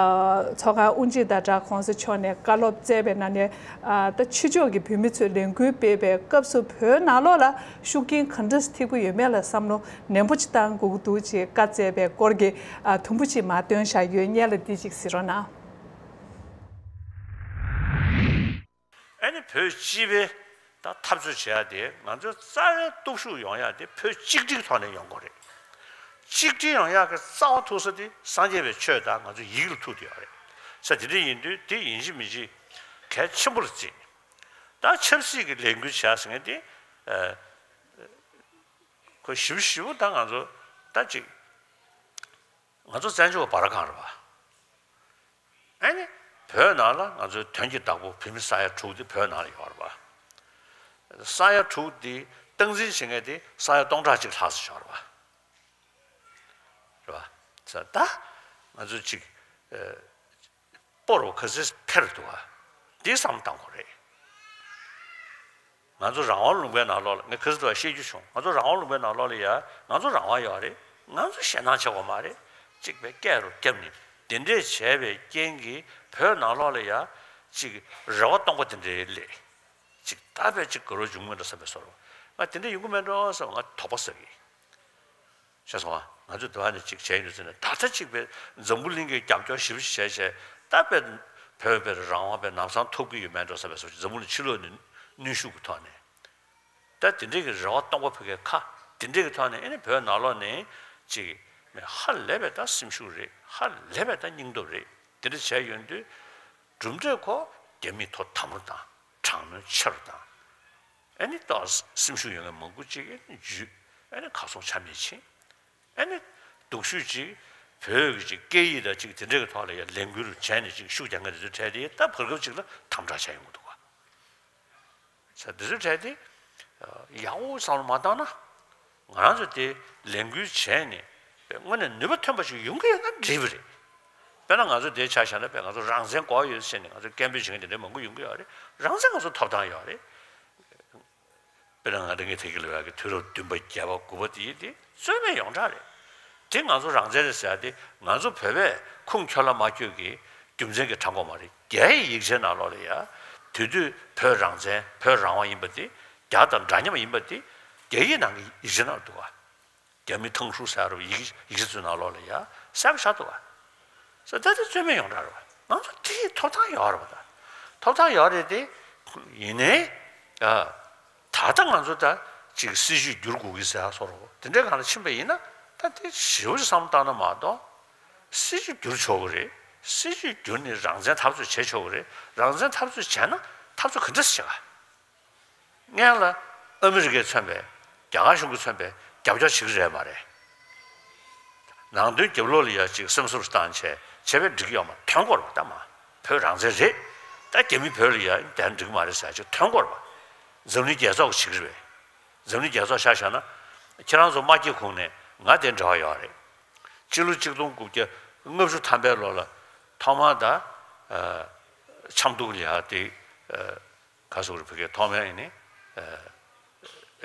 ཚོགས་ཁང་དབུ་འབྱེད་དང་སྦྲགས་༸གོང་ས་མཆོག་ནས་བཀའ་སློབ་སྩལ་བའི་ནང་ནས། ཨ། ད་ཕྱི་ཕྱོགས་ཀྱི་བོད་མི་ཚོས་ལས་འགུལ་སྤེལ་བའི་སྐབས་སུ་བོད་ནང་ལོགས་ལ་ཤུགས་རྐྱེན་ག་འདྲ་ཐེབས་ཀྱི་ཡོད་མེད་ལ་བསམ་བློ་ནན་པོ་ཅིག་བཏང་དགོས་ཀྱི་འདུག་ཅེས་བཀའ་སྩལ་བའི་སྐོར་གྱི། ཨ། དུམ་བུ་ཅིག་མར་བཏོན་བཞག་ཡོད། སྙན་ལ་འདི་ཅིག་གཟིགས་རོགས་གནང་། ཨ་ནི་བོད་སྤྱི་པའི་ད་འཐབ་རྩོད་བྱེད་ཡ་དེ། ང་ཚོའི་རྩ་བའི་སྟོབས་ཤུགས་ཡོང་ཡ་དེ་བོད་གཅིག་སྒྲིལ་ཐོག་ནས་ཡོང་དགོས་རེད། གཅིག་སྒྲིལ་ཡོང་ཡ་གི་རྩ་བ་ཐུག་ས་དེ་སངས་རྒྱས་པའི་ཆོས་དང་ང་ཚོའི་ཡིག་ལ་ཐུག་བསྡད་ཡོད་རེད། ས་དེ་འདྲ་ཡིན་དུས་དེ་ཡིན་གཅིག་མིན་གཅིག་གལ་ཆེན་པོ་ལ་བརྩི། ད་ཆབ་སྲིད་ཀྱི་ལས་འགུལ་བྱས་ཟེར་མཁན་དེ། ཨ། ཁོ་ཞིབ་ཞིབ་ད་ང་ཚོ་ད་ཅིག་ང་ཚོ་བཙན་བྱོལ་བ་ར་གང་རེད་བ། ཨ་ནི་བོད་ནང་ལ་ང་ཚོའི་དོན་གྱི་བདག་པོ་བོད་མི་ས་ཡ་དྲུག་དེ་བོད་ནང་ལ་ཡོད་རེད་བ། ས་ཡ་དྲུག་དེ་སྟངས་འཛིན་བྱེད་མཁན་དེ་ས་ཡ་སྟོང་ཕྲག་གཅིག་ལྷག་ཙམ་ཡོད་རེད་བ། རེད་བ། ས་ད་ང་ཚོ་ཅིག་ཨ། སྤོ་རུ་ག་ཚོད་འཕེར་འདུག་བ། འདི་བསམ་བཏང་དགོས་རེད། ང་ཚོ་རང་དབང་ལུང་པའི་ནང་ལོགས་ལ། ངས་ག་ཚོད་བཤད་རྒྱུ་བྱུང་། ང་ཚོ་རང་དབང་ལུང་པའི་ནང་ལོགས་ལ་ཡ། ང་ཚོ་རང་དབང་ཡོད་རེད། ང་ཚོ་ཞེད་སྣང་བྱེད་དགོས་མ་རེད། གཅིག་པའི་སྐད་རུ་བརྒྱབ་ནས། དེ་འདྲས་བྱས་པའི་རྐྱེན་གྱིས་བོད་ནང་ལོགས་ལ་ཡ། གཅིག་རེ་བ་སྟོང་པ་དེ་འདྲས་སླེབས། གཅིག་ད་བས་གཅིག་དགའ་རབ་བྱུང་མེད་འགྲོ་བསམ་པའི་བཟོ་འདྲ། ང་དེ་འདྲས་ཡོང་གི་མེད་འགྲོ་བསམ། ང་དོགས་པ་ཟ་གི། ཤེས་སོང་ང་། ང་ཚོས་དེ་བ་ནས་ཅིག་བྱས་ཡོད་ཟེར་ནས། ད་ལྟ་ཅིག་པའི་འཛམ་བུ་གླིང་གི་རྒྱབ་སྐྱོར་ཞེ་པོ་ཞིག་བྱས་བྱས། ད་དཔེ་བོད་དཔེ་རང་དབང་དཔེ་ལམ་སང་ཐོབ་ཀྱི་ཡོད་མེད་འགྲོ་ས་བས་སོ། འཛམ་བུ་གླིང་ཕྱི་ལོགས་ནས་གནོན་ཤུགས་ཀྱི་ཐོག་ནས། ད་དེ་འདྲའི་གི་རེ་བ་སྟོང་པ་ཕ་གིའི་ཁ་དེ་འདྲའི་གི་ཐོག་ནས། ཨེ་ནི་བོད་ནང་ལོགས་ནས་ཅིག་ཧ་ལས་པའི་ད་སེམས་ཤུགས་རེད། ཧ་ལས་པའི་ད་སྙིང་སྟོབས་རེད། དེ་འདྲ་བྱས་ཡོང་དུས། གྲུབ་འབྲས་ཁོ་རྒྱ་མིས་ཐོག་དམ་རུ་བཏང་། དྲག་གནོན་ཆེ་རུ་བཏང་། ཨེ་ནི་ཏོག་སེམས་ཤུགས་ཡོད་མཁན་མང་པོ་ཅིག་ཨེ་ནི་འཇུས། ཨེ་ནི་གར་སོང་ཆ་མེད་ཕྱིན། ཨེ་ནི་སྡུག་ཤོས་ཅིག་བོད་ཀྱི་ཅིག་སྐད་ཡིག་དང་ཅིག་དེ་འདྲའི་གི་ཐོག་ལ་ཡང་ལས་འགུལ་བྱས་ནས་ཅིག་ཤུགས་རྒྱག་མཁན་དེ་ཚོའི་གྲས་དེ་ད་བར་སྐབས་ཅིག་ལ་དམ་དྲག་བྱས་ཡོང་གི་འདུག་ག། ས་འདི་ཚོའི་གྲས་དེ་ཡག་པོ་བསམ་བློ་མ་བཏང་ན། ང་རང་ཚོ་དེ་ལས་འགུལ་བྱས་ནས་དངོས་གནས་ནུས་པ་ཐོན་པ་ཞིག་ཡོང་གི་ཡོད་ན་འགྲིག་པ་རེད། དཔེར་ན་ང་ཚོ་དེ་ཆ་བཞག་ན། དཔེ་ང་ཚོ་རང་བཙན་དགོས་ཡོད་ཟེར་ནས་ང་ཚོ་སྐད་འབོད་བྱེད་མཁན་དེ་འདྲ་མང་པོ་ཡོང་གི་ཡོད་རེད། རང་བཙན་ང་ཚོ་ཐོབ་ཐང་ཡོད་རེད། དཔེར་ན་ང་རང་གི་ཐད་ཀྱི་ལོ་ཡག་གི་དུས་རབས་བདུན་པ་བརྒྱད་པ་དགུ་པ་དེ་ཡི་དེ་རྩོད་མེད་ཡོངས་གྲགས་རེད། དེ་ང་ཚོ་རང་བཙན་རེད་ཟེར་ཡ་དེ་ང་ཚོ་བོད་པས་ཁུངས་འཁྱོལ་ལ་མ་འཁྱོལ་གྱི་རྒྱུ་མཚན་གྱིས་དྲངས་དགོས་མ་རེད། རྒྱའི་ཡིག་ཆའི་ནང་ལོགས་ལ་ཡ་དེ་དུས་བོད་རང་བཙན་བོད་རང་དབང་ཡིན་པ་དེ། རྒྱ་དང་འདྲ་མཉམ་ཡིན་པ་དེ་རྒྱ་ཡིག་ནང་གི་ཡིག་ཆའི་ནང་འདུག་ག། རྒྱ་མི་ཐང་ཧྲུའུ་ཟེར་བ་ཡིག་ཡིག་ཆ་ཚོའི་ནང་ལོགས་ལ་ཡ་གསལ་པོ་ཆགས་འདུག་ག། ས་ད་དེ་རྩོད་མེད་ཡོངས་གྲགས་རེད་བ། ང་ཚོ་དེའི་ཐོབ་ཐང་ཡོད་རེད་བ། ད་ཐོབ་ཐང་ཡོད་རེད་དེ། ཡིན་ནའི་ཨ། ད་ལྟ་ང་ཚོ་ད་ཅིག་སྲིད་ཇུས་བསྒྱུར་དགོས་ཀྱི་ཟེར་བཟོ་འདྲ་དེ་འདྲའི་སྒང་ལ་ཕྱིན་པ་ཡིན་ན། ད་དེ་ཞེ་པོ་ཅིག་བསམ་བློ་བཏང་ན་མ་གཏོགས། སྲིད་ཇུས་བསྒྱུར་ཆོག་གི་རེད། སྲིད་ཇུས་བསྒྱུར་ནས་རང་བཙན་འཐབ་རྩོད་བྱེད་ཆོག་གི་རེད། རང་བཙན་འཐབ་རྩོད་བྱས་ན་འཐབ་རྩོད་ག་འདྲ་སེ་བྱེད་ག། སྔོན་ལ་ཨ་མི་རི་ཀས་མཚོན་པའི་རྒྱ་གར་གཞུང་གིས་མཚོན་པའི་རྒྱབ་སྐྱོར་བྱེད་ཀྱི་རེད་མ་རེད། ནང་དོན་རྒྱབ་ལོགས་ལ་ཡ་ཅིག་སེམས་གསོ་བཏང་བྱས་བྱས་པས་འགྲིག་གི་ཡོད་མ། ཐོན་དགོས་རེད་པ། ད་མ་བོད་རང་བཙན་རེད། ད་རྒྱ་མི་བོད་ལ་ཡ་དེ་འགྲིག་མ་རེད་ཟེར་ཅིག་ཐོན་དགོས་རེད་པ། འཛམ་གླིང་རྒྱལ་ཚོགས་ཀྱིས་བྱེད་ཀྱི་རེད་པས། འཛམ་གླིང་རྒྱལ་ཚོགས་ཆ་བཞག་ན། ཁྱེད་རང་ཚོ་དམག་སྐྱིད་ཁོངས་ནས་ང་དེ་འབྲེལ་བ་ཡོད་རེད། སྤྱི་ལོ་གཅིག་སྟོང་དགུ་བརྒྱ་ལྔ་བཅུ་ཐམ་པའི་ལོ་ལ་ཐོག་མར་ད་ཨ་ཆབ་མདོ་ལ་ཡ་དེ་ཨ། ག་ཟེར་དགོས་རེད། བོད་སྐད་ཐོག་མར་ཡིན་ནི། ཨ།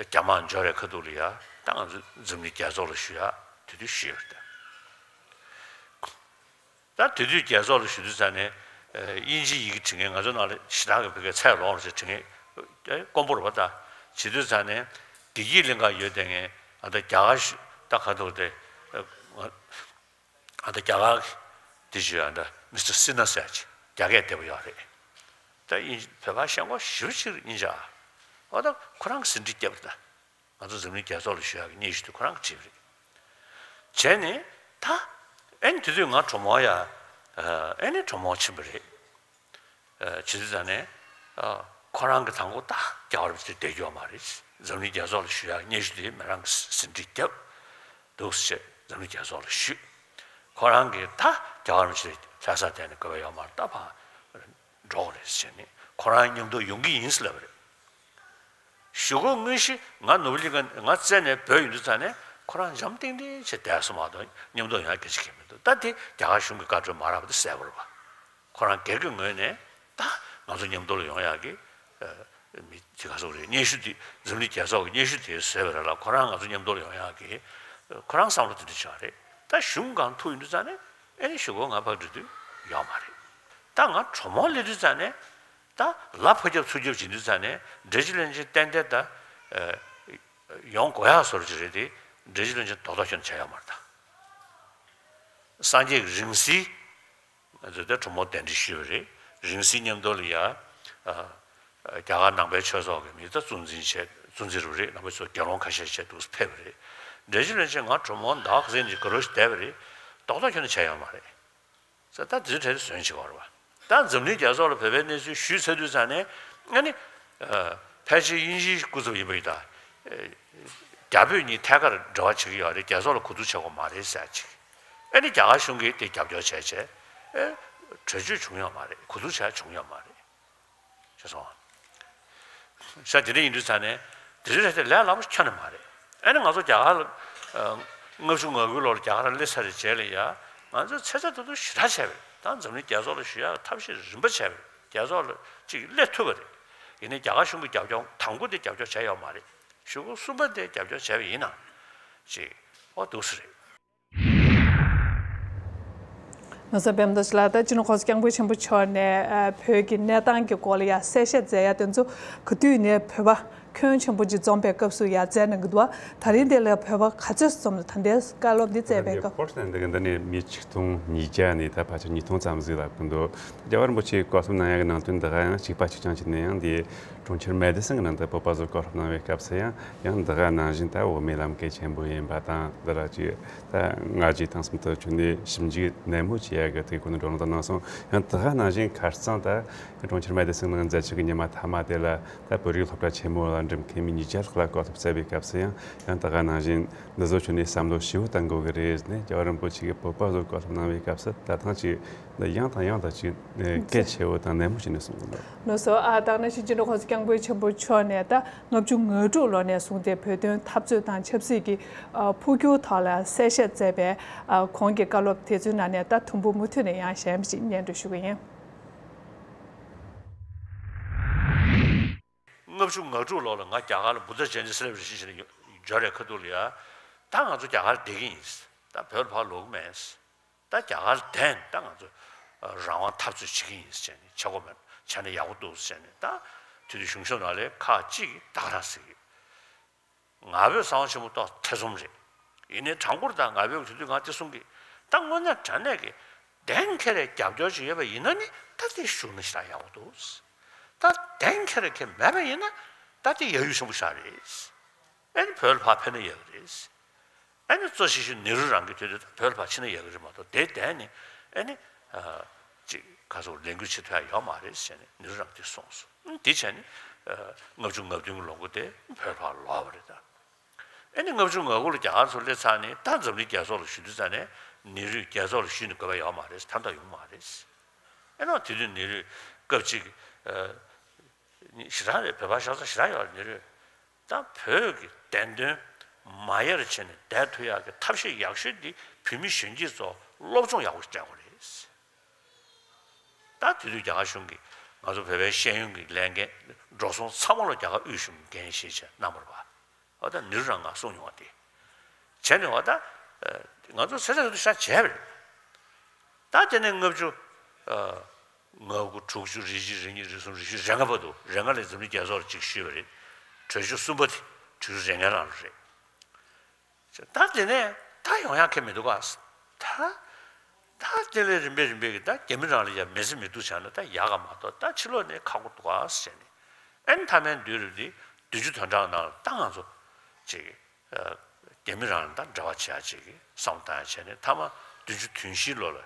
རྒྱ་དམག་འབྱོར་བའི་ཁ་ཐུག་ལ་ཡ་ད་ང་ཚོ་འཛམ་གླིང་རྒྱལ་ཚོགས་ལ་ཞུ་ཡ་དེ་དུས་ཞུས་པ་རེད། ད་དེ་དུས་རྒྱལ་ཚོགས་ལ་ཞུ་དུས་ཙ་ནས། ཨ། དབྱིན་ཇིའི་ཡི་གེ་འབྲི་མཁན་ང་ཚོ་ནང་ལ་ཞེ་དྲག་གི་བོད་སྐད་ཚད་ལོངས་རེད་ཟེར་འབྲི་མཁན་དཀོན་པོ་རེད་པ། ད་བྱེད་དུས་ཙ་ནས་བདེ་སྐྱིད་གླིང་ག་ཡོད་བསྡད་མཁན། ཨ། ད་རྒྱ་གར་ཞུ་ད་ག་ཐུག་དེ། ཨ། ང་ཨ། ད་རྒྱ་གར་འདི་ཞུ་ཡ་ད་མི་སི་ཊར་སི་ནྷ་ཟེར་ཅིག་རྒྱ་སྐད་བདེ་པོ་ཡོད་རེད། ད་དབྱིན་ཇི་བོད་པ་ཞེན་ཁོག་ཞེ་པོ་ཅིག་རེད་དབྱིན་ཇི། ཨ། འོ་ད་ཁོ་རང་གིས་ཟིན་བྲིས་བརྒྱབ་རེད། ད་ང་ཚོ་འཛམ་གླིང་རྒྱལ་ཚོགས་ལ་ཞུ་ཡག་གི་སྙན་ཞུ་དེ་ཁོ་རང་གིས་བྲིས་པ་རེད། བྱས་ནས་ད་ཨེ་ནི་དེ་དུས་ང་གྲོས་མོལ་ཡ། ཨེ་ནི་གྲོས་མོལ་ཕྱིན་པ་རེད། ཨ། བྱེད་དུས་ཙ་ནས། ཨ། ཁོ་རང་གིས་དང་པོ་ད་རྒྱལ་བ་རིན་པོ་ཆེ་བསྡད་རྒྱུ་ཡོད་མ་རེད། འཛམ་གླིང་རྒྱལ་ཚོགས་ལ་ཞུ་ཡག་སྙན་ཞུ་དེ་མོ་རང་གིས་ཟིན་བྲིས་བརྒྱབ་འདུག་ཟེར་འཛམ་གླིང་རྒྱལ་ཚོགས་ལ་ཞུས། ཁོ་རང་གིས་ད་རྒྱལ་བ་རིན་པོ་ཆེ་ལྷ་ས་དེ་ནས་དགོས་པ་ཡོད་མ་རེད། ད་ཕར་འགྲོ་དགོས་རེད་ཟེར་ནས་ཁོ་རང་མཉམ་དུ་ཡོང་གི་ཡིན་ཟེར་ལབ་པ་རེད། གཞུག་གུ་དངོས་གཞི་ང་ནོར་བུ་གླིང་ག་ང་བཙལ་ནས་བྲོས་ཡོང་དུས་ཙ་ནས་ཁོ་རང་འཇམ་ཐིང་ཐིང་བྱས་བསྡད་སོང་མ་གཏོགས་མཉམ་དུ་ཡོང་ཡ་སྐད་ཆ་གང་ཡང་མི་འདུག་ད་དེ་རྒྱ་གར་གཞུང་གི་བཀའ་འཁྲོལ་མ་རག་པ་དེ་གསལ་པོ་རེད་པ། ཁོ་རང་སྒེར་གྱི་ངོས་ནས་ད་ང་ཚོ་མཉམ་དུ་ལ་ཡོང་ཡག་གི། ཨ། མི་དེ་ག་ཚོད་རེད། སྙན་ཞུ་དེ་འཛམ་གླིང་རྒྱལ་ཚོགས་ཀྱི་སྙན་ཞུ་དེ་བཟོས་པ་རེད་ལ། ཁོ་རང་ང་ཚོ་མཉམ་དུ་ལ་ཡོང་ཡག་གི་ཁོ་རང་བསམ་བློ་དེ་འདྲ་བྱུང་བ་རེད། ད་གཞུང་སྒང་ཐུག་ཡོང་དུས་ཙ་ནས་ཨེ་ནི་གཞུག་གུ་ང་ཕར་འགྲོ་དུས་ཡོད་མ་རེད། ད་ང་གྲོས་མོལ་སླེབས་དུས་ཙ་ནས་ད་ལ་ཕར་རྒྱབ་ཚུར་རྒྱབ་བྱེད་དུས་ཙ་ནས་འབྲེལ་གཅོད་བློན་ཆེན་ཏན་ཏན་ད། ཨ། ཡོང་དགོས་ཡག་བཟོ་འདྲ་ཅིག་རེད་དེ། འབྲེལ་གཅོད་བློན་ཆེན་རྡོག་རྡོག་ཁྱོན་ནས་བྱས་ཡོད་མ་རེད་ད། སངས་རྒྱས་ཀྱི་རིང་བསྲེལ། ང་ཚོས་ད་གྲོས་མོལ་གདན་འདྲེན་ཞུས་པ་རེད། རིང་བསྲེལ་མཉམ་དུ་ལ་ཡ། ཨ། རྒྱ་གར་ནང་པའི་ཆོས་ཚོགས་ཀྱི་མི་ད་གཙོ་འཛིན་བྱས། གཙོ་འཛིན་རུ་རེད། ནང་པའི་ཚོགས་རྒྱལ་ཡོངས་ཁ་ཤས་བྱས་འདུག་ཕེབས་པ་རེད། འབྲེལ་གཅོད་བློན་ཆེན་ང་གྲོས་མོལ་ཟླ་བ་ག་ཚོད་ཅིག་དགའ་རབ་ཞིག་བསྡད་པ་རེད། རྡོག་རྡོག་ཁྱོན་ནས་བྱས་ཡོད་མ་རེད། ས་ད་དེ་ཚོའི་གྲས་དེ་ཟོན་བྱེད་དགོས་རེད་པ། ད་འཛམ་གླིང་རྒྱལ་ཚོགས་ལ་བོད་པའི་གནས་ཚུལ་ཞུས་ཚར་དུས་ཙ་ནས་ཨ་ནི། ཨ། ཕལ་ཆེར་དབྱིན་ཇིའི་སྐུ་ཚབ་ཡིན་པ་ཡིན་ད། ཨ། རྒྱ་བོད་གཉིས་ཐད་ཀར་འབྲེལ་བ་བྱེད་ཀྱི་ཡོད་རེད། རྒྱལ་ཚོགས་ལ་གོ་བསྡུར་བྱེད་དགོས་མ་རེད་ཟེར་ཅིག་ཨ་ནི་རྒྱ་གར་གཞུང་གིས་དེ་རྒྱབ་སྐྱོར་བྱས་བྱས། ཨ། གྲོས་ཆོད་བྱུང་ཡོད་མ་རེད། གོ་བསྡུར་བྱས་བྱུང་ཡོད་མ་རེད། ཤེས་སོང་། ས་དེ་འདྲ་ཡིན་དུས་ཙ་ནས་དེ་འདྲ་རེད་དེ་ལས་སླ་པོ་ཁྱོན་ནས་མ་རེད། ཨ་ནི་ང་ཚོ་རྒྱ་གར་ལ་ཨ་ལྔ་བཅུ་ང་དགུའི་ལོར་རྒྱ་གར་སླེབས་ཚར་བའི་རྗེས་ལ་ཡ་ང་ཚོས་ཚེ་ཚད་ད་དུང་ཞེ་དྲག་བྱས་པ་རེད། ད་འཛམ་གླིང་རྒྱལ་ཚོགས་ལ་ཞུ་ཡག་ཐབས་ཤེས་རིམ་པ་བྱས་པ་རེད། རྒྱལ་ཚོགས་ལ་ཅིག་སླེབས་ཐུབ་པ་རེད། ཡིན་ནའི་རྒྱ་གར་གཞུང་གི་རྒྱབ་སྐྱོར་དང་པོ་དེ་རྒྱབ་སྐྱོར་བྱས་ཡོད་མ་རེད། གཞུག་གུ་གསུམ་པ་དེ་རྒྱབ་སྐྱོར་བྱས་པ་ཡིན་ན་ཅིག་ཨོ་འདུག་སེ་རེད། ང་ཚོ་བེམ་ཏོ་ཞིག་ལ་ད་ཅི་ནུ་ཁོ་ཚོ་སྐྱབས་མགོན་ཆེན་པོ་མཆོག་ནས་ཨ་བོད་ཀྱི་གནས་སྟངས་ཀྱི་སྐོར་ལ་ཡ་གསལ་བཤད་མཛད་ཡ་དེ་ཚོ་ག་དུས་ནས་བོད་པ་ ཁྱོན་ཆེན་པོ་ཅིག་འཛོམས་པའི་སྐབས་སུ་ཡང་མཛད་གནང་གི་འདུག་བ། ད་རིང་འདི་ལ་བོད་པ་ག་ཚོད་འཛོམས་ལ་ད་ལྟའི་བཀའ་སློབ་འདི་སྩལ་བའི་སྐབས། པོར་ཊ་ལན་ཌི་གི་འདི་ནས་མི་ཆིག་སྟོང་ཉིས་བརྒྱ་ནས་ད་ཕལ་ཆེར་ཉིས་སྟོང་ཙམ་ཟིག་ལ་ཀུན་འདུག་རྒྱལ་བ་རིན་པོ་ཆེའི་བཀའ་སློབ་གནང་ཡག་གི་ནང་དོན་འདི་ག་ཡང་གཅིག་པ་གཅིག་རྐྱང་གཅིག་ནས་ཡང་འདི་གྲོང་ཁྱེར་མེ་ཏི་སོན་གྱི་ནང་དུ་བོད་པ་ཚོར་བཀའ་སློབ་གནང་བའི་སྐབས་སུ་ཡང་ཡང་འདི་ག་ནང་བཞིན་ད་འོག་མའི་ལམ་ཁའི་ཆེན་པོ་ཡིན་པ་དང་འདི་ལ་ཅིག་ད་སྔ་རྗེས་དང་གསུམ་དུ་ཁྱོན་ནས་ཞིབ་འཇུག་ནན་མོ་བྱེད་ཡག་གི་དེ་ཀུན་ནས་བགྲོ་གླེང་དང་གནང་སོང་། ཡང་འདི་ག་ནང་བཞིན་ཁ་རྩང་ད་གྲོང་ཁྱེར་མེ་ཏི་སོན་ནང་མཛད་ཆོག་གི་ཉི་མ་མཐའ་མ་དེ་ལ་ད་བོད་རིགས་སློབ་གྲྭ་ཆེན་མོ་ལ་འགྲིམ་མཁན་མི་ཉིས་བརྒྱ་ལྷག་ལ་བཀའ་སློབ་སྩལ་བའི་སྐབས་སུ་ཡང་ཡང་འདི་ག་ནང་བཞིན་འདི་ཚོ་ཁྱོན་ནས་བསམ་བློ་ཞིབ་པོ་གཏང་དགོས་ཀྱི་རེད་ནས། རྒྱལ་བ་རིན་པོ་ཆེ་གིས་བོད་པ་ཚོར་བཀའ་སློབ་གནང་བའི་སྐབས་སུ་ད་ཐེངས་ཅིག་འདི་ཡང་དང་ཡང་དང་ཅིག་གལ་ཆེ་བོ་དང་ནན་མོ་བྱས་ནས་གསུངས་འདུག་ལགས་སོ། ཨ་ད་ནང་བཞིན་སྤྱི་ནོར་༸གོང་ས་༸སྐྱབས་མགོན་ཆེན་པོ་མཆོག་ནས་ད་ལྔ་བཅུ་ང་དྲུག་ལོ་ནས་བཟུང་སྟེ་བོད་དོན་འཐབ་རྩོད་དང་ཆབ་སྲིད་ཀྱི་ཨ་འཕོ་འགྱུར་ཐོག་ལ་གསལ་བཤད་མཛད་པའི་ཨ་གོང་གི་བཀའ་སློབ་དེ་ཚོའི་ནང་ནས་ད་དུམ་བུ་མུ་མཐུད་ནས་ཡང་གཞན་པ་ཞིག་སྙན་སྒྲོན་ཞུ་གི་ཡིན། ལྔ་བཅུ་ང་དྲུག་ལོ་ལ་ང་རྒྱ་གར་ལ་བུདྡྷ་ཇ་ཡན་ཏི་སེ་ལེབ་རེ་ཤན་བྱས་ནས་འབྱོར་བའི་ཁ་ཐུག་ལ་ཡ། ད་ང་ཚོ་རྒྱ་གར་བསྡད་ཀྱི་ཡིན། ད་བོད་ལ་ཕར་ལོག་གི་མེད། ད་རྒྱ་གར་བསྡད་ནས་ད་ང་ཚོ་རང་དབང་འཐབ་རྩོད་བྱེད་ཀྱི་ཡིན་ཟེར་ནས་བྱེད་དགོས་མེད་བྱས་ན་ཡག་པོ་འདུག་ཟེར་ནས། ད་དེ་དུས་གཞུང་ཞབས་ནང་ལ་ཁག་ཅིག་གིས་ད་ག་རང་ཟེར་གྱི། ང་ཕོད་གསང་བ་ཆེན་པོ་ཏོག་ཐེ་ཚོམ་རེད། ཡིན་ནའི་དྲང་པོར་ད་ང་ཕོད་དེ་དུས་ང་དེ་གསུང་གི། ད་དངོས་གནས་དྲང་གནས་ཀྱི་གཏན་འཁེལ་རེ་རྒྱབ་སྐྱོར་ཅིག་ཡོད་པ་ཡིན་ན་ནི་ད་དེ་བཞུགས་ན་ཞེ་དྲག་ཡག་པོ་འདུག་ད་གཏན་འཁེལ་རེ་ཁེ་མེད་པ་ཡིན་ན་ད་དེ་ཡ་ཡུལ་ཆེན་པོ་ཞིག་རེད། ཨེ་ནི་བོད་ལ་ཕར་ཕེབས་ན་ཡག་གི་རེད། ཨེ་ནི་གཙོ་ཆེ་ཤོས་ནེ་རུ་རང་གི་དུས་དུས་བོད་ལ་ཕར་ཕྱིན་ན་ཡག་གི་རེད་མ་གཏོགས་དེ་བསྡད་ནས་ཨེ་ནི་ཨ་ཅིག་ག་སོགས་ལས་འགུལ་བྱེད་ཐུབ་ཡ་ཡོད་མ་རེད་ཟེར་ནས་ནེ་རུ་རང་དེ་གསུངས་སོང་། ཨ་དེ་བྱས་ནས་ཨ་ལྔ་བཅུ་ང་བདུན་གྱི་ལོ་འགོ་དེ་བོད་ལ་ཕར་ལོག་པ་རེད་ད། ཨེ་ནི་ལྔ་བཅུ་ང་དགུ་ལ་རྒྱ་གར་ཚུར་སླེབས་ཚར་ནས་ད་འཛམ་གླིང་རྒྱལ་ཚོགས་ལ་ཞུ་དུས་ཙང་ནས་ནེ་རུས་རྒྱལ་ཚོགས་ལ་ཞུས་ནས་དགོས་པ་ཡོད་མ་རེད། ཐར་འདོད་ཡོང་མ་རེད། ཨེ་ནོ་དེ་དུས་ནེ་རུས་སྐབས་གཅིག་ཨ་ཞེ་དྲག་རེད། བོད་པ་ཤ་ཚ་ཞེ་དྲག་ཡོད་རེད། ནེ་རུས་ད་བོད་ཀྱི་བདེན་དོན་མ་ཡལ་བྱས་ནས་བསྡད་ཐུབ་ཡག་གི་ཐབས་ཤེས་ཡག་ཤོས་འདི་བོད་མི་གཞོན་སྐྱེས་ཚོ་སློབ་སྦྱོང་ཡག་པོ་སྤྲད་དགོས་རེད། ད་དེ་དུས་རྒྱ་གར་གཞུང་གིས་ང་ཚོ་བོད་པའི་ཤེས་ཡོན་གྱི་ལས་འགན་འགྲོ་སོང་ཚང་མ་ལ་རྒྱ་གར་དབུས་གཞུང་གིས་འགན་བཞེས་བྱས་གནང་བ་རེད་པ། འོ་ད་ནེ་རུ་རང་ང་གསུངས་མྱོང་བ་དེ། བྱས་ནས་འོ་ད་ང་ཚོ་ཚེ་ཚད་དུ་ཤ་བྱས་པ་རེད། ད་དེ་ནས་ལྔ་བཅུ་ང་དགུ་དྲུག་ཅུ་རེ་གཅིག་རེ་གཉིས་རེ་གསུམ་རེ་བཞི་རེ་ལྔ་བར་དུ་རེ་ལྔ་ལ་འཛམ་གླིང་རྒྱལ་ཚོགས་ལ་གཅིག་ཞུས་པ་རེད། གྲོས་ཆོད་གསུམ་པ་དེ་དྲུག་ཅུ་རེ་ལྔའི་རང་ལ་རེད། ད་དེ་ནས་ད་ཡོང་ཡག་གི་མི་འདུག་ག་ད་ད་དེ་ལས་རིམ་པས་རིམ་པས་ཀྱི་ད་རྒྱ་མི་རང་ལ་ཡ་མི་སེམས་མི་སྡུག་བྱས་ན་ད་ཡག་ག་མ་གཏོགས་ད་ཕྱི་ལོགས་ནས་ཁག་པོ་འདུག་ག་ཟེར་ནས། ཨེ་ནི་མཐའ་མའི་དུས་རབས་འདི་བདུན་ཅུ་དོན་གྲངས་ནང་ལ་ད་ང་ཚོ་ཅིག་རྒྱ་མི་རང་ལ་ད་འབྲེལ་བ་བྱེད་ཡག་ཅིག་གི་བསམ་བློ་བཏང་ཡག་བྱས་ནས་མཐའ་མ་བདུན་ཅུ་དོན་བཞིའི་ལོ་ལ་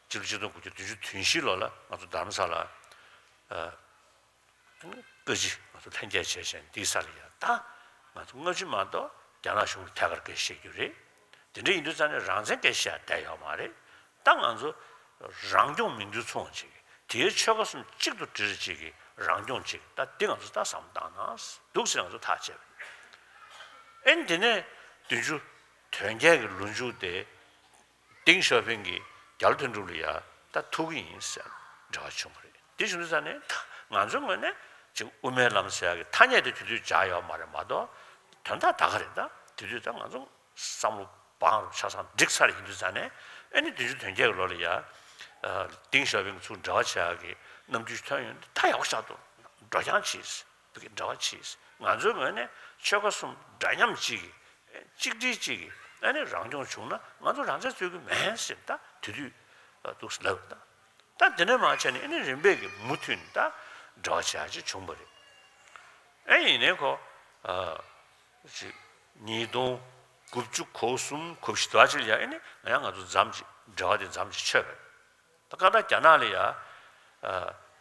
སྤྱི་ལོ་ཆིག་སྟོང་དགུ་བརྒྱ་བདུན་ཅུ་དོན་བཞིའི་ལོ་ལ་ང་ཚོ་རྡ་རམ་ས་ལ་བཀའ་སྤྱི་ང་ཚོ་ལྷན་རྒྱས་བྱས་བྱས་ནས་འདིའི་ས་ལ་ཡ་ད་ང་ཚོ་སྔ་ཕྱི་མ་གཏོགས་རྒྱ་ནག་གཞུང་ལ་ཐད་ཀར་སྐད་ཆ་བཤད་རྒྱུ་རེད། དེ་འདྲ་ཡིན་དུས་ཙང་ནས་རང་བཙན་སྐད་ཆ་བཤད་བསྡད་ཡོད་མ་རེད། ད་ང་ཚོ་རང་སྐྱོང་མིང་རྡུལ་ཚོང་ཅིག་དེའི་ཆོལ་ཁ་གསུམ་གཅིག་ཏུ་སྒྲིལ་ཅིག་གི་རང་སྐྱོང་ཅིག་ད་འདི་ང་ཚོ་ད་བསམ་བློ་བཏང་ན་འདུག་ཟེར་ང་ཚོ་ཐག་བཅད་པ་རེད། ཨེ་འདི་ནས་བདུན་ཅུ་དོན་བརྒྱད་ཀྱི་ལོ་མཇུག་དེ། ཏེང་ཞའོ་ཕིང་གིས་རྒྱ་ལོ་དོན་གྲུབ་ལ་ཡ་ད་ཐུག་གི་ཡིན་ཟེར་འབྲེལ་བ་བྱུང་བ་རེད། དེ་བྱུང་དུས་ཙང་ནས་ད་ང་ཚོའི་ངོས་ནས་ཅིག་དབུ་མའི་ལམ་ཟེར་ཡག་གི་ཐ་སྙད་དེ་དེ་དུས་སྦྱར་ཡོད་མ་རེད་མ་གཏོགས་དོན་དག་ད་ག་རེད། ད་དེ་དུས་ད་ང་ཚོ་བསམ་བློ་བང་རུ་ཆ་ཚང་འགྲིག་ཚར་ཡིན་དུས་ཙང་ནས་ཨེ་ནི་བདུན་ཅུ་དོན་བརྒྱད་ཀྱི་ལོ་ལ་ཡ་ཏེང་ཞའོ་ཕིང་ཚུར་འབྲེལ་བ་བྱེད་ཡག་གི་རྣམ་འགྱུར་ཐོན་ཡོང་དུས་ད་ཡག་པོ་ཆགས་འདུག་འགྲོ་རྐྱང་བྱས། བོད་ཀྱི་འབྲེལ་བ་བྱས། ང་ཚོའི་ངོས་ནས་ཆོལ་ཁ་གསུམ་འདྲ་མཉམ་གཅིག་གི་གཅིག་སྒྲིལ་གཅིག་གི་ཨ་ནི་རང་སྐྱོང་བྱུང་ན་ང་ཚོ་རང་བཙན་རྩོད་ཀྱི་མེད་ཟེར་ད་དེ་དུས་འདུག་ལབ་ད། ད་དེ་ནས་མར་བྱས་ནས་ཨ་ནི་རིམ་པས་ཀྱི་མུ་མཐུད་ནས་ད་འབྲེལ་བ་བྱེད་ཡག་ཅིག་བྱུང་བ་རེད། ཨ་ཡིན་ནའི་ཁོ་ཨ་ཅིག་ཉིས་སྟོང་དགུ་བཅུ་གོ་གསུམ་གོ་བཞི་དུ་བ་ཅིག་ལ་ཡ་ཨ་ནི་ང་ཡང་ང་ཚོ་མཚམས་ཅིག་འབྲེལ་བ་དེ་མཚམས་ཅིག་ཆད་པ་རེད། ད་ཀ་ད་རྒྱ་ནག་ལ་ཡ་ཨ་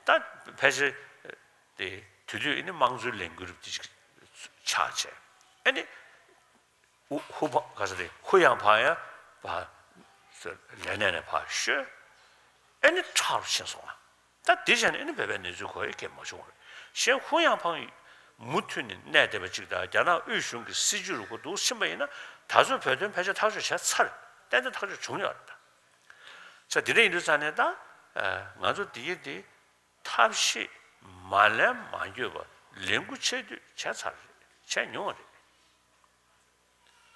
ད་ཕལ་ཆེར་དེ་དུས་དུས་ཨ་ནི་དམངས་གཙོའི་ལས་འགུལ་རབ་དེ་ཅིག་ཆགས་བྱས། ཨ་ནི་ཧུ་ཧུ་ཕ་ག་ས་དེ་ཧུ་ཡང་ཕང་ཡ་ཕ་ལས་གནས་ནས་ཕར་བཤོལ། ཨ་ནི་ཁྲག་རུ་ཕྱིན་སོང་ང་། ད་དེ་བྱས་ནས་ཨ་ནི་བོད་པའི་གནས་ཚུལ་གོ་ཡ་སྐད་མ་བྱུང་བ་རེད། གཞན་ཧུ་ཡང་ཕང་མུ་མཐུད་ནས་གནས་བསྡད་པ་ཅིག་དང་རྒྱ་ནག་དབུས་གཞུང་གི་སྲིད་ཇུས་རུ་གོ་འདུག་ཕྱིན་པ་ཡིན་ན་ད་གཟོད་བོད་དོན་ཕལ་ཆེར་ཐག་གཅོད་བྱས་ཚར། ཏན་ཏན་ཐག་གཅོད་བྱུང་ཡོད་རེད་ད། ས་དེ་འདྲ་ཡིན་དུས་ཙང་ནས་ད་ང་ཚོ་འདི་ཡི་འདི་ཐབས་ཤེས་མ་ལེན་མ་འགྱོད་པ་ལས་འགུལ་ཆེ་བསྟོད་བྱས་ཚར་རེད། བྱས་མྱོང་བ་རེད།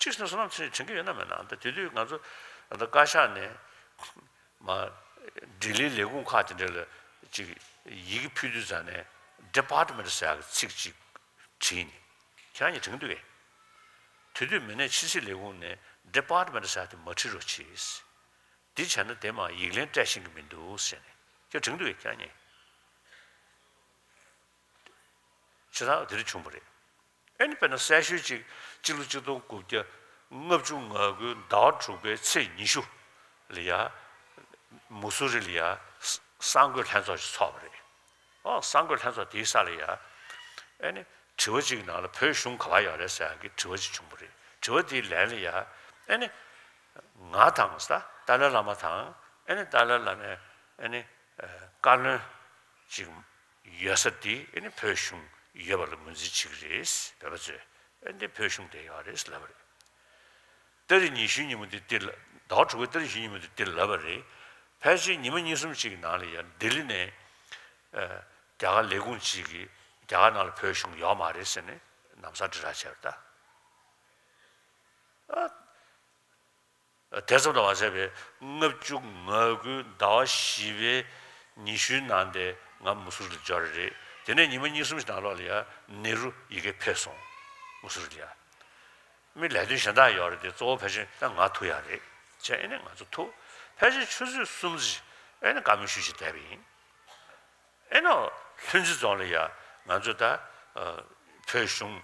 གཅིག་ནས་བསོད་ནམས་ཆེན་དྲན་གྱི་ཡོད་ན་མེད་ན། ད་དེ་དུས་ང་ཚོ་ད་བཀའ་ཤག་ནས་མ་ལྡི་ལིའི་ལས་ཁུངས་ཁག་དེ་འདྲ་ལ་ཅིག་ཡི་གེ་ཕུལ་དུས་ཙང་ནས་ཌི་པཱར་ཊི་མེན་ཊི་ཟེར་ཡག་གི་ཚིག་ཅིག་བྲིས་ནས། ཁྱེད་རང་གཉིས་དྲན་འདུག་གས། དེ་དུས་མི་སྣས་ཕྱི་སྲིད་ལས་ཁུངས་ནས་department་ཟེར་དེ་མ་བྲིས་རོགས་གྱིས། འདི་བྱས་ན་དེ་མ་ཡིག་ལན་སྤྲད་ཤེས་ཀྱི་མི་འདུག་ཟེར་ནས་ཁྱེད་དྲན་འདུག་གས་ཁྱེད་རང་གཉིས། བྱས་ཙང་དེ་འདྲ་བྱུང་བ་རེད། ཨེ་ནི་དཔེར་ན་གསལ་ཤོས་གཅིག་སྤྱི་ལོ་ཆིག་སྟོང་དགུ་བརྒྱ་ལྔ་བཅུ་ང་དགུའི་ཟླ་བ་དྲུག་པའི་ཚེས་ཉི་ཤུ་ལ་ཡ། མུ་སུ་རི་ལ་ཡ། གསར་འགོད་ལྷན་ཚོགས་ཤིག་ཚོགས་པ་རེད། ཨོ་གསར་འགོད་ལྷན་ཚོགས་དེའི་ས་ལ་ཡ། ཨེ་ནི་དྲི་བ་གཅིག་གི་ནང་ལ་བོད་གཞུང་ག་པར་ཡོད་རེད་ཟེར་ཡག་གི་དྲི་བ་གཅིག་བྱུང་བ་རེད། དྲི་བ་དེའི་ལན་ལ་ཡ། ཨེ་ནི་ང་དང་ས་ཏཱ་ལའི་བླ་མ་དང་ཨེ་ནི་ཏཱ་ལའི་བླ་མའི་ཨེ་ནི་བཀའ་བློན་གཅིག་ཡོད་ས་དེ་ཨེ་ནི་བོད་གཞུང་ཡོད་པ་ལ་ངོས་འཛིན་བྱེད་ཀྱི་རེད། བོད་པ་ཚོས་ཨེ་འདི་བོད་གཞུང་དེ་ཡོད་རེད་ལབ་པ་རེད། ཏ་རིག་ཉི་ཤུའི་ཉིན་མོ་དེ་ཏི་ལ་ཟླ་བ་དྲུག་པའི་ཏ་རིག་ཉི་ཤུའི་ཉིན་མོ་དེ་ཏི་ལབ་པ་རེད། ཕལ་ཆེར་ཉི་མ་གཉིས་གསུམ་ཅིག་གི་ནང་ལ་ཡང་ལྡི་ལི་ནས་ཨ་རྒྱ་གར་ལས་ཁུངས་ཅིག་གིས་རྒྱ་གར་ནང་ལ་བོད་གཞུང་ཡོད་མ་རེད་ཟེར་ནས་ལམ་སང་དྲིལ་བསྒྲགས་བྱས་པ་རེད་ད། ཨ། དེ་ཙམ་དུ་མ་ཟད་པའི་ལྔ་བཅུ་ང་དགུའི་ཟླ་བ་བཞི་པའི་ཉི་ཤུའི་ནང་དེ་ང་མུ་སུ་རི་ལ་འབྱོར་རེད། དེ་ནས་ཉི་མ་གཉིས་གསུམ་ཞིག་ནང་ལོགས་ལ་ཡ་ནེ་རུ་ཡི་གེ་ཕེབས་སོང་། མུ་སུ་རི་ལ་ཡ། མི་ལས་དོན་གཞན་དག་ཡོད་རེད་དེ་གཙོ་བོ་ཕལ་ཆེར་ད་ང་ཐུག་ཡག་རེད། བྱས་ཨེ་ནས་ང་ཚོ་ཐུག་ཕལ་ཆེར་ཆུ་ཚོད་གསུམ་ཙམ་ཨེ་ནས་བཀའ་མོལ་ཞུས་བྱས་བསྡད་པ་ཡིན། ཨེ་ནོ། ལྷུན་རྩེ་རྫོང་ལ་ཡ་ང་ཚོ་ད་ཨ་བོད་གཞུང་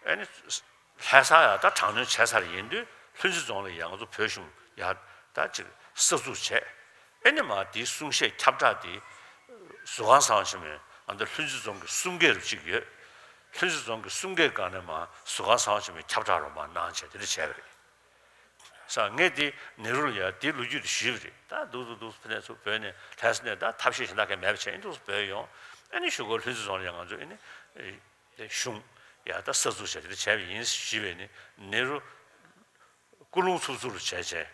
ཨེ་ནི་ལྷ་ས་ཡ་ད་དྲག་གནོན་བྱས་ཚར་ཡིན་དུས་ལྷུན་རྩེ་རྫོང་ལ་ཡ་ང་ཚོ་བོད་གཞུང་ཡ་ད་ཅིག་གསར་འཛུགས་བྱས། ཨེ་ནི་མ་དེའི་གསུང་བཤད་ཁྱབ་བསྒྲགས་དེ་ཟུར་ཁང་གསང་བ་ཆེན་མོའི་ཨ་ད་ལྷུན་རྩེ་རྫོང་གི་གསུང་སྐད་རུ་གཅིག་ཡོད། ལྷུན་རྩེ་རྫོང་གི་གསུང་སྐད་སྒང་ནས་མ་ཟུར་ཁང་གསང་བ་ཆེན་མོའི་ཁྱབ་བསྒྲགས་རུ་མ་གནང་བྱས་དེ་འདྲ་བྱས་པ་རེད། ས་ངས་དེ་ནེ་རུ་ལ་ཡ་དེ་ལོ་རྒྱུས་དེ་ཞུས་པ་རེད། ད་འདུག་འདུག་འདུག་ཕ་ནས་ཚུར་བོད་ནས་ལྷ་ས་ནས་ད་ཐབས་ཤེས་གཞན་དག་གས་མེད་པ་བྱས་ཨེ་འདུག་བོད་ཡོང་། ཨེ་ནི་གཞུག་གུ་ལྷུན་རྩེ་རྫོང་ལ་ཡ་ང་ཚོ་ཨེ་ནི་ཨེ་གཞུང་ཡ་ད་གསར་འཛུགས་བྱས་དེ་འདྲ་བྱས་པ་ཡིན་ཞུས་པས་ནི་ནེ་རུ་ཀུན་སློང་འཚུབ་འཚུབ་རུ་བྱས་བྱས།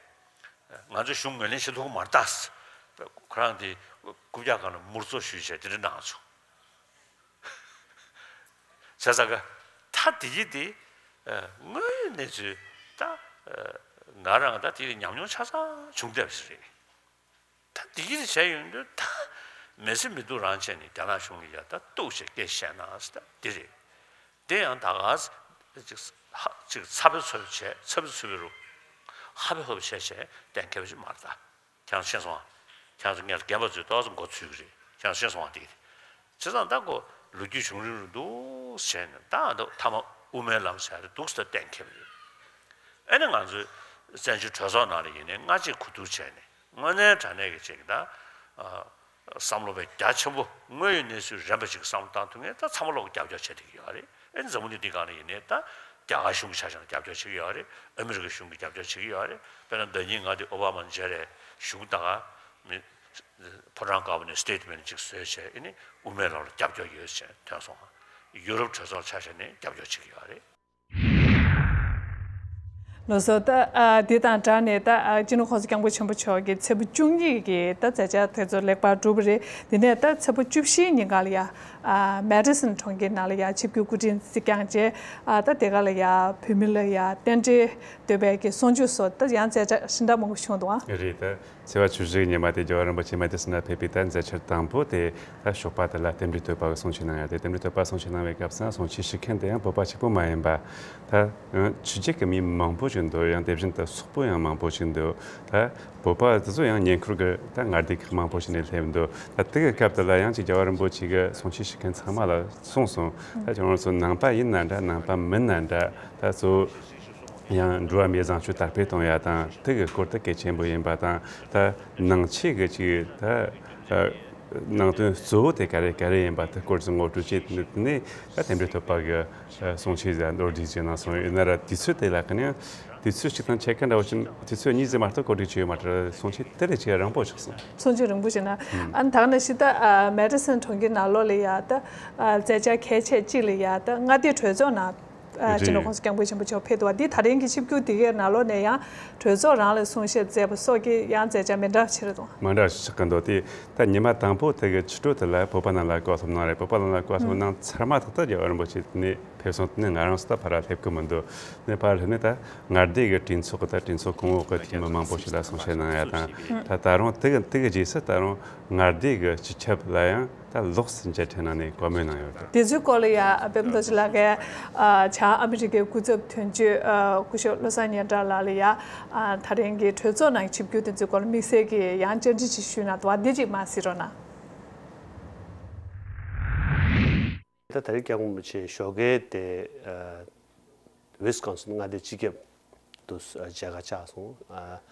ང་ཚོ་གཞུང་ངོས་ལེན་བྱེད་ཐུབ་ཀྱི་མ་རེད་ད། ཁོ་རང་དེ་རྐུབ་བཀྱག་སྒང་ལ་མུར་ཙོག་ཞུས་བྱས་དེ་འདྲ་གནང་བྱུང་། བྱས་ཙང་ཀ་ད་དེ་གི་དེ་དངོས་ཡོད་གནས་ཚུལ་ད་ང་རང་ད་དེ་ཉམས་མྱོང་ཆ་ཚང་བྱུང་བསྡད་པ་ཞིག་རེད། ད་དེ་གི་དེ་བྱས་ཡོང་དུས་ད་མི་སེམས་མི་སྡུག་རང་བྱས་ནས་རྒྱ་ནག་གཞུང་གིས་ཡ་ད་གཏུག་བྱས་སྐད་བཤད་ན་ཟེར་ད་དེ་རེད། དེ་ཡང་ད་ག་ཅིག་ཧ་ཅིག་ཚ་བའི་ཚོད་བྱས་ཚ་བའི་ཚོད་བྱས་རུ་ཧ་བའི་ཧོབ་བྱས་བྱས་གཏན་འཁེལ་བ་ཞིག་མ་རེད་ད། ཁྱེད་རང་ཤེས་སོང་ཨ། ཁྱེད་རང་ཚོ་ངས་རྒན་པ་ཚོའི་ཏོག་ཙམ་མགོ་ཚོས་ཀྱི་རེད། ཁྱེད་རང་ཤེས་སོང་ཨ་དེ་གི་རེད། བྱས་ཙང་ད་ཁོ་ལོ་རྒྱུས་བྱུང་རིང་རུ་འདུག་བྱས་ནས་ད་འདུག་མཐའ་མ་དབུ་མའི་ལམ་ཟེར་ཡ་དེ་འདུག་སེ་གཏན་འཁེལ་བ་རེད། ཨེ་ནི་ང་ཚོའི་བཙན་བྱོལ་གྲོས་ཚོགས་ནང་ལ་ཡིན་ནའི་སྔ་རྗེས་གོ་བསྡུར་བྱས་ནས་དངོས་གནས་དྲང་གནས་ཀྱི་ཅིག་ད་བསམ་བློ་བས་རྒྱ་ཆེན་པོ་དངོས་ཡོད་གནས་ཚུལ་རན་པ་ཅིག་བསམ་བློ་བཏང་ཐུབ་མཁན་ད་ཚང་མ་ལོག་རྒྱབ་སྐྱོར་བྱེད་བསྡད་ཀྱི་ཡོད་རེད། ཨེ་འཛམ་བུ་གླིང་འདི་སྒང་ལ་ཡིན་ནའི་ད་རྒྱ་གར་གཞུང་གི་ཆ་བཞག་ན་རྒྱབ་སྐྱོར་བྱེད་ཀྱི་ཡོད་རེད། ཨ་མི་རི་ཀའི་གཞུང་གིས་རྒྱབ་སྐྱོར་བྱེད་ཀྱི་ཡོད་རེད། དཔེར་ན་ཟླ་ཉིན་ང་དེ་ཨོ་བྷ་མ་མཇལ་རེད། གཞུང་ད་ག་མི་ཕོ་བྲང་དཀར་པོ་ནས་སི་ཊེ་ཊི་མེན་ཊི་ཅིག་བཟོས་བྱས་ཨེ་ནི་དབུ་མའི་ལམ་ལ་རྒྱབ་སྐྱོར་ཡོད་ཅེས་ཐོན་སོང་། ཡུ་རོབ་གྲོས་ཚོགས་ཆ་བཞག་ནས་རྒྱབ་སྐྱོར་བྱེད་ཀྱི་ཡོད་རེད། ལགས་སོ། ད་ཨ་འདི་དང་སྦྲགས་ནས་ད་ཨ་སྤྱི་ནོར་༸གོང་ས་༸སྐྱབས་མགོན་ཆེན་པོ་མཆོག་གི་ཚེས་པ་བཅུ་གཉིས་ཀྱི་ད་མཛད་འཆར་དེ་ཚོ་ལེགས་པར་གྲུབ་པ་རེད། དེ་ནས་ད་ཚེས་པ་བཅུ་བཞིའི་ཉིན་གང་ལ་ཡ་ཨ་མེ་ཌི་སོན་གྲོང་ཁྱེར་ནང་ལ་ཡ་ཆིབས་བསྒྱུར་སྐུ་ཕྲེང་བརྩི་བསྐྱངས་བྱས། ཨ་ད་དེ་ག་ལ་ཡ་བོད་མི་ལ་ཡ་རྟེན་འབྲེལ་འདོད་པའི་གི་གསུང་ཆོས་སོགས་ད་ཡང་མཛད་འཆར་ཞེ་དྲག་མང་པོ་བྱུང་འདུག་ཨ། རེད་ད། ཚེས་པ་བཅུ་བཞི་གི་ཉི་མ་དེ་རྒྱལ་བ་རིན་པོ་ཆེ་མེ་ཌི་སོན་ལ་ཕེབས་པའི་ད་མཛད་འཆར་དང་པོ་དེ་ད་ཞོགས་པ་དེ་ལ་རྟེན་འབྲེལ་བསྟོད་པ་གི་གསུང་ཆོས་གནང་ཡ་དེ། རྟེན་འབྲེལ་བསྟོད་པ་གསུང་ཆོས་གནང་བའི་སྐབས་སུ་གསུང་ཆོས་ཞུ་མཁན་དེ་ཡང་བོད་པ་གཅིག་པུ་མ་ཡིན་པ། ད་ཡང་ཕྱི་རྒྱལ་གྱི་མི་མང་པོ་ཞིག་འདུག་ཡང་དེ་བཞིན་དུ་སོག་པོ་ཡང་མང་པོ་ཞིག་འདུག་ད་བོད་པ་དེ་ཚོ་ཡང་ཉེ་འཁོར་གྱི་ད་མངའ་སྡེ་ཁག་མང་པོ་ཞིག་ནས་སླེབས་འདུག་ད་དེ་གི་སྐབས་དེ་ལ་ཡང་ཅིག་རྒྱལ་བ་རིན་པོ་ཆེ་གི་གསུང་ཆོས་ཞུ་མཁན་ཚང་མ་ལ་གསུངས་སོང་། ད་ཁྱོད་རང་ཚོ་ནང་པ་ཡིན་ན་འདྲ་ནང་པ་མིན་ན་འདྲ་ད་གཙོ་བོ། ཡང་འགྲོ་བ་མིའི་བཟང་སྤྱོད་དར་སྤེལ་གཏོང་ཡ་དང་དེ་གི་སྐོར་དེ་གལ་ཆེན་པོ་ཡིན་པ་དང་། ད་ནང་ཆོས་ཀྱི་ཅིག་ད་ནང་དོན་གཙོ་བོ་དེ་ག་རེ་ག་རེ་ཡིན་པ་དེ་སྐོར་ཅིག་ངོ་སྤྲོད་བྱས། དེ་ནས་ད་རྟེན་འབྲེལ་བསྟོད་པ་གི་གསུང་ཆོས་ཟེར་མདོར་བསྡུས་ཅིག་གནང་སོང་། ཡིན་ན་ར་དུས་ཚོད་དེ་ལ་ཀ་ནས་དུས་ཚོད་གཅིག་དང་ཕྱེད་ཀ་འདྲ་བོ་ཅིག་དུས་ཚོད་གཉིས་ཙམ་མ་གཏོགས་གོ་སྒྲིག་བྱས་ཡོད་མ་རེད། གསུང་ཆོས་དེ་རེ་ཅིག་རིང་པོ་ཆགས་སོང་། གསུང་ཆོས་རིང་པོ་ཞིག་ན་ཨ་ད་ག་ནང་བཞིན་ད་མེ་ཌི་སོན་གྲོང་ཁྱེར་ནང་ལོགས་ལ་ཡ་ད་མཛད་འཆར་གལ་ཆེ་གཅིག་ལ་ཡ་ད་མངའ་སྡེའི་གྲོས་ཚོགས་ནང་། ཨ་རེད། སྤྱི་ནོར་༸གོང་ས་༸སྐྱབས་མགོན་ཆེན་པོ་མཆོག་ཕེབས་འདུག་པ་འདི་ད་རིང་གི་ཆིབས་བསྒྱུར་འདི་གའི་ནང་ལོགས་ནས་ཡང་གྲོས་ཚོགས་རང་ལ་གསུང་བཤད་མཛད་པ་སོགས་ཀྱི་ཡང་མཛད་འཆར་མི་འདྲ་བ་ཆེ་རུ་གཏོང་། མི་འདྲ་བ་ཆགས་ཀྱི་འདུག་དེ་ད་ཉི་མ་དང་པོ་དེ་གི་ཕྱི་དྲོ་དེ་ལ་བོད་པ་རྣམས་ལ་བཀའ་སློབ་གནང་རེད། བོད་པ་རྣམས་ལ་བཀའ་སློབ་གནང་ཚར་མ་ཐག་ཏུ་རྒྱལ་བ་རིན་པོ་ཆེ་དེ་ནས་ཕེབས་སོང་། དེ་ནས་ང་རང་ཚོ་ད་ཕར་སླེབས་ཀྱི་མི་འདུག་དེ་ནས་ཕར་སླེབས་ནས་ད་མངའ་སྡེ་གི་གྲོས་ཚོགས་ཀྱི་ད་གྲོས་ཚོགས་གོང་འོག་གི་འཐུས་མི་མང་པོ་ཞིག་ལ་གསུང་བཤད་གནང་ཡ་དང་། ད་ད་རུང་དེ་གི་དེ་གི་རྗེས་སུ་ད་རུང་མངའ་སྡེ་གི་སྤྱི་ཁྱབ་ལ་ཡང་། ད་ལོགས་སུ་མཇལ་འཕྲད་གནང་ནས་བཀའ་མོལ་གནང་ཡོད་འདུག། དེ་ཚོའི་སྐོར་ལ་ཡ་པད་མ་རྡོ་རྗེ་ལགས་ཀྱིས་ཨ་བྱང་ཨ་མི་རི་ཀའི་སྐུ་ཚབ་དོན་གཅོད་ཨ་སྐུ་ཞབས་བློ་བཟང་སྙན་གྲགས་ལགས་ལ་ཡ་ཨ་ད་རིང་གི་གྲོས་ཚོགས་ནང་ཆིབས་བསྒྱུར་དེ་ཚོའི་སྐོར་ལ་དམིགས་བསལ་གྱི་ཡང་བཅར་འདྲི་ཅིག་ཞུས་ན་འདུག་བ། འདི་ཅིག་མར་གཟིགས་རོགས་གནང་། ད་ད་རེས་སྐྱབས་མགོན་རིན་པོ་ཆེ་ཞོགས་ཀའི་དེ་ཨ་ཝི་སི་ཀོན་སིན་མངའ་སྡེའི་སྤྱི་ཁྱབ་ཏུ་མཇལ་ཁ་བཅར་སོང་། ཨ་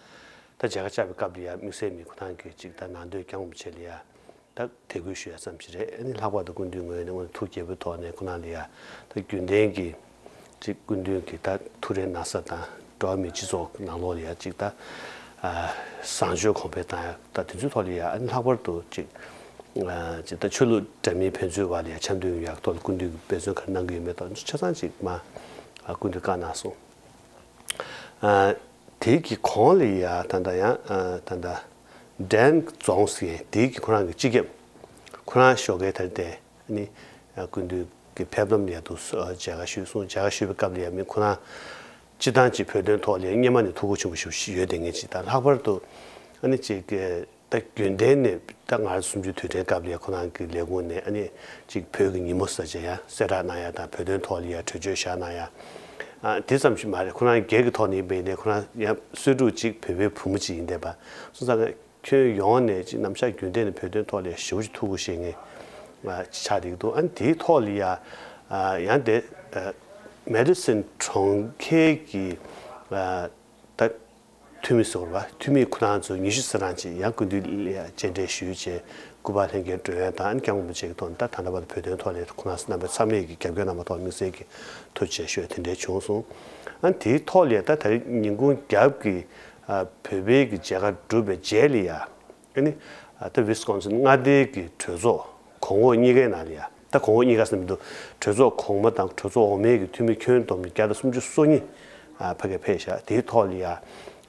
ད་མཇལ་ཁ་བཅར་བའི་སྐབས་ལ་ཡ་དམིགས་བསལ་མི་ཁོ་རང་གིས་ཅིག་ད་ནང་དོན་སྐྱབས་མགོན་རིན་པོ་ཆེ་ལ་ཡ་ད་དད་གུས་ཞུ་ཡ་ཙམ་ཞིག་རེད། ཨ་ནི་ལྷག་པར་དུ་སྐུ་མདུན་ངོས་ནས་དངོས་གནས་ཐུགས་དགྱེས་པོའི་ཐོག་ནས་ཁོ་རང་ལ་ཡ་ད་རྒྱུན་ལྡན་གྱི་ཅིག་སྐུ་མདུན་གྱི་ད་ཐུགས་རེ་གནང་ས་དང་འགྲོ་བ་མིའི་སྤྱི་ཚོགས་ནང་ལོགས་ལ་ཡ་ཅིག་ད་ཨ་བཟང་སྤྱོད་གོང་འཕེལ་བཏང་ཡ་ད་དེ་ཚོའི་ཐོག་ལ་ཡ་ཨ་ནི་ལྷག་པར་དུ་ཅིག་ཨ་ཅིག་ད་ཆོས་ལུགས་འདྲ་མིན་ཕན་ཚུན་བར་ལ་ཡ་འཆམ་མཐུན་ཡོང་ཡ་ཐོག་ལ་སྐུ་མདུན་གྱིས་འབད་བརྩོན་ག་རེ་གནང་གི་ཡོད་མེད་ཐོག་ཆ་ཚང་ཅིག་མ་ཨ་སྐུ་མདུན་བཀའ་གནང་སོང་། ཨ་དེ་གི་གོང་ལ་ཡ་ད་ལྟ་ཡང་ཨ་ད་ལྟ་ཌན་རྫོང་ཟེར་དེ་གི་ཁོ་རང་གི་སྤྱི་ཁྱབ་ཁོ་རང་ཞོགས་ཀའི་དེར་དེ་ནི་སྐུ་མདུན་གྱི་ཕེབས་ལམ་ལ་ཡ་འདུག་མཇལ་ཁ་ཞུས་སོང་། མཇལ་ཁ་ཞུས་པའི་སྐབས་ལ་ཡ་མི་ཁོ་རང་སྤྱི་བཏང་གི་བོད་དོན་ཐོག་ལ་ཡ་སྔོན་མ་ནས་ཐུགས་ཁུར་ཆེན་པོ་ཞིག་ཡོད་བསྡད་མཁན་ཅིག་དང་། ལྷག་པར་དུ་ཨ་ནི་ཅིག་ད་རྒྱུན་ལྡན་ནས་ད་ང་རང་ཚོ་གསུམ་བཅུའི་དུས་དྲན་སྐབས་ལ་ཡ་ཁོ་རང་གི་ལས་ཁུངས་ནས་ཨ་ནི་ཅིག་བོད་ཀྱི་ཉིན་མོ་ཟེར་བྱས་ཡ་གསལ་བསྒྲགས་གནང་ཡ་དང་བོད་དོན་ཐོག་ལ་ཡ་གྲོས་ཆོད་བཞག་གནང་ཡ། ཨ་དེ་ཙམ་ཞིག་མ་རེད། ཁོ་རང་སྒེར་གྱི་ཐོག་ནས་ཡིན་པ་ཡིན་ནའི་ཁོ་རང་ཡང་གསོས་ཕྲུག་ཅིག་བོད་པའི་བུ་མོ་ཅིག་ཡིན་བསྡད་པ་སོང་ཙང་ཁྱོན་ཡོངས་ནས་ཅིག་ནམ་ཞག་རྒྱུན་ལྡན་ནས་བོད་དོན་ཐོག་ལ་ཞེ་པོ་ཅིག་ཐུགས་ཁུར་བཞེས་མཁན་ཨ་ཅིག་ཆགས་བསྡད་ཀྱི་འདུག། ཨ་ནི་དེའི་ཐོག་ལ་ཡ་ཨ་ཡང་དེ་ཨ་མེ་ཌི་སིན་གྲོང་ཁྱེར་གྱི་ཨ་ད་འཐུས་མི་ཟེར་དགོས་རེད་པ། འཐུས་མི་ཁོ་རང་ཚོ་ཉི་ཤུ་ཙམ་ཅིག་ཡང་སྐུ་མདུན་ལ་མཇལ་འཕྲད་ཞུས་བྱས་སྐུ་པར་ལྷན་རྒྱས་སྤྲོད་ཡ་དང་། ཨ་ནི་སྐྱབས་མགོན་རིན་པོ་ཆེ་གི་ཐོག་ནས་ད་ད་ལྟ་བར་དུ་བོད་དོན་ཐོག་ལ་ཁོ་རང་ཚོ་རྣམ་པའི་ཚང་མས་ཀྱི་རྒྱབ་སྐྱོར་གནང་བ་ཐོག་དམིགས་བསལ་གྱི་ཐུགས་རྗེ་ཆེ་ཞུ་ཡ་དེ་འདྲ་བྱུང་སོང་། ཨ་ནི་དེའི་ཐོག་ལ་ད་ད་རེས་ཉིན་གུང་རྒྱབ་ཀྱི་ཨ་བོད་པའི་གི་མཇལ་ཁ་གྲུབ་པའི་རྗེས་ལ་ཡ། ཨ་ནི་ཨ་ད་ཝི་སི་ཀོན་སིན་མངའ་སྡེའི་གི་གྲོས་ཚོགས་གོང་འོག་གཉིས་ཀའི་ནང་ལ་ཡ། ད་གོང་འོག་གཉིས་ཀ་ཟེར་མི་འདུག། གྲོས་ཚོགས་གོང་མ་དང་གྲོས་ཚོགས་འོག་མའི་གི་འཐུས་མི་ཁྱོན་བསྡོམས་ནས་བརྒྱ་དང་སུམ་ཅུ་སོ་གཉིས་ཨ་ཕ་གིར་ཕེབས་ཤག། དེའི་ཐོག་ལ་ཡ་ཨ་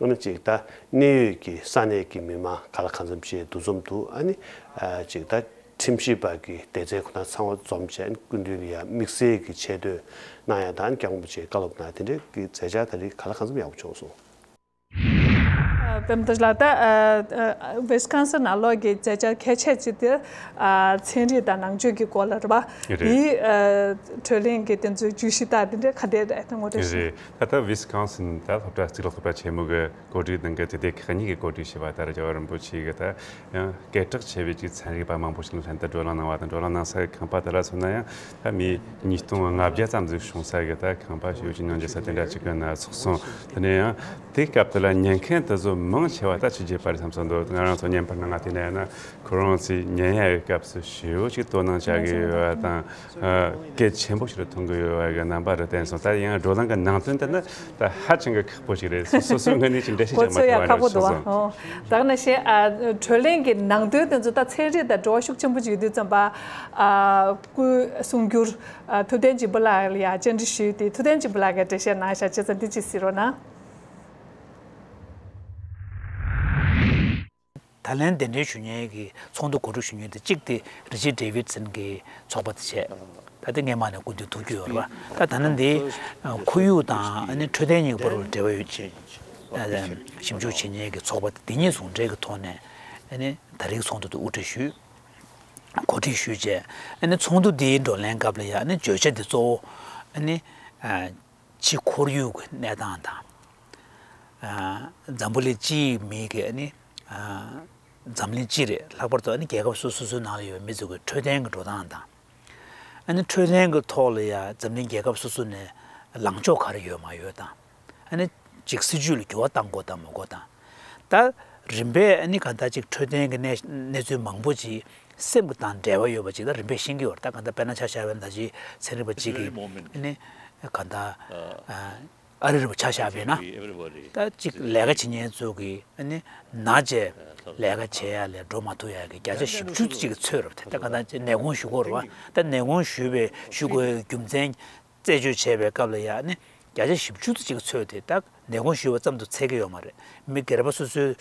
ནི་ཅིག་ད་གནད་ཡོད་ཀྱི་ས་གནས་ཀྱི་མི་མང་ག་ལ་གང་འཚམ་ཅིག་འདུ་འཛོམས་འདུག། ཨ་ནི་ཨ་ཅིག་ད་ཁྲིམས་ཞིབ་པ་གི་སྡེ་ཚན་ཁོ་ན་ཚང་མ་འཛོམས་བྱས་ཨ་ནི་སྐུ་མདུན་ལ་ཡ་དམིགས་བསལ་གྱི་ཆེ་བསྟོད་གནང་ཡ་དང་། ཨ་ནི་སྐྱབས་མགོན་རིན་པོ་ཆེ་བཀའ་སློབ་གནང་ཡ་དེ་འདྲའི་གི་མཛད་འཆར་ད་རེས་ག་ལ་གང་འཚམ་ཡག་པོ་བྱུང་སོང་། ཨ་པད་མ་རྡོ་རྗེ་ལགས། ད་ཨ་ཨ་ཝི་སི་ཀོན་སིན་ནང་ལོགས་ཀྱི་མཛད་འཆར་གལ་ཆེ་ཅིག་དེ་ཨ་ཚན་རིག་དང་ནང་ཆོས་ཀྱི་སྐོར་ལ་རེད་པ། རེད། དེའི་ཨ་གྲོས་གླེང་གི་དེ་ཚོའི་བརྗོད་གཞི་དང་དེ་འདྲ་ག་འདྲ་རེད་ངོ་སྤྲོད་ཞུ། རེད། ད་ལྟ་ཝི་སི་ཀོན་སིན་ད་སློབ་གྲྭ་གཅིག་ལ་སློབ་གྲྭ་ཆེན་མོ་གི་གོ་སྒྲིག་གནང་གི་དེ་དེ་ཁག་གཉིས་ཀྱི་གོ་སྒྲིག་བྱས་པ། ད་རེས་རྒྱལ་བ་རིན་པོ་ཆེ་གི་ད་ཡང་སྐད་གྲགས་ཆེ་བའི་ཅིག་ཚན་རིག་པ་མང་པོ་ཞིག་ལ་ལྷན་དུ་བགྲོ་གླེང་གནང་བ་དང་། བགྲོ་གླེང་གནང་ས་གི་ཁང་པ་དེ་ལ་མཚོན་ན་ཡང་ད་མི་ཉིས་སྟོང་ལྔ་བརྒྱ་ཙམ་ཟིག་བྱུང་ས་གི་ད་ཁང་པ་ཞེ་པོ་ཅིག་ཉུང་ཉུང་ས་དེ་འདྲ་ཅིག་གི་ནང་ཚུགས་སོང་། དེ་ནས་ཡང་དེའི་སྐབས་དེ་ལ་ཉན་མཁན་དེ་ཚོ་མང་ཆེ་བ་ད་ཕྱི་རྒྱལ་པ་རེད་བསམ་སོང་འདུག། ང་རང་ཚོ་བརྙན་པར་ནང་ང་བལྟས་ན་ཡང་ན་ཁོ་རང་ཚོས་ཉན་ཡ་གི་སྐབས་སུ་ཞེ་པོ་ཅིག་དོ་སྣང་བྱ་གི་ཡོད་པ་དང་། ཨ་གལ་ཆེན་པོ་ཞིག་ཏུ་མཐོང་གི་ཡོད་པ་གི་རྣམ་པ་རུ་བསྟན་སོང་། ད་ཡང་བགྲོ་གླེང་གི་ནང་དོན་དེ་ནི་ད་ཧ་ཅང་གི་ཁག་པོ་ཞིག་རེད། སོ་སོ་སོའི་ངོས་ནས་ཅིག་འགྲེལ་བཤད་བྱེད་མ་ཐུབ་པ་རེད་བསམ་སོང་། ཨོ། ད་ག་ནང་བཞིན་ཨ་བགྲོ་གླེང་གི་ནང་དོན་དེ་ཚོ་ད་ཚན་རིག་དང་འབྲེལ་བ་ཤུགས་ཆེན་པོ་ཅིག་ཡོད་དུས་ཙམ་པ། ཨ་སྐུའི་གསུང་སྒྱུར་ཨ་ཐུབ་བསྟན་སྦྱིན་པ་ལགས་ལ་ཡང་བཅར་འདྲི་ཞུས་ཏེ། ཐུབ་བསྟན་སྦྱིན་པ་ལགས་ཀྱིས་འགྲེལ་བཤད་གནང་ཤག། བྱས་ཙང་འདི་ཅིག་གཟིགས་རོགས་གནང་། ད་ལན་གདན་འདྲེན་ཞུ་མཁན་གྱི་ཚོགས་འདུ་གོ་སྒྲིག་ཞུ་མཁན་དེ་གཅིག་དེ་རི་ཆར་ཌེ་ཝིད་སན་གྱི་ཚོགས་པ་དེ་བྱས། ད་དེ་སྔས་མ་ནས་སྐུ་མདུན་ཐུག་རྒྱུ་ཡོད་རེད་པ། ད་ད་ནི་འདི་ཁོར་ཡུག་དང་ཨ་ནི་འཕྲོད་བསྟེན་གཉིས་ཀྱི་བར་ལ་འབྲེལ་བ་ཡོད་ཅེས་ཞིབ་འཇུག་བྱེད་མཁན་གྱི་ཚོགས་པ་དེ་དེ་གཉིས་ཟུང་འབྲེལ་གྱི་ཐོག་ནས་ཨ་ནི་ད་རེས་ཚོགས་འདུ་དེ་དབུ་ཁྲིད་ཞུས། གོ་སྒྲིག་ཞུས་བྱས། ཨ་ནི་ཚོགས་འདུ་འདིའི་བགྲོ་གླེང་སྐབས་ལ་ཡ་ཨ་ནི་བརྗོད་བྱ་འདི་གཙོ་བོ་ཨ་ནི་ཕྱི་ཁོར་ཡུག་གི་གནས་སྟངས་དང་། ཨ་འཛམ་བུ་གླིང་སྤྱིའི་མི་གི་ཨ་ནི་ཨ་འཛམ་གླིང་སྤྱི་རེད། ལྷག་པར་དུ་ཨ་ནི་རྒྱལ་ཁབ་སོ་སོ་སོའི་ནང་ལ་ཡོད་པའི་མི་ཚོ་གི་འཕྲོད་བསྟེན་གྱི་འགྲོ་སྟངས་དང་། ཨ་ནི་འཕྲོད་བསྟེན་གྱི་ཐོག་ལ་ཡ་འཛམ་གླིང་རྒྱལ་ཁབ་སོ་སོ་ནས་ལངས་ཕྱོགས་ག་རེ་ཡོད་མ་ཡོད་དང་། ཨ་ནི་ཅིག་སྲིད་ཇུས་ལ་འགྱུར་བ་གཏང་དགོས་དང་མ་དགོས་དང་། ད་རིམ་པས་ཨ་ནི་གང་ལྟར་ཅིག་འཕྲོད་བསྟེན་གྱི་གནས་གནས་ཚུལ་མང་པོ་ཅིག་སེམས་ཀྱི་དང་འབྲེལ་བ་ཡོད་པ་ཅིག་ད་རིམ་པས་ཤེས་ཀྱི་ཡོད་རེད། ད་གང་ལྟར་དཔེར་ན་ཆ་བཞག་པ་ན་ད་ཅིག་ཚན་རིག་པ་ཅིག་གིས་ཨ་ནི་གང་ལྟར་ཨ་ཨ་རི་རུ་ཆ་བཞག་པས་ན་ད་ཅིག་ལས་ཀ་བྱེད་མཁན་ཚོ་གིས་ཨ་ནི་ན་བྱས་ལས་ཀ་བྱེད་ཡ་ལས་འགྲོ་མ་ཐུབ་ཡ་གི་བརྒྱ་ཆ་བཞི་བཅུ་ཅིག་གི་ཚོད་རེད། ད་གང་ལྟར་ནད་དགོངས་ཞུ་དགོས་རེད་པ། ད་ནད་དགོངས་ཞུས་པའི་ཞུ་དགོས་རྒྱུ་མཚན། རྩད་གཅོད་བྱས་པའི་སྐབས་ལ་ཡང་ནི་བརྒྱ་ཆ་བཞི་བཅུ་ཙམ་ཅིག་ཚོད་དེ་ད་ནད་དགོངས་ཞུས་པ་ཙམ་དུ་ཚད་ཀྱི་ཡོད་མ་རེད། མི་སྒེར་པ་སོ་སོའི་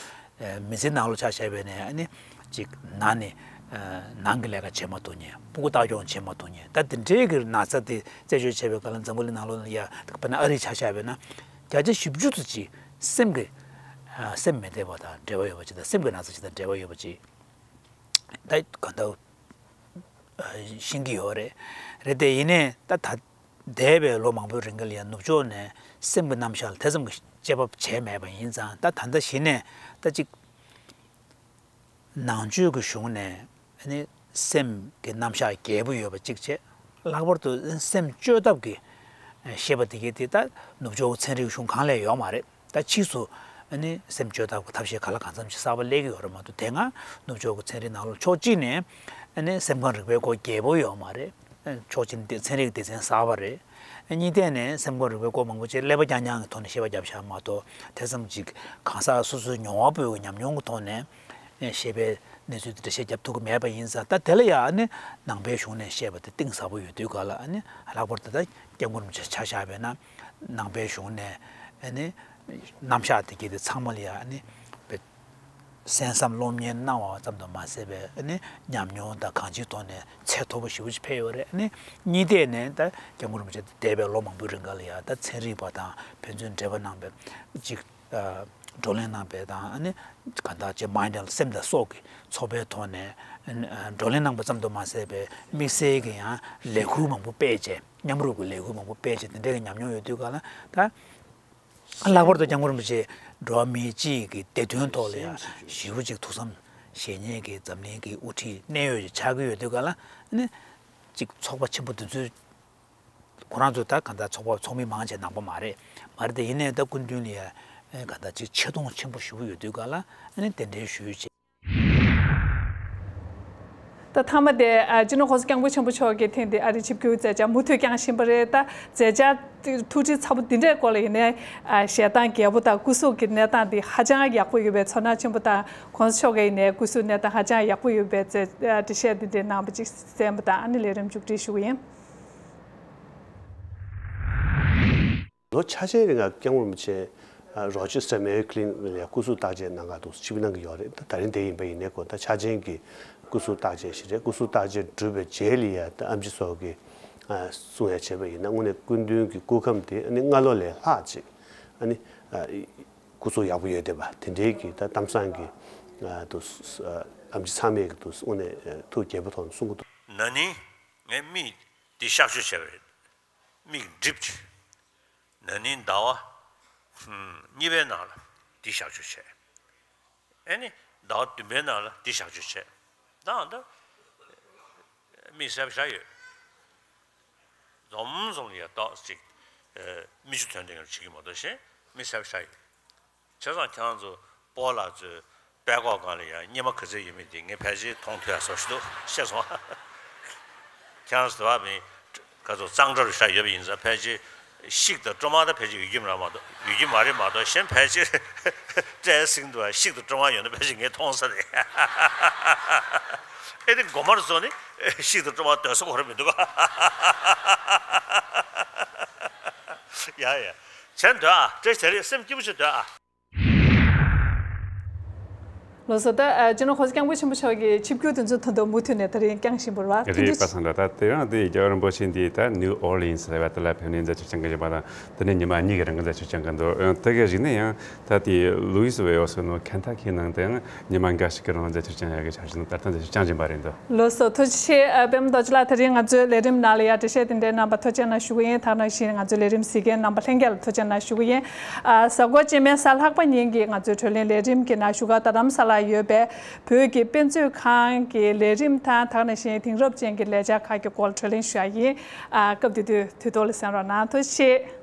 མི་ཚེའི་ནང་ལོགས་ཆ་བཞག་པ་ཡིན་ན་ཡང་ནི་ཅིག་ན་ནས་ནང་གི་ལས་ཀ་བྱེད་མ་ཐུབ་མཁན། སྤུ་གུ་ལྟ་སྐྱོང་བྱེད་མ་ཐུབ་མཁན། ད་དེ་འདྲའི་གི་ན་ཚ་དེ་རྩད་གཅོད་བྱས་པའི་སྐབས་ལ་འཛམ་བུ་གླིང་ནང་ལོགས་ལ་ཡ་དཔེར་ན་ཨ་རི་ཆ་བཞག་པ་ཡིན་ན་བརྒྱ་ཆ་བཞི་བཅུ་ཙམ་ཅིག་སེམས་ཀྱི་སེམས་མི་བདེ་བ་དང་འབྲེལ་བ་ཡོད་པ་ཅིག་དང་། སེམས་ཀྱི་ན་ཚ་ཅིག་དང་འབྲེལ་བ་ཡོད་པ་ཅིག་ད་གང་ལྟར། ཤེས་ཀྱི་ཡོད་རེད། རེད་དེ་ཡིན་ནའི་ད་ད་འདས་པའི་ལོ་མང་པོའི་རིང་ག་ལ་ཡང་ནུབ་ཕྱོགས་ནས་སེམས་ཀྱི་རྣམ་གཞག་ལ་དེ་ཙམ་གྱི་དཔྱད་པ་བྱས་མེད་པ་ཡིན་ཙང་། ད་ད་ལྟ་གཞི་ནས་ད་ཅིག་ནང་ཆོས་ཀྱི་གཞུང་ནས་ནི་སེམས་ཀྱི་རྣམ་གཞག་རྒྱས་པོ་ཡོད་པ་གཅིག་བྱས། ལྷག་པར་དུ་སེམས་བཅོས་ཐབས་ཀྱི་ཤེས་པ་དེ་གའི་དེ་ད་ནུབ་ཕྱོགས་ཀྱི་ཚན་རིག་གཞུང་གང་ལ་ཡོད་མ་རེད། ད་ཕྱིས་སུ་ཨ་ནི་སེམས་བཅོས་ཐབས་ཀྱི་ཐབས་ཤེས་ག་ལ་གང་འཚམ་ཞིག་གསར་པ་སླེབས་ཀྱི་ཡོད་རེད་མ་གཏོགས། དེ་སྔ་ནུབ་ཕྱོགས་ཀྱི་ཚན་རིག་ནང་ལོགས་ཕྱོགས་གཅིག་ནས་ཨ་ནི་སེམས་ཁམས་རིག་པའི་སྐོར་རྒྱས་པོ་ཡོད་མ་རེད། ཕྱོགས་གཅིག་ནས་ཚན་རིག་སྡེ་ཚན་གསར་པ་རེད། གཉིས་ཐད་ནས་སེམས་ཁམས་རིག་པའི་སྐོར་མང་པོ་ཅིག་ཀླད་པ་རྐྱང་རྐྱང་གི་ཐོག་ནས་ཤེས་པ་བརྒྱབ་བཞག་མ་གཏོགས། དེ་ཙམ་ཅིག་གང་ཟག་སོ་སོའི་མྱོང་བ་པོའི་ཉམས་མྱོང་གི་ཐོག་ནས་ཤེས་པའི་གནས་ཚུལ་དེ་འགྲེལ་བཤད་རྒྱབ་ཐུབ་ཀྱི་མེད་པ་ཡིན་ཙང་། ད་དེ་ལ་ཡང་ཨ་ནི་ནང་པའི་གཞུང་ནས་བཤད་པ་དེ་གཏིང་ཟབ་པོ་ཡོད་དུས་ག་ལ། ཨ་ནི་ལྷག་པར་དུ་ད་སྐྱབས་མགོན་རིན་པོ་ཆེ་ཆ་བཞག་པས་ན་ནང་པའི་གཞུང་ནས་ཨ་ནི་རྣམ་གཞག་དེ་གའི་དེ་ཚང་མ་ལ་ཡང་ཨ་ནི་བེད་གསན་བསམ་སློབ་གཉེར་གནང་བ་ཙམ་དུ་མ་ཟད་པའི་ཨ་ནི་ཉམས་མྱོང་དང་གང་ཅིའི་ཐོག་ནས་ཚད་མཐོ་པོ་ཞེ་པོ་ཅིག་ཕེབས་ཡོད་རེད། ཨ་ནི་གཉིས་ཐད་ནས་ད་སྐྱབས་མགོན་རིན་པོ་ཆེ་འདས་པའི་ལོ་མང་པོའི་རིང་ག་ལ་ཡང་ད་ཚན་རིག་པ་དང་ཕན་ཚུན་འབྲེལ་བ་གནང་བའི་ཅིག་བགྲོ་གླེང་གནང་བའི་དང་། ཨ་ནི་གང་ལྟར་ཅིག་མའིན་ཌི་ཨེན་ཌི་སེམས་དང་སྲོག་གི་ཚོགས་པའི་ཐོག་ནས་བགྲོ་གླེང་གནང་བ་ཙམ་དུ་མ་ཟད་པའི་དམིགས་བསལ་གྱི་ཡང་ལས་འགུལ་མང་པོ་སྤེལ་བྱས། མཉམ་རུབ་ཀྱི་ལས་འགུལ་མང་པོ་སྤེལ་བྱས། དེ་འདྲའི་ཉམས་མྱོང་ཡོད་དུས་ག་ལ། ད་ལྷག་པར་དུ་སྐྱབས་མགོན་རིན་པོ་ཆེ་འགྲོ་བ་མིའི་སྤྱི་ཡི་གི་བདེ་དོན་ཐོག་ལ་ཡང་ཞེ་པོ་ཅིག་ཐུགས་བསམ་བཞེས་མཁན་གྱི་འཛམ་གླིང་གི་དབུ་ཁྲིད་གནད་ཡོད་ཅིག་ཆགས་ཀྱི་ཡོད་དུས་ག་ལ། ཨ་ནི་ཅིག་ཚོགས་པ་ཆེན་པོ་འདི་ཚོའི་ཁོ་རང་ཚོ་ད་གང་ལྟར་ཚོགས་པ་ཚོགས་མི་མང་ཆེ་ནང་པ་མ་རེད། མ་རེད་དེ་ཡིན་ནའི་ད་སྐུ་མདུན་ལ་ཡང་གང་ལྟར་ཅིག་ཆེ་མཐོང་ཆེན་པོ་ཞེ་པོ་ཡོད་དུས་ག་ལ། ཨ་ནི་གདན་འདྲེན་ཞུས་བྱས། ད་མཐའ་མ་དེ་ཨ་སྤྱི་ནོར་༸གོང་ས་༸སྐྱབས་མགོན་ཆེན་པོ་མཆོག་གིས་ཐེངས་འདི་ཨ་རིའི་ཆིབས་བསྒྱུར་མཛད་འཆར་མུ་མཐུད་བསྐྱངས་བཞིན་པ་རེད། ད་མཛད་འཆར་ཐུགས་འདྲི་ཚ་པོ་འདི་འདྲའི་སྐོར་ལ་ཡིན་ནའི། ཨ་ཞལ་ཐང་རྒྱས་པོ་དང་སྐུ་གཟུགས་ཀྱི་གནས་སྟངས་འདི་ཧ་ཅང་ཡག་པོ་ཡོད་པའི་ཚོར་སྣང་ཆེན་པོ་དང་། ༸གོང་ས་མཆོག་གིས་ཡིན་ནའི་སྐུ་གཟུགས་གནས་སྟངས་ཧ་ཅང་ཡག་པོ་ཡོད་པའི་འགྲེལ་བཤད་འདི་འདྲའི་གནང་བ་ཅིག་གསན་པ་དང་། ཨ་ནི་ལས་རིམ་མཇུག་སྒྲིལ་ཞུ་གི་ཡིན། ལོ་ཆ་ཤས་རིང་ལ་སྐྱབས་མགོན་རིན་པོ་ཆེ་རོ་ཆེ་སི་ཊར་མེ་ཡོ་ཀི་ལི་ནིག་ལ་སྐུ་གཟུགས་བརྟག་དཔྱད་གནང་ག་འདུག་ཆིབས་གནང་གི་ཡོད་རེད། ད་ད་རིང་དེ་ཡིན་པ་ཡིན་ནའི་ཁོ་ད་འཆར་ཅན་གྱི་སྐུ་གཟུགས་བརྟག་དཔྱད་ཞིག་རེད། སྐུ་གཟུགས་བརྟག་དཔྱད་གྲུབ་པའི་རྗེས་ལ་ཡ་ད་ཨེམ་ཆི་མཆོག་གིས་གསུང་ཡ་བྱས་པ་ཡིན་ན། དངོས་གནས་སྐུ་མདུན་གྱི་སྐུ་ཁམས་དེ་ཨ་ནི་སྔ་ལོ་ལས་ལྷག་ཅིག་ཨ་ནི་སྐུ་གཟུགས་ཡག་པོ་ཡོད་བསྡད་པ་དེ་འདྲའི་གི་ད་གཏམ་བཟང་གི་འདུག་ཨེམ་ཆི་ཚང་མས་གི་འདུག་དངོས་གནས་ཐུགས་དགྱེས་པོ་ཐོག་ནས་གསུང་གི་འདུག་ན་ནིང་ངས་མིག་འདི་གཤག་བཅོས་བྱས་པ་རེད། མིག་འགྲིབ་ཅིག་ན་ནིང་ཟླ་བ་གཉིས་པའི་ནང་ལ་འདི་གཤག་བཅོས་བྱས། ཨེ་ནི་ཟླ་བ་བདུན་པའི་ནང་ལ་འདི་གཤག་བཅོས་བྱས། ད་ད་མིག་གསལ་པོ་ཞེ་དྲག་ཡོད། འཛོམས་འཛོམས་ཡ་ཏོག་ཅིག་མིག་ཆུ་ཐོན་དེ་ཡང་བྱེད་ཀྱི་མ་གཏོགས་གཞན་མིག་གསལ་པོ་ཞེ་དྲག་ཡོད། བྱས་ཙང་ཁྱེད་རང་ཚོ་སྤོ་ལགས་ཚོས་པད་ཀོག་སྒང་ལ་ཡང་སྙེ་མ་ག་ཚོད་ཡོད་མེད་དེ་ངས་ཕལ་ཆེར་མཐོང་ཐུབ་ཡ་བཟོ་ཞིག་འདུག་ཤེས་སོང་། ཁྱེད་རང་ཚོ་དེ་བ་མིན་ག་ཚོད་གཙང་སྦྲ་རུ་བཞག་ཡོད་པ་ཡིན་ཙང་ཕལ་ཆེར་ཤིག་དང་སྤྲོ་མ་ད་ཕལ་ཆེར་ཡོད་ཀྱི་མ་རེད་མ་གཏོགས། ཡོད་ཀྱི་མ་རེད་མ་གཏོགས་གཞན་ཕལ་ཆེར་སྤྲད་ཟིན་འདུག་ཤིག་དང་སྤྲོ་མ་ཡོད་ན་ཕལ་ཆེར་ངས་མཐོང་ས་རེད། ཨེ་དེ་མགོ་མར་བཟོ་ནི་ཤིག་དང་སྤྲོ་མ་སྡོད་ས་གོ་ར་མི་འདུག་ག་ཡ་ཡ། བྱས་འདོད་ཨ། བཀྲ་ཤིས་བདེ་ལེགས། སེམས་སྐྱིད་པོ་བྱས་སྡོད་ཨ། ལགས་སོ། ད་ཨ་སྤྱི་ནོར་༸གོང་ས་༸སྐྱབས་མགོན་ཆེན་པོ་མཆོག་གི་ཆིབས་བསྒྱུར་དོན་ཚན་ཐོག་ཏུ་མུ་མཐུད་ནས་ད་རིང་བསྐྱངས་བཞིན་པ་རེད་བ། དེ་རེད། དུས་པ་སངས་ལ་ད་དེ་རིང་དེ་རྒྱལ་བ་རིན་པོ་ཆེ་འདི་ད་ནིའུ་ཨོར་ལི་ཡིན་སི་ལབ་ཡ་དེ་ལ་ཕེབས་ནས་མཛད་ཆོས་བསྐྱངས་གི་ཡོད་པ་དང་། དེ་ནས་ཉི་མ་གཉིས་ཀྱི་རིང་གི་མཛད་ཆོས་བསྐྱངས་གི་འདུག་ཨ་དེ་གའི་གཞིགས་ན་ཡང་ད་དེ་ལུའི་སི་ཝེལ་ཟེར་ནོ་ཁེན་ཐ་ཁིའི་ནང་དུ་ཡང་ཉི་མ་འགའ་ཞིག་གི་རིང་མཛད་ཆོས་བསྐྱངས་ཡ་གི་འཆར་གཞི་ནང་ད་ལྟ་མཛད་ཆོས་བསྐྱངས་བཞིན་པ་རེད་འདུག་ལགས་སོ། ཐུགས་རྗེ་ཆེ། ཨ་པད་མ་རྡོ་རྗེ་ལགས། དེ་རིང་ང་ཚོའི་ལས་རིམ་ནང་ལ་ཡང་འགྲེལ་བཤད་དེ་འདྲའི་གནང་བར་ཐུགས་རྗེ་གནང་ཞུ་གི་ཡིན། ད་ག་ནང་བཞིན་ང་ཚོའི་ལས་རིམ་གཟིགས་མཁན་རྣམ་པ་ལྷན་རྒྱས་ལ་ཐུགས་རྗེ་གནང་ཞུ་གི་ཡིན། ཨ་གཟའ་འཁོར་རྗེས་མའི་གཟའ་ལྷག་པ་ཉིན་གྱི་ང་ཚོའི་བགྲོ་གླེང་ལས་རིམ་གྱི་ནང་བཞུགས་སྒར་རྡ་རམ་ས་ལར་ཡོད་པའི་བོད་ཀྱི་དཔེ་མཛོད་ཁང་གི་ལས་རིམ་དང་། ད་ག་ནང་བཞིན་དེང་རབས་ཅན་གྱི་ལས་འཆར་ཁག་གི་སྐོར་ལ་བགྲོ་གླེང་ཞུ་ཡ་ཡིན། ཨ་སྐབས་དེ་དུས་དུས་ཐོག་ལ་གསན་རོགས་གནང་། ཐུགས་རྗེ་ཆེ།